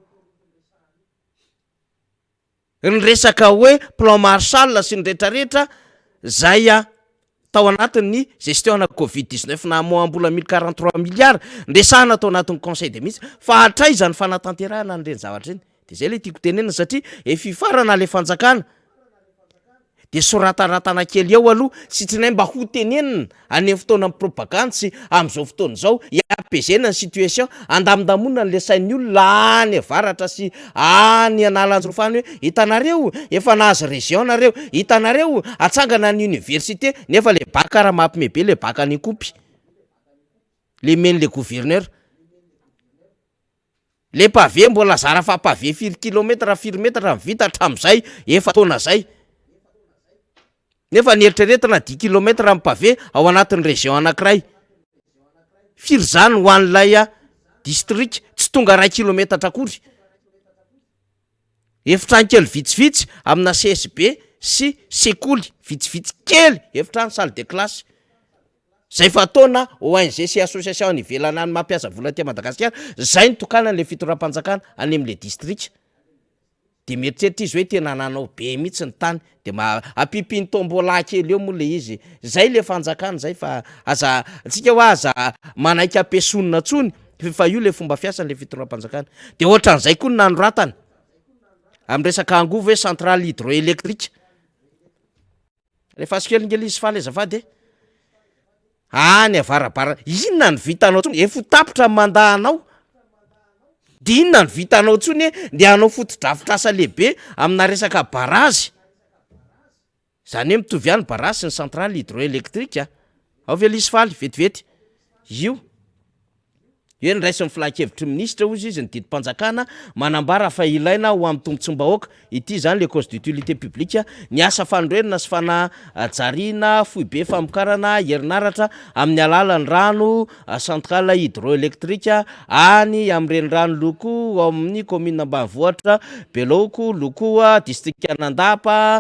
Ny resaka hoe plan Marshall sy ny retraretra zay tao anatin'ny gestion ana covid 19 namoaham-bola 1043 milliards, niresahana tao anatin'ny conseil des ministres fa hatraiza ny fanatanterahana an'ireny zavatra ireny? De zay le tiako tenenina satria efa hifarana le fanjakana de sorataratana kely eo aloha sitrinay mba ho tenenina any amin'ny fotoanan'ny propagandy sy amin'izao fotoana izao hi-apaiser-na ny situation, andamindamonina an'le sain'ny olona any avaratra sy any Analanjirofo any hoe hitanareo efa nahazo région nareo, hitanareo atsangana ny université nefa le bac ara mampime be le bac any Ikompy le omen'le gouverneur. Le pavé mbola zara fa pavé firy kilomètre firy mètre no vita hatramin'izay efa-taona zay, nefa ny eritreretina dix kilomètre ny pavé ao anatin'ny région anankiray, firy zany ho an'ilay district tsy tonga ray kilometatra akory. Efitrano kely vitsivitsy amina CSB sy sekoly vitsivitsy kely, efitrano salle de classe. Zay fataona ONG sy association any ivelany any mampiasa vola aty Madagasikara, zay no tokanan'le fitondram-panjakana any am'le distrika. De mieritreritra izy hoe tena nanao be mihitsy ny tany, de ma- ampiampiany tombola kely eo moa le izy. Zay le fanjakana zay fa aza antsika hoa aza manaiky ampiesonina intsony fa io le fomba fiasan'le fitondram-panjakana. De ohatran'izay koa ny nanoratana am'resaka angovo hoe centrale hydroélectrique. Alefaso kely nge le izy faly azafady e. Any avarabara, inona no vitanao tsony? Efa ho tapitra ny mandat anao. De inona no vitanao tsony e? Ndeha hanao fotodrafitrasa lehibe amina resaka barazy. Zany hoe mitovy ihany barazy sy ny centrale hydroélectrique. Ao ve le izy faly vetivety? Io. Hoe noraisin'ny filan-kevitry ny minisitra hozy izy ny didim-panjakana manambara fa ilaina ho amin'ny tombontsoam-bahoaka, ity izany le cause d'utilité publique, ny asa fanorenana sy fanajariana foibe famokarana herinaratra amin'ny alalan'ny rano, centrale hydroélectrique, any amin'ny renirano Loko ao amin'ny kaominina ambanivohitra Belaoko, Lokoa, distrikan'Andapa,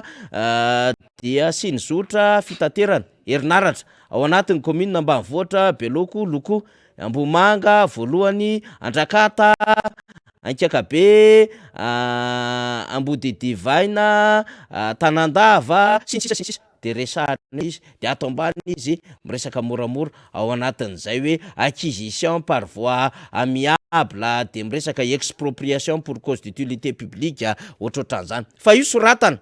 dia sy ny zotra fitaterana herinaratra ao anatin'ny kaominina ambanivohitra Beloko, Lokoa. Ambohimanga, voalohany, Andrakata, Ankiakabe, Ambodidivaina, Tanandava, sy ny sisa sy ny sisa de resahana izy de ato ambany izy miresaka moramora ao anatin'izay hoe acquisition par voie amiable de miresaka expropriation pour cause d'utilité publique ohatrohatran'izany fa io soratana.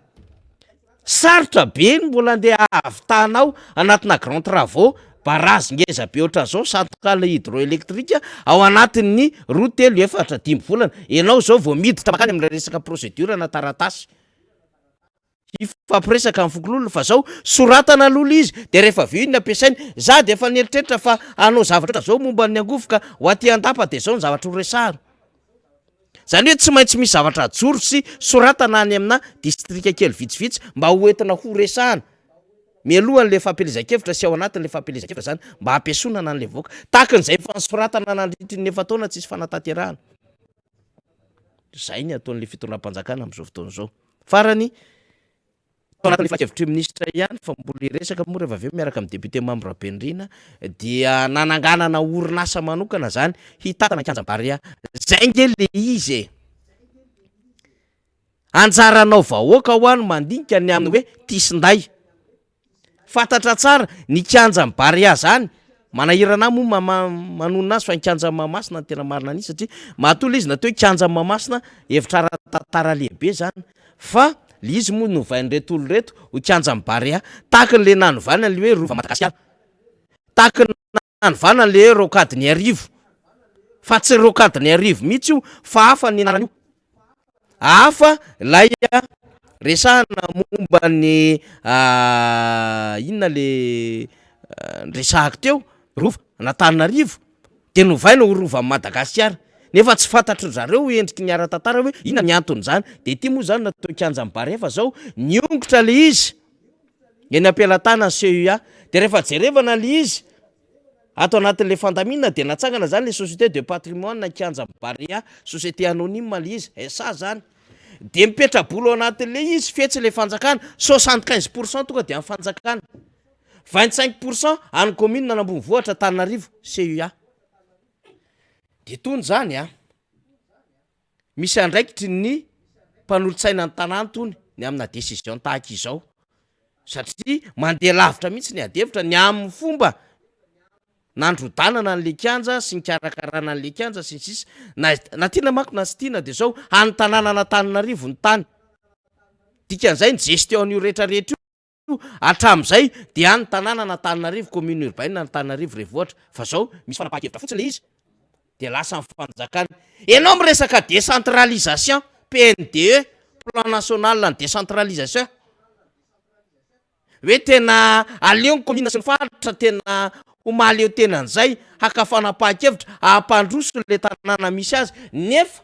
Sarotra be ny mbola andeha hahavitanao anatina grand travaux, barazy ngeza be ohatran'izao, centrale hydroélectrique ao anatin'ny roa, telo, efatra, dimy volana, ianao izao vao miditra mankany amin'ilay resaka procédure na taratasy hifampiresaka amin'ny fokonolona fa zao soratana aloha ilay izy de rehefa avy eo iny no ampiasaina, za de efa nieritreritra fa hanao zavatra ohatran'izao momba ny angovo ka ho aty an-dapa de zao ny zavatra ho resahana. Izany hoe tsy maintsy misy zavatra ajoro sy soratana any amina distrika kely vitsivitsy mba ho entina ho resahana mialohan'ilay fampielezan-kevitra sy ao anatin'ilay fampielezan-kevitra izany mba hampiesonana an'ilay vahoaka. Tahaka an'izay efa nosoratana nandritry ny efa-taona tsisy fanatanterahana. Izay ny ataon'ilay fitondram-panjakana amin'izao fotoana izao. Farany. Tao anatin'ny filankevitry ny minisitra ihany fa mbola hiresaka moa rehefa avy eo miaraka amin'ny député Mamy Rabenirina dia nananganana orinasa manokana zany hitantana ny kianjan'i Barea. Zay nge le izy e! Anjaranao vahoaka hoa no mandinika ny amin'ny hoe tisinday. Fantatra tsara ny kianjan'i Barea zany, manahirana ahy moa manonona azy fa ny kianjan'i Mahamasina no tena marina an'izy satria matoa le izy natao hoe kianjan'i Mahamasina hevitra ara-tantara lehibe zany fa le izy moa novain'ireto olona ireto ho kianjan'i Barea tahaka an'le nanovana an'le hoe Rova Madagasikara, tahaka ny nanovana an'le hoe Rocade Niarivo fa tsy Rocade Niarivo mihitsy io fa hafa ny anaran'io. Hafa ilay resahana momba ny inona le niresahako teo, rova an'Antananarivo de novaina ho rovan'i Madagasikara nefa tsy fantatry zareo endriky ny ara-tantara hoe inona ny anton'izany, de ity moa zany natao kianjan'i Barea fa zao niongotra le izy eny am-pelatanan'ny CUA de rehefa jerevana le izy Ato anatin'ilay fandaminana dia natsangana izany ilay société de patrimoine Kianja Barea, société anonyme ilay izy, SA izany. Dia mipetra-bola ao anatin'ilay izy fetsy ilay fanjakana, 75 pour cent tonga dia an'ny fanjakana, 25 pour cent an'ny commune an'Ambonivohitra Antananarivo, CUA. Dia tony izany an! Misy andraikitry ny mpanolotsaina ny tanàna tony ny amina décision tahaka izao satria mandeha lavitra mihitsy ny adihevitra ny amin'ny fomba. nandrodanana an'le kianja sy nikarakarana an'le kianja sy ny sisa na na tiana manko na tsy tiana de zao an'ny tanànan'Antananarivo ny tany dikan'izay ny gestion an'io rehetra rehetra io hatramin'izay de an'ny tanànan'Antananarivo, commune urbaine Antananarivo renivohitra, fa zao misy fanapahan-kevitra fotsiny le izy de lasa ny fanjakana. Enao miresaka décentralisation, PNDE, plan national ny décentralisation, hoe tena aleo ny commune sy ny faritra tena ho mahaleo tena an'izay haka fanapahan-kevitra hampandroso le tanàna misy azy, nefa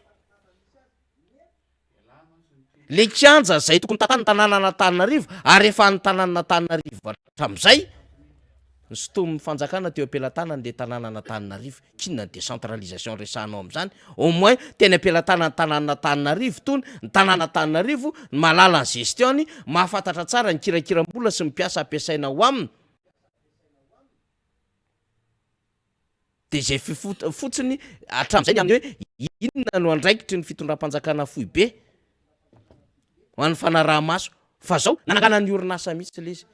le kianja zay tokony tantan'ny tanànan'Antananarivo ary efa an'ny tanànan'Antananarivo hatramin'izay ny sintomin'ny fanjakana teo am-pelatanany le tanànan'Antananarivo. K'inona ny décentralisation resahanao amin'izany? Au moins teny am-pelatanan'ny tanànan'Antananarivo tony, ny tanànan'Antananarivo no mahalala ny gestion-ny, mahafantatra tsara ny kirakiram-bola sy ny mpiasa ampiasaina ao aminy. Dia izay fifot- fotsiny hatramin'izay ny amin'ny hoe inona no andraikitry ny fitondram-panjakana foibe ho an'ny fanaraha-maso fa zao nanangana ny orinasa mihitsy ilay izy.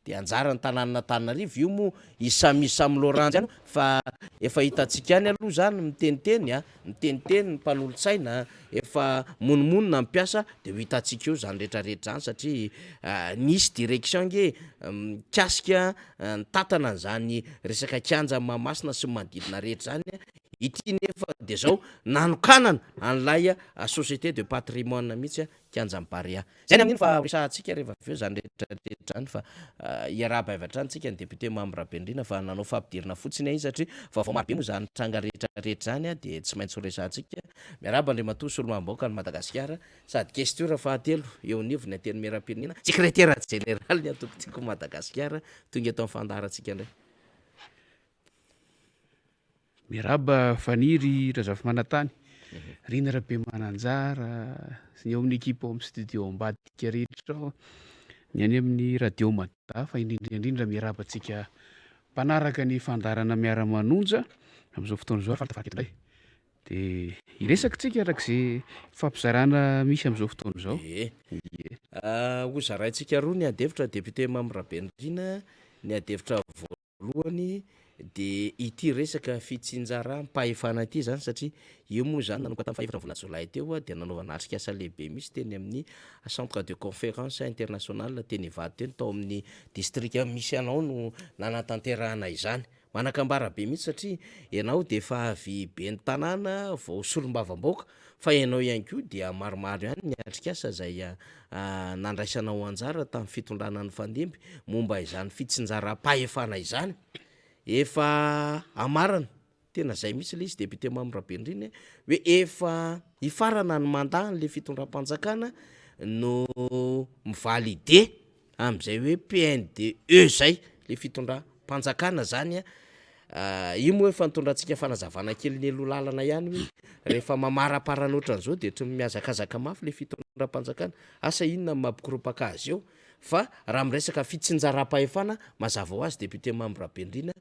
Dia anjaran'ny tanànan'Antananarivo io moa izy samy izy samy Laurent ihany fa efa hitantsika ihany aloha izany miteniteny a, miteniteny ny mpanolotsaina, efa monomonona ny mpiasa dia ho hitantsika eo izany rehetra rehetra izany satria nisy direction ange mikasika nitantana an'izany resaka kianja Mahamasina sy ny manodidina rehetra izany, ity nefa dia izao nanokanana an'ilay société de patrimoine mihitsy kianjan'i Barea. Izay ny amin'iny fa ho resahantsika rehefa avy eo izany rehetra rehetra izany fa hiarahaba avy hatrany tsika ny député Mamy Rabenirina fa nanao fampidirana fotsiny aho iny satria vaovao maro be moa izany tranga rehetra rehetra izany dia tsy maintsy ho resahantsika. Miarahaba Andriamatoa Solombavambahoakan'i Madagasikara sady Questure fahatelo eo anivon'ny Antenimierampirenena, Sekretera Jeneralin'ny Antoko Tiako Madagasikara tonga eto amin'ny fandaharantsika indray. Miarahaba Faniry Razafimanantany, Rina Rabemananjara, sy ny ao amin'ny ekipa ao amin'ny studio ambadika rehetra ao, ny any amin'ny radio Mada, fa indrindra indrindra miarahaba antsika mpanaraka ny fandaharana Miara-manonja amin'izao fotoana izao, faly tafaky eto indray. Dia hiresaka tsika araka izay fampizarana misy amin'izao fotoana izao. Ie. Hozaraintsika roa ny adihevitra député Mamy Rabenirina, ny adihevitra Voalohany dia ity resaka fitsinjaram-pahefana ity izany satria io moa izany nanomboka tamin'ny faha efatra volana jolay teo dia nanaovana atrikasa lehibe mihitsy teny amin'ny centre de conférence international teny Ivato teny, tao amin'ny distrika misy anao no nanatanterahana izany. Manan-kambara be mihitsy satria ianao dia efa avy ben'ny tanàna vao solombavambahoaka Fa ianao ihany koa dia maromaro ihany ny atrikasa izay nandraisanao anjara tamin'ny fitondrana nifandimby momba izany fitsinjaram-pahefana izany. Efa hamarana, tena izay mihitsy ilay izy député Mamy Rabenirina hoe efa hifarana ny mandat an'ilay fitondram-panjakana no mi-valider amin'izay hoe PNDE izay le fitondram-panjakana zany a, io moa efa nitondrantsika fanazavana kely nialoha lalana ihany hoe rehefa mamaraparana ohatran'izao de ohatran'ny mihazakazaka mafy le fitondram-panjakana, asa inona no mampikoropaka azy eo fa raha miresaka fitsinjaram-pahefana mazava ho azy député Mamy Rabenirina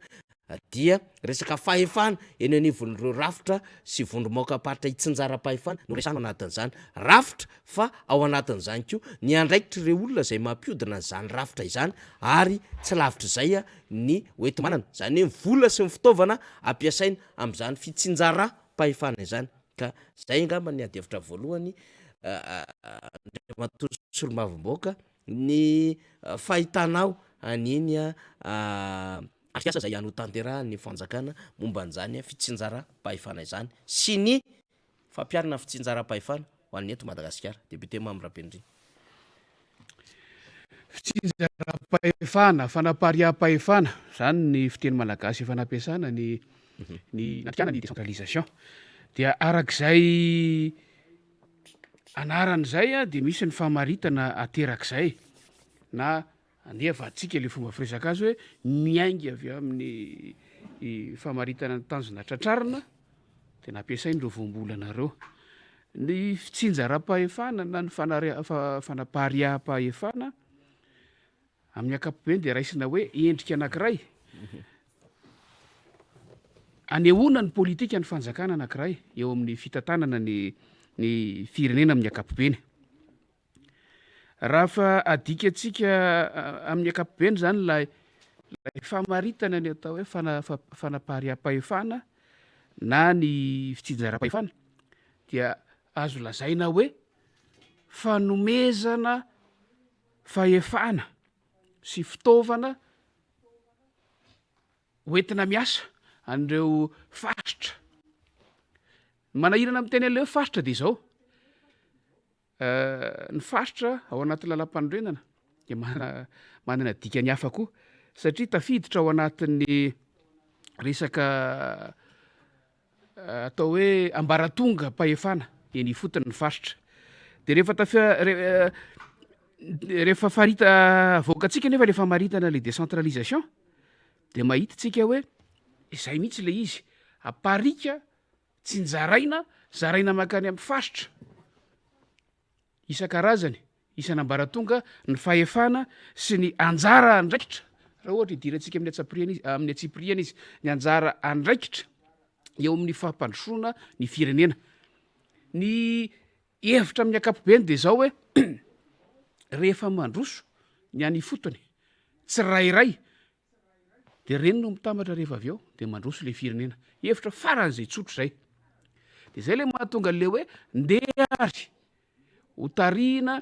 dia resaka fahefana eny anivon'ireo rafitra sy vondrom-bahoakam-paritra itsinjaram-pahefana no resahana ao anatin'izany rafitra fa ao anatin'izany koa ny andraikitr'ireo olona izay mampiodina an'izany rafitra izany ary tsy lavitr'izay ny hoenti-manana, izany hoe ny vola sy ny fitaovana ampiasaina amin'izany fitsinjaram-pahefana izany ka izay angamba ny adihevitra voalohany Andriamatoa Solombavambahoaka ny fahitanao an'iny atrikasa izay notanterahan'ny fanjakana momba an'izany fitsinjaram-pahefana izany sy ny fampiharana ny fitsinjaram-pahefana ho an'ny eto Madagasikara. Député Mamy Rabenirina. Fitsinjaram-pahefana, fanapariaham-pahefana, izany ny fiteny malagasy efa nampiasana ny ny nandikana ny décentralisation. Dia arak'izay anarana izay dia misy ny famaritana aterak'izay na Andeha avaditsika ilay fomba firesaka azy hoe miainga avy amin'ny famaritana ny tanjona tratrarina dia nampiasaina ireo voambolana ireo. Ny fitsinjaram-pahefana na ny fanapariaham-pahefana amin'ny ankapobeny dia raisina hoe endrika anankiray anehoana ny politikan'ny fanjakana anankiray eo amin'ny fitantanana ny ny firenena amin'ny ankapobeny. Raha fa adikantsika amin'ny ankapobeny izany ilay Ilay famaritana ny atao hoe fanapariaham-pahefana na ny fitsinjaram-pahefana dia azo lazaina hoe fanomezana fahefana sy fitaovana hoentina miasa an'ireo faritra. Ny manahirana miteny an'ilay hoe faritra dia izao, Ny faritra ao anatin'ny lalàmpanorenana dia manana manana dikany hafa koa satria tafiditra ao anatin'ny resaka atao hoe ambaratongam-pahefana eny ifotony ny faritra. De rehefa tafi- re- rehefa farita avoakantsika nefa le famaritana le décentralisation de mahita tsika hoe izay mihitsy le izy, aparika Tsinjaraina, zaraina mankany amin'ny faritra isan-karazany, isan'ambaratonga ny fahefana sy ny anjara andraikitra, raha ohatra idirantsika amin'ny antsapiriany izy, amin'ny antsipiriany izy, ny anjara andraikitra eo amin'ny fampandrosoana ny firenena. Ny hevitra amin'ny ankapobeny dia izao hoe rehefa mandroso ny any ifotony tsirairay Dia ireny no mitambatra rehefa avy eo dia mandroso ilay firenena. Hevitra faran'izay tsotra izay. Dia izay ilay mahatonga an'ilay hoe ndeha ary ho tarihina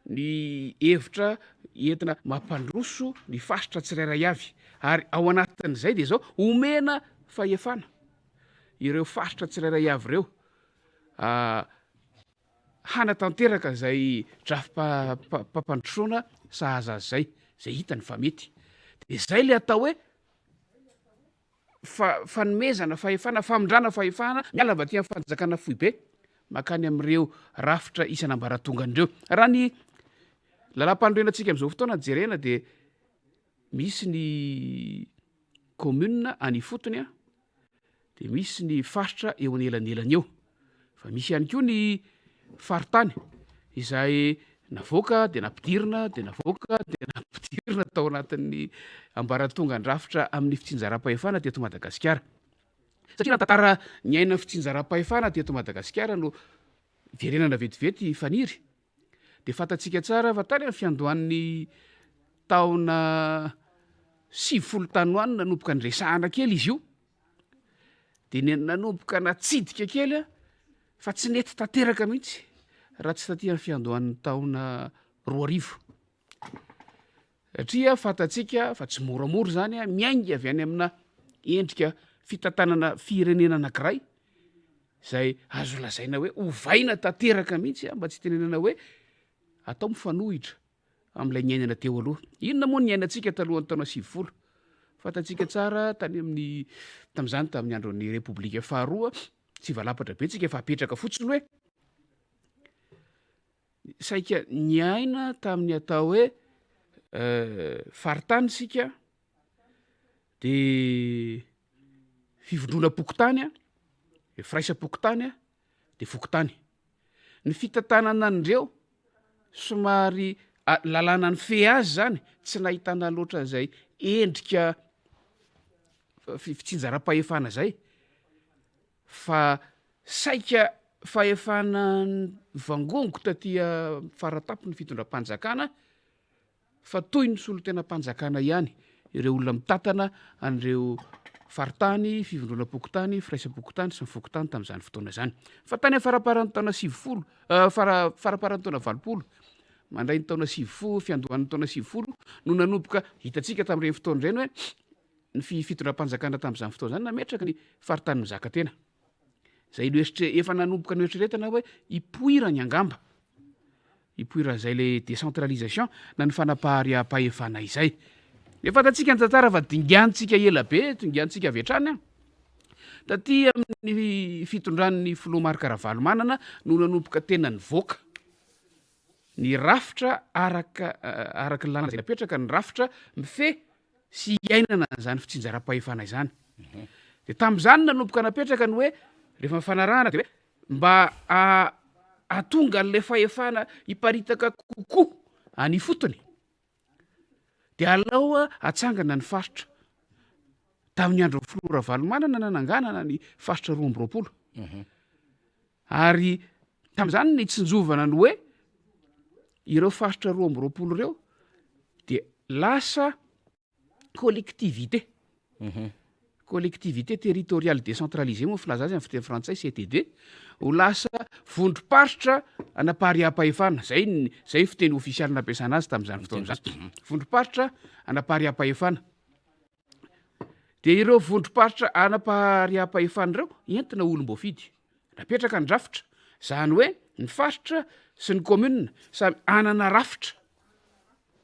ny hevitra entina mampandroso ny faritra tsirairay avy. Ary ao anatin'izay dia izao, omena fahefana ireo faritra tsirairay avy ireo. Hanatanteraka izay drafi-pampandrosoana sahaza azy izay, izay hitany fa mety. Dia izay ilay atao hoe fanomezana fahefana, famindrana fahefana miala avy aty amin'ny fanjakana foibe mankany amin'ireo rafitra isan'ambaratongany ireo. Raha ny lalàmpanorenantsika amin'izao fotoana no jerena dia misy ny commune any ifotony an, dia misy ny faritra eo anelanelany eo, fa misy ihany koa ny faritany izay navoaka dia nampidirina dia navoaka dia nampidirina tao anatin'ny ambaratongan-drafitra amin'ny fitsinjaram-pahefana teto Madagasikara. Satria raha tantara niainan'ny fitsinjaram-pahefana teto Madagasikara no verenana vetivety Faniry dia fantatsika tsara fa tany amin'ny fiandohan'ny taona 90 tany ho any nanomboka niresahana kely izy io, dia ny nanomboka natsidika kely a, fa tsy nety tanteraka mihitsy raha tsy taty amin'ny fiandohan'ny taona 2000. Satria fantatsika fa tsy moramora izany a, miainga avy any amina endrika fitantanana firenena anankiray izay azo lazaina hoe ovaina tanteraka mihitsy a, mba tsy hitenenana hoe atao mifanohitra amin'ilay niainana teo aloha. Inona moa ny niainantsika talohan'ny taona 90? Fantatsika tsara tany amin'ny tamin'izany tamin'ny andron'ny Repoblika faharoa, tsy hivalapatra be tsika fa apetraka fotsiny hoe saika niaina tamin'ny atao hoe faritany isika de fivondronam-pokontany a, de firaisam-pokontany a, de fokontany. Ny fitantanana an'ireo somary lalàna nifehy azy zany tsy nahitana loatra an'izay endrika fitsinjaram-pahefana zay fa saika fahefana nivangongo taty faratapony fitondram-panjakana fa toy ny solontenam-panjakana ihany ireo olona mitantana an'ireo faritany, fivondronam-pokontany, firaisam-pokontany sy ny fokontany tamin'izany fotoana izany. Fa tany amin'ny faramparan'ny taona 90, fara, faramparan'ny taona 80, mandray ny taona 90, fiandohan'ny taona 90 no nanomboka hitantsika tamin'ireny fotoana ireny hoe ny fitondram-panjakana tamin'izany fotoana izany nametraka ny faritany mizaka tena. Izay noeritre-, efa nanomboka noeritreretana hoe hipoirany angamba, hipoiran'izay le décentralisation na ny fanapariaham-pahefana izay. Efa fantatsika ny tantara fa dinganintsika ela be, dinganintsika avy hatrany an. Taty amin'ny fitondran'ny filoha Marc Ravalomanana no nanomboka tena nivoaka ny rafitra araka araka ny lalàna izay napetraka, ny rafitra mifehy sy hiainana an'izany fitsinjaram-pahefana izany. Dia tamin'izany nanomboka napetraka ny hoe rehefa nifanarahana dia hoe mba hahatonga an'ilay fahefana hiparitaka kokoa any ifotony dia alao atsangana ny faritra. Tamin'ny andron'ny filoha Ravalomanana nananganana ny faritra 22. Ary tamin'izany nitsinjovana ny hoe ireo faritra 22 ireo dia lasa. Collectivité. Collectivité territoriale décentralisée moa filaza azy amin'ny fiteny frantsay, CTD, ho lasa vondrom-paritra anapariaham-pahefana, zay ny zay ny fiteny ofisialy nampiasana azy tamin'izany fotoana izany. Vondrom-paritra anapariaham-pahefana. Dia ireo vondrom-paritra anapariaham-pahefana ireo entina olom-boafidy. Napetraka ny rafitra, izany hoe ny faritra sy ny commune samy hanana rafitra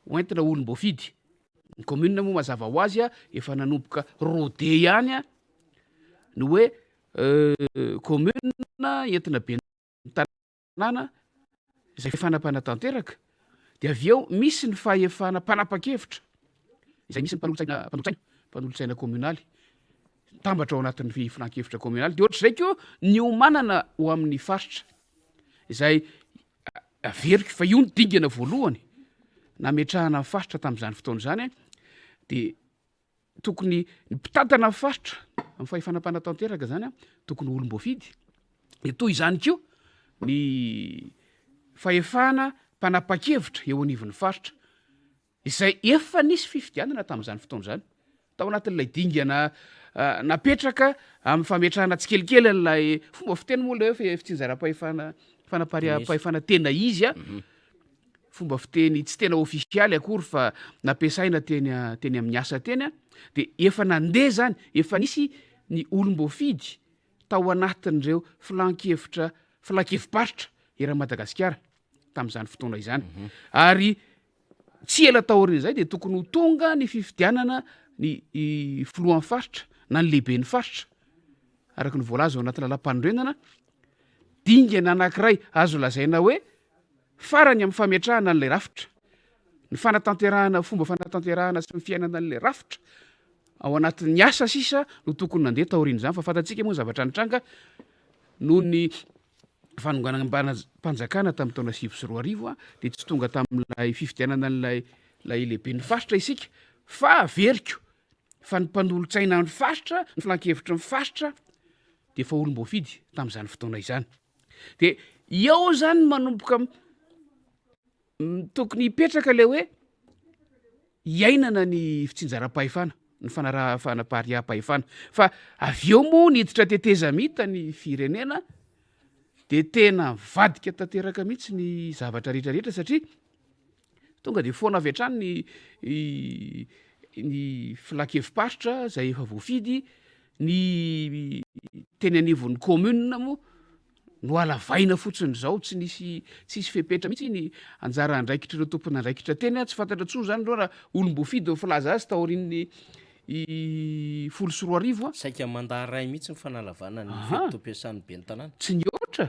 ho entina olom-boafidy. Ny commune moa mazava ho azy efa nanomboka rodé ihany ny hoe commune entina ben'ny tanàna izay fahefana mpanatanteraka de avy eo misy ny fahefana mpanapa-kevitra izay misy ny mpanolotsaina mpanolotsaina mpanolotsaina communaly mitambatra ao anatin'ny filan-kevitra communaly de ohatr'izay koa ny omanana ho amin'ny faritra izay Averiko fa io ny dingana voalohany nametrahana ny faritra tamin'izany fotoana izany dia tokony ny mpitantana ny faritra amin'ny fahefana mpanatanteraka zany a tokony ho olom-boafidy de toy izany koa ny fahefana mpanapa-kevitra eo anivon'ny faritra Izay efa nisy fifidianana tamin'izany fotoana izany, tao anatin'ilay dingana napetraka amin'ny fametrahana tsikelikely an'ilay fomba fiteny moa ilay hoe fitsinjaram-pahefana, fanapariaham-pahefana tena izy a, fomba fiteny tsy tena ofisialy akory fa nampiasaina teny teny amin'ny asa teny a, dia efa nandeha izany, efa nisy ny olom-boafidy tao anatin'ireo filan-kevitra, filan-kevi-paritra eran'i Madagasikara tamin'izany fotoana izany. Ary Tsy ela taorian'izay dia tokony ho tonga ny fifidianana ny filohan'ny faritra na ny lehiben'ny faritra, araka ny voalaza ao anaty lalàmpanorenana. Dingana anankiray azo lazaina hoe farany amin'ny fametrahana an'ilay rafitra, ny fanatanterahana fomba fanatanterahana sy ny fiainana an'ilay rafitra ao anatin'ny asa sisa no tokony nandeha taorian'izany, fa fantatsika moa ny zavatra nitranga noho ny fanonganam-panjakana tamin'ny taona 2009 dia tsy tonga tamin'ilay fifidianana an'ilay ilay lehiben'ny faritra isika fa averiko fa ny mpanolotsaina ny faritra, ny filankevitry ny faritra dia efa olom-boafidy tamin'izany fotoana izany. Dia eo izany manomboka Tokony hipetraka ilay hoe hiainana ny fitsinjaram-pahefana, ny fanaraha-fanapariaham-pahefana. Fa avy eo moa niditra tetezamita ny firenena dia tena nivadika tanteraka mihitsy ny zavatra rehetra rehetra satria tonga dia foana avy hatrany ny ny filan-kevi-paritra izay efa voafidy, ny teny anivon'ny commune moa Nohalavaina fotsiny izao, tsy nisy tsisy fepetra mihitsy ny anjara andraikitr'ireo tompon'andraikitra teny, tsy fantatra intsony izany ireo raha olom-boafidy no filaza azy taorian'ny 2010. Saika mandat iray mihitsy ny fanalavana ny fe-potoam-piasan'ny ben'ny tanàna. Tsy nihoatra,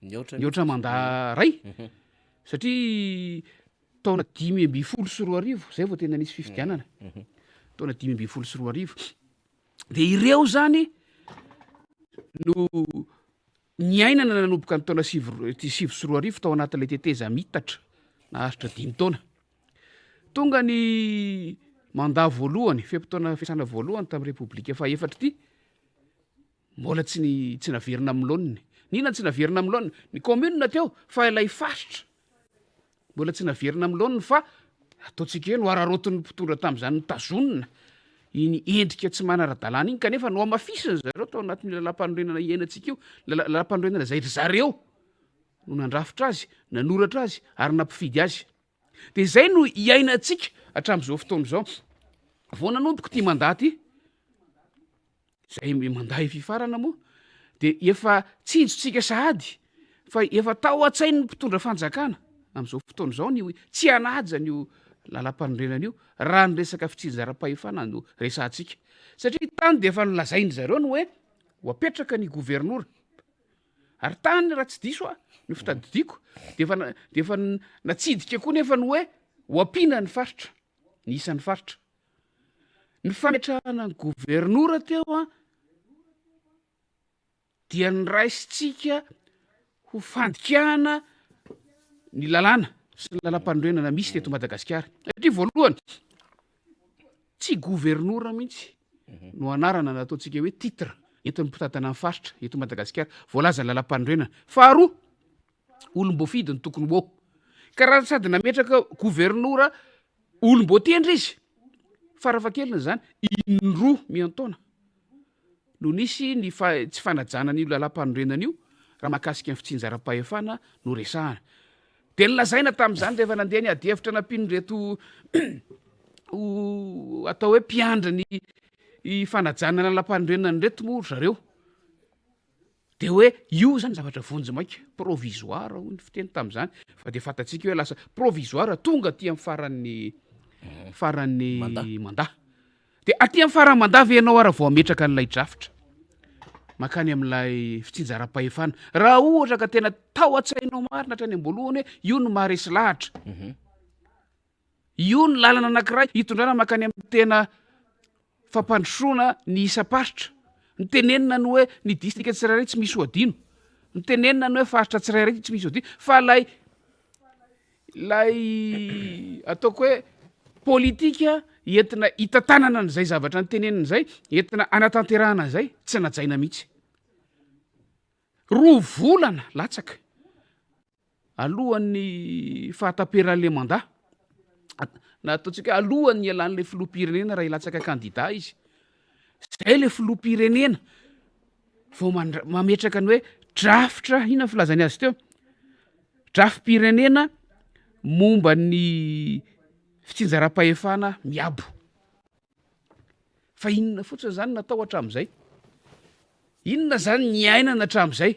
Nihoatra nihoatra mandat iray satria taona 2015 izay vao tena nisy fifidianana, taona 2015. De ireo zany no niainana nanomboka ny taona sivy ro- ty 2009 tao anatin'ilay tetezamiitatra naharitra dimy taona. Tonga ny mandat voalohany, fe-potoana fiasana voalohany tamin'ny repoblika fahefatra ity, mbola tsy ny tsy naverina amin'ny laoniny. N'inona tsy naverina amin'ny laoniny? Ny commune teo fa ilay faritra. Mbola tsy naverina amin'ny laoniny fa ataontsika hoe nohararaotin'ny mpitondra tamin'izany notazonina iny endrika tsy manara-dalàna iny kanefa nohamafisin'ny zareo tao anatin'io lalàmpanorenana iainantsika io, lalàmpanorenana izay ry zareo no nandrafitra azy, nanoratra azy ary nampifidy azy. Dia izay no iainantsika hatramin'izao fotoana izao. Vao nanomboka ity mandat ity, Izay mandà hififarana moa dia efa tsinjontsika sahady fa efa tao an-tsain'ny mpitondra fanjakana amin'izao fotoana izao ny tsy hanaja an'io lalàmpanorenana io raha ny resaka fitsinjaram-pahefana no resahantsika. Satria tany dia efa nolazain-dry zareo ny hoe ho apetraka ny governora. Ary tany raha tsy diso aho ny fitadidiako dia efa dia efa natsidika koa nefa ny hoe ho ampiana ny faritra, ny isan'ny faritra. Ny fametrahana ny governora teo an, dia noraisintsika ho fandikana ny lalàna sy ny lalàmpanorenana misy teto Madagasikara. Satria voalohany, tsy governora mihitsy no anarana nataontsika hoe titre entin'ny mpitantana ny faritra eto Madagasikara, voalazan'ny lalàmpanorenana. Faharoa, olom-boafidy no tokony ho ao. Ka raha sady nametraka governora olom-boatendry izy. Farafahakeliny izany, indroa miantaona no nisy ny tsy fanajana an'io lalàmpanorenana io raha mahakasika ny fitsinjaram-pahefana no resahana. Dia nolazaina tamin'izany rehefa nandeha ny adihevitra nampian'ireto ho atao hoe mpiandry ny fanajana ny lalàmpanorenana ireto moa ry zareo. Dia hoe io izany zavatra vonjimaika, provisoire hoy ny fiteny tamin'izany, fa dia fantatsika hoe lasa provisoire tonga aty amin'ny faran'ny faran'ny mandat. Dia aty amin'ny faran'ny mandat ve ianao ara vao hametraka an'ilay drafitra mankany amin'ilay fitsinjaram-pahefana? Raha ohatra ka tena tao an-tsainao marina hatrany am-boalohany hoe io no maharesy lahatra, Io ny lalana anankiray hitondrana mankany amin'ny tena fampandrosoana ny isam-paritra. Notenenina ny hoe ny distrika tsirairay tsy misy ho adino. Notenenina ny hoe faritra tsirairay tsy misy ho adino. Fa ilay ilay ataoko hoe politika entina hitantanana an'izay zavatra notenenina izay, entina hanatanterahana an'izay, tsy najaina mihitsy. Roa volana latsaka. Alohan'ny fahataperan'ilay mandat, na ataontsika hoe alohan'ny hialan'ilay filoham-pirenena raha hilatsaka kandida izy, zay ilay filoham-pirenena vao mandra- mametraka ny hoe drafitra, inona ny filazany azy teo? Drafi-pirenena momba ny fitsinjaram-pahefana miabo. Fa inona fotsiny zany natao hatramin'izay? Inona zany niainana hatramin'izay?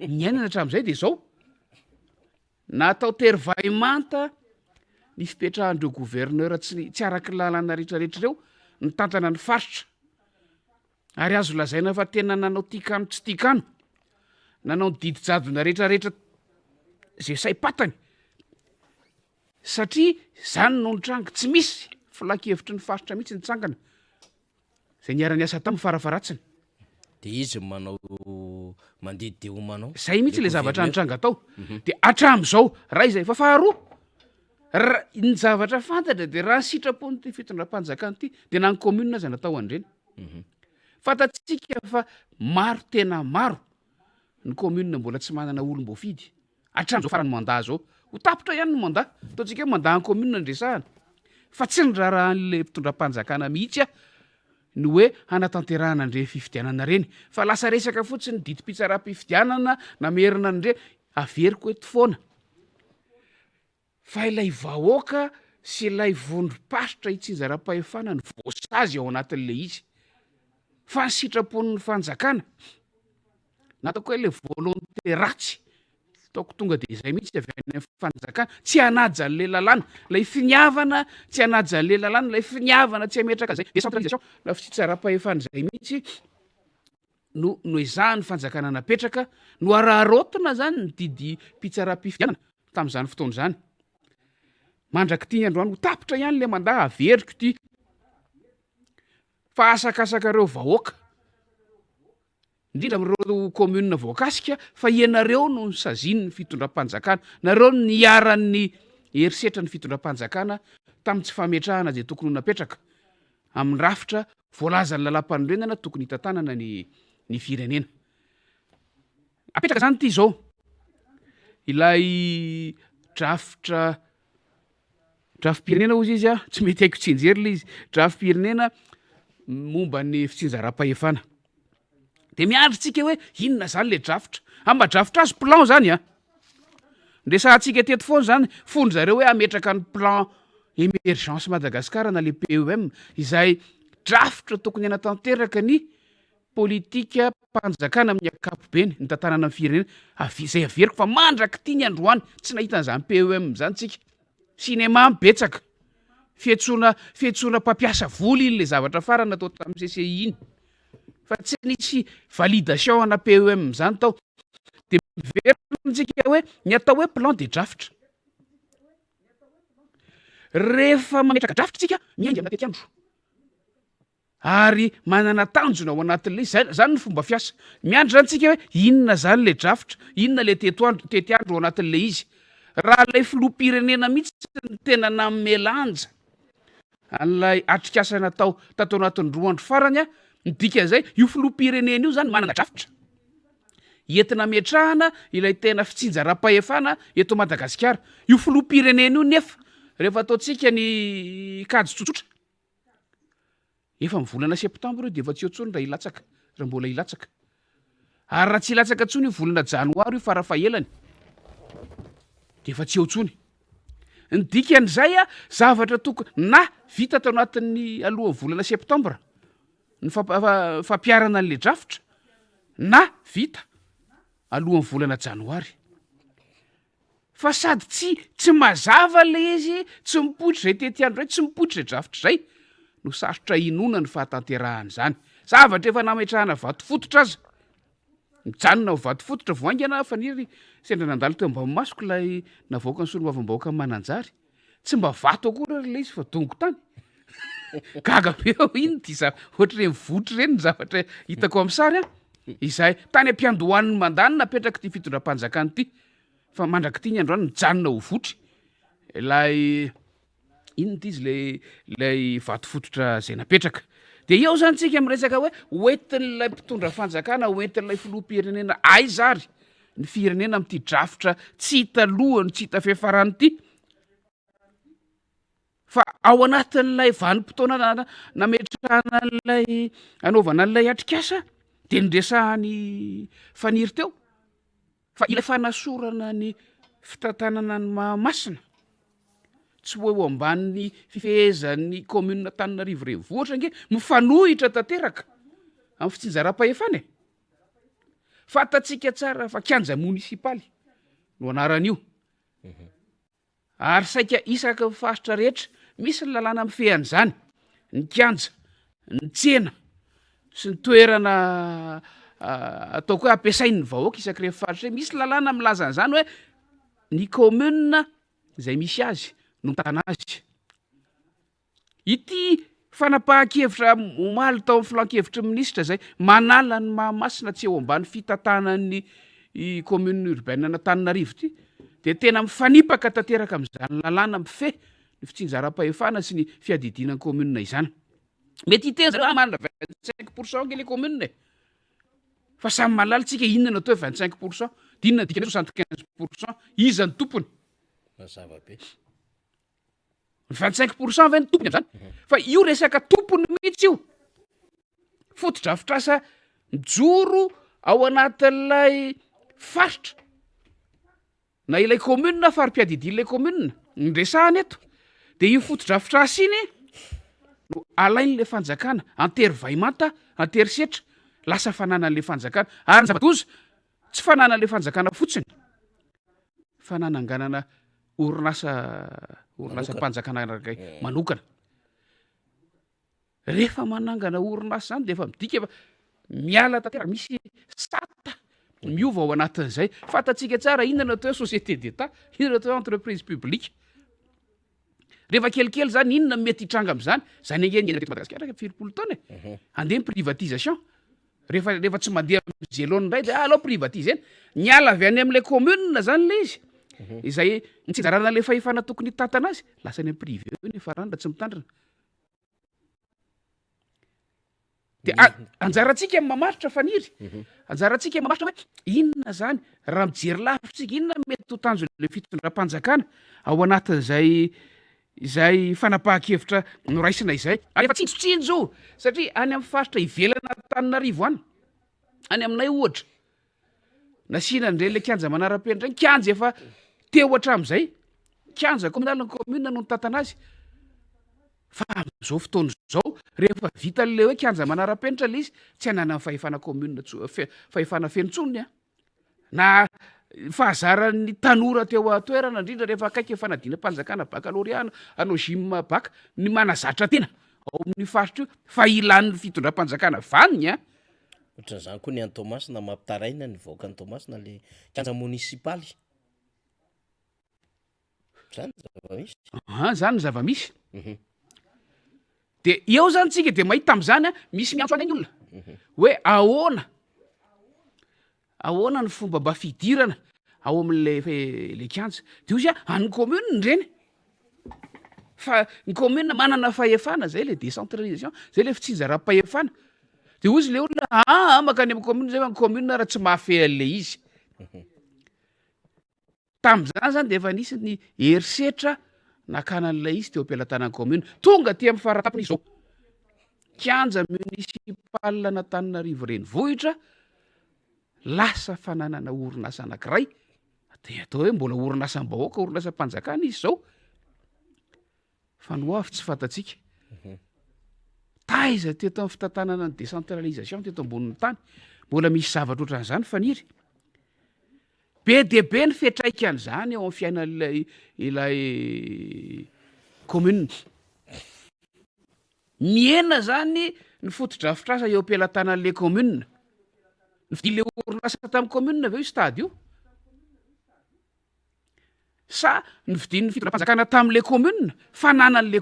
Niainana hatramin'izay de zao, natao tery vay manta ny fipetrahan'ireo gouverneur tsy tsy araky ny lalàna rehetrarehetra ireo nitantana ny faritra, ary azo lazaina fa tena nanao tian-kano tsy tian-kano, nanao ny didy jadona rehetrarehetra zay saim-patany. Satria zany no nitranga, tsy misy filankevitry ny faritra mihitsy nitsangana zay niara-niasa taminy farafaharatsiny. De izy no manao mandidy de ho manao. Zay mihitsy le zavatra nitranga tao. De hatramin'izao, raha izay, fa faharoa, ra- ny zavatra fantatra de raha ny sitrapon'ity fitondram-panjakana ity de na ny commune aza natao an'ireny. Fantatsika fa maro tena maro ny commune mbola tsy manana olom-boafidy. Hatramin'izao faran'ny mandat izao. Ho tapitra ihany ny mandat. Ataontsika hoe mandat en commune no resahana. Fa tsy ny raharahan'ilay mpitondram-panjakana mihitsy ny hoe hanatanterahana an'ireny fifidianana ireny. Fa lasa resaka fotsiny ny didim-pitsaram-pifidianana namerina an'ireny. Averiko eto foana. Fa ilay vahoaka sy ilay vondrom-paritra itsinjaram-pahefana no voasazy ao anatin'ilay izy. Fa ny sitrapon'ny fanjakana, na ataoko hoe ilay volonté ratsy, ataoko tonga dia izay mihitsy avy any amin'ny fanjakana, tsy hanaja an'ilay lalàna, ilay finiavana tsy hanaja an'ilay lalàna, ilay finiavana tsy hametraka izay décentralisation na fitsinjaram-pahefana izay mihitsy no noezahan'ny fanjakana napetraka, noararaotina izany ny didim-pitsaram-pifidianana tamin'izany fotoana izany. Mandrak'ity ny androany, ho tapitra ihany ilay mandat, averiko ity fa asakasakareo vahoaka, indrindra amin'ireo commune voakasika fa ianareo no nosazian'ny fitondram-panjakana, nareo no niharan'ny herisetran'ny fitondram-panjakana tamin'ny tsy fametrahana izay tokony ho napetraka amin'ny rafitra voalazan'ny lalàmpanorenana tokony hitantanana ny ny firenena. Apetraka izany ity izao, ilay drafitra drafi-pirenena hozy izy a, tsy mety haiko tsianjery ilay izy, drafi-pirenena momba ny fitsinjaram-pahefana. De miandry tsika hoe inona zany le drafitra, amin'ny maha drafitra azy plan zany a, Noresahantsika teto foana izany fony zareo hoe hametraka ny plan emergence Madagascar na le PEM izay drafitra tokony hanatanteraka ny politikam-panjakana amin'ny ankapobeny nitantanana ny firenena, izay averiko fa mandrak'ity ny androany tsy nahita an'izany PEM izany tsika. Cinéma betsaka, fiantsoana fiantsoana mpampiasa vola iny le zavatra farany natao tamin'ny CCI iny fa tsy nisy validation ana PEM izany tao. Dia miverina tsika hoe ny atao hoe plan dia drafitra. Rehefa mametraka drafitra tsika, miainga amina tetiandro. Ary manana tanjona ao anatin'ilay izy, zay zany ny fomba fiasa. Miandry zany tsika hoe inona zany le drafitra, inona le tetoandro, tetiandro ao anatin'ilay izy. Raha ilay filoham-pirenena mihitsy no tena nanome lanja an'ilay atrikasa natao tato anatin'ny roa andro farany, ny dikan'izay io filoham-pirenena io zany manana drafitra entina ametrahana ilay tena fitsinjaram-pahefana eto Madagasikara. Io filoham-pirenena io nefa. Rehefa ataontsika ny kajy tsotsotra, efa amin'ny volana septambra io dia efa tsy eo intsony raha hilatsaka, raha mbola hilatsaka. Ary raha tsy hilatsaka intsony io volana janoary io farafahelany dia efa tsy eo intsony. Ny dikan'izay a, zavatra tokony na vita tao anatin'ny alohan'ny volana septambra ny fampiharana an'le drafitra na vita alohan'ny volana janoary. Fa sady tsy tsy mazava le izy, tsy mipoitra izay tetiandro izay, tsy mipoitra izay drafitra izay, no sarotra inoana ny fahatanterahan'izany. Zavatra efa nametrahana vato fototra aza, mijanona ho vato fototra vao haingana aho Faniry sendra nandalo teo ambany masoko ilay navoakan'ny solombavambahoaka Mananjary. Tsy mba vato akory ary ilay izy fa dongo tany. Gaga be aho, inona ity zava- ohatr'ireny votry ireny ny zavatra hitako amin'ny sary an. Izay tany am-piandohan'ny mandat no napetrak'ity fitondram-panjakana ity. Fa mandrak'ity ny androany mijanona ho votry ilay inona ity izy ilay ilay vato fototra izay napetraka. Dia eo izany tsika miresaka hoe hoentin'ilay mpitondra fanjakana, hoentin'ilay filoham-pirenena aiza ary ny firenena amin'ity drafitra tsy hita lohany, tsy hita fiafarany ity. Fa ao anatin'ilay vanim-potoana nametrahana an'ilay anaovana an'ilay atrikasa dia niresahan'i Faniry teo fa ilay fanasorana ny fitantanana an'i Mahamasina tsy ho eo ambanin'ny fifehezan'ny kaominina Antananarivo renivohitra ange mifanohitra tanteraka amin'ny fitsinjaram-pahefana e. Fantatsika tsara fa kianja monisipaly no anaran'io. Ary saika isaky ny faritra rehetra misy ny lalàna mifehy an'izany, ny kianja, ny tsena sy ny toerana ataoko hoe ampiasain'ny vahoaka isak'ireny faritra ireny, misy lalàna milaza an'izany hoe ny commune izay misy azy no mitantana azy. Ity fanapahan-kevitra omaly tao amin'ny filan-kevitry ny minisitra izay manala an'i Mahamasina tsy eo ambany fitantanan'ny commune urbaine an'Antananarivo ity dia tena mifanipaka tanteraka amin'izany lalàna mifehy ny fitsinjaram-pahefana sy ny fiadidiana ny commune izany. Mety hiteny zareo ah manana 25 pourcent ange le commune e. Fa samy mahalala tsika inona no atao hoe 25 pourcent, dia inona ny dikan'ny hoe 75 pourcent, iza no tompony? Mazava be. 25 pourcent ve ny tompony am'zany? Fa io resaka tompony mihitsy io. Fotodrafitrasa mijoro ao anatin'ilay faritra na ilay commune, fari-piadidian'ilay commune ny resahana eto, de io fotodrafitrasa iny no alain'ilay fanjakana antery vaimanta, antery setra, lasa fananan'ilay fanjakana. Ary ny zava-doza, tsy fananan'ilay fanjakana fotsiny fa nananganana orinasa orinasam-panjakana anankiray mm. manokana. Rehefa manangana orinasa zany de efa midika fa miala tanteraka, misy sata miova ao anatin'izay. Fantatsika tsara inona no atao hoe société d'État, inona no atao hoe entreprise publique. Rehefa kelikely zany inona no mety hitranga amin'izany? Zany ange ny teto Madagasikara filopolo taona e. Mhm. Handeha ny privatisation. Rehefa rehefa tsy mandeha amin'ny zelone indray dia alao privatiser-na. Niala avy any amin'ilay commune zany ilay izy. Mhm. Izay nitsinjarana ilay fahefana tokony hitantana azy, lasa any amin'ny privé eo ny farany raha tsy mitandrina. Dia anjarantsika ny mamaritra Faniry. Mhm. Anjarantsika ny mamaritra hoe inona zany raha mijery lavitra tsika inona mety ho tanjon'ilay fitondram-panjakana ao anatin'izay izay fanapahan-kevitra noraisina izay. Ary efa tsinjotsinjo satria any amin'ny faritra ivelan'Antananarivo any, any aminay ohatra, nasiana an'ireny ilay kianja manara-penitra ireny, kianja efa teo hatramin'izay, kianja kaominaly ny commune no nitantana azy. Fa amin'izao fotoana izao, rehefa vita an'ilay hoe kianja manara-penitra ilay izy, tsy ananan'ny fahefana commune tso- fahefana feno intsony an. Na fahazaran'ny tanora teo an-toerana, indrindra rehefa akaiky ny fanadinam-panjakana bakalorea, hanao gym bac, ny manazatra tena ao amin'io faritra io, fa ilan'ny fitondram-panjakana vaniny an. Ohatran'izany koa ny any Toamasina, mampitaraina ny vahoakan'i Toamasina le kianja monisipaly. Zany ny zava-misy. Aha, zany ny zava-misy. De eo zany tsika de mahita am'zany a, misy miantso anay ny olona hoe ahoana, ahoana ny fomba mba fidirana ao am'le le kianja, de hozy aho an'ny commune ireny, fa ny commune manana fahefana, zay le décentralisation, zay le fitsinjaram-pahefana, de hozy le olona aa mankany amin'ny commune zay fa ny commune ara tsy mahafehy an'le izy. Tamin'izany zany dia efa nisy ny herisetra. Nakana an'ilay izy teo am-pelatanan'ny commune. Tonga aty amin'ny faratapony izy izao. Kianja municipal an'Antananarivo renivohitra, lasa fananana orinasa anankiray, dia atao hoe mbola orinasam-bahoaka, orinasam-panjakana izy izao. Fa ny ho avy tsy fantatsika. Taiza teto amin'ny fitantanana ny décentralisation teto ambonin'ny tany, mbola misy zavatra ohatran'izany Faniry. Be dia be ny fiantraikan'izany eo amin'ny fiainan'ilay ilay commune. Mihena zany ny fotodrafitrasa eo am-pelatanan'ilay commune. Nividian'ilay orinasa tamin'ny commune ve io stade io? Sa nividian'ny fitondram-panjakana tamin'ilay commune? Fananan'ilay.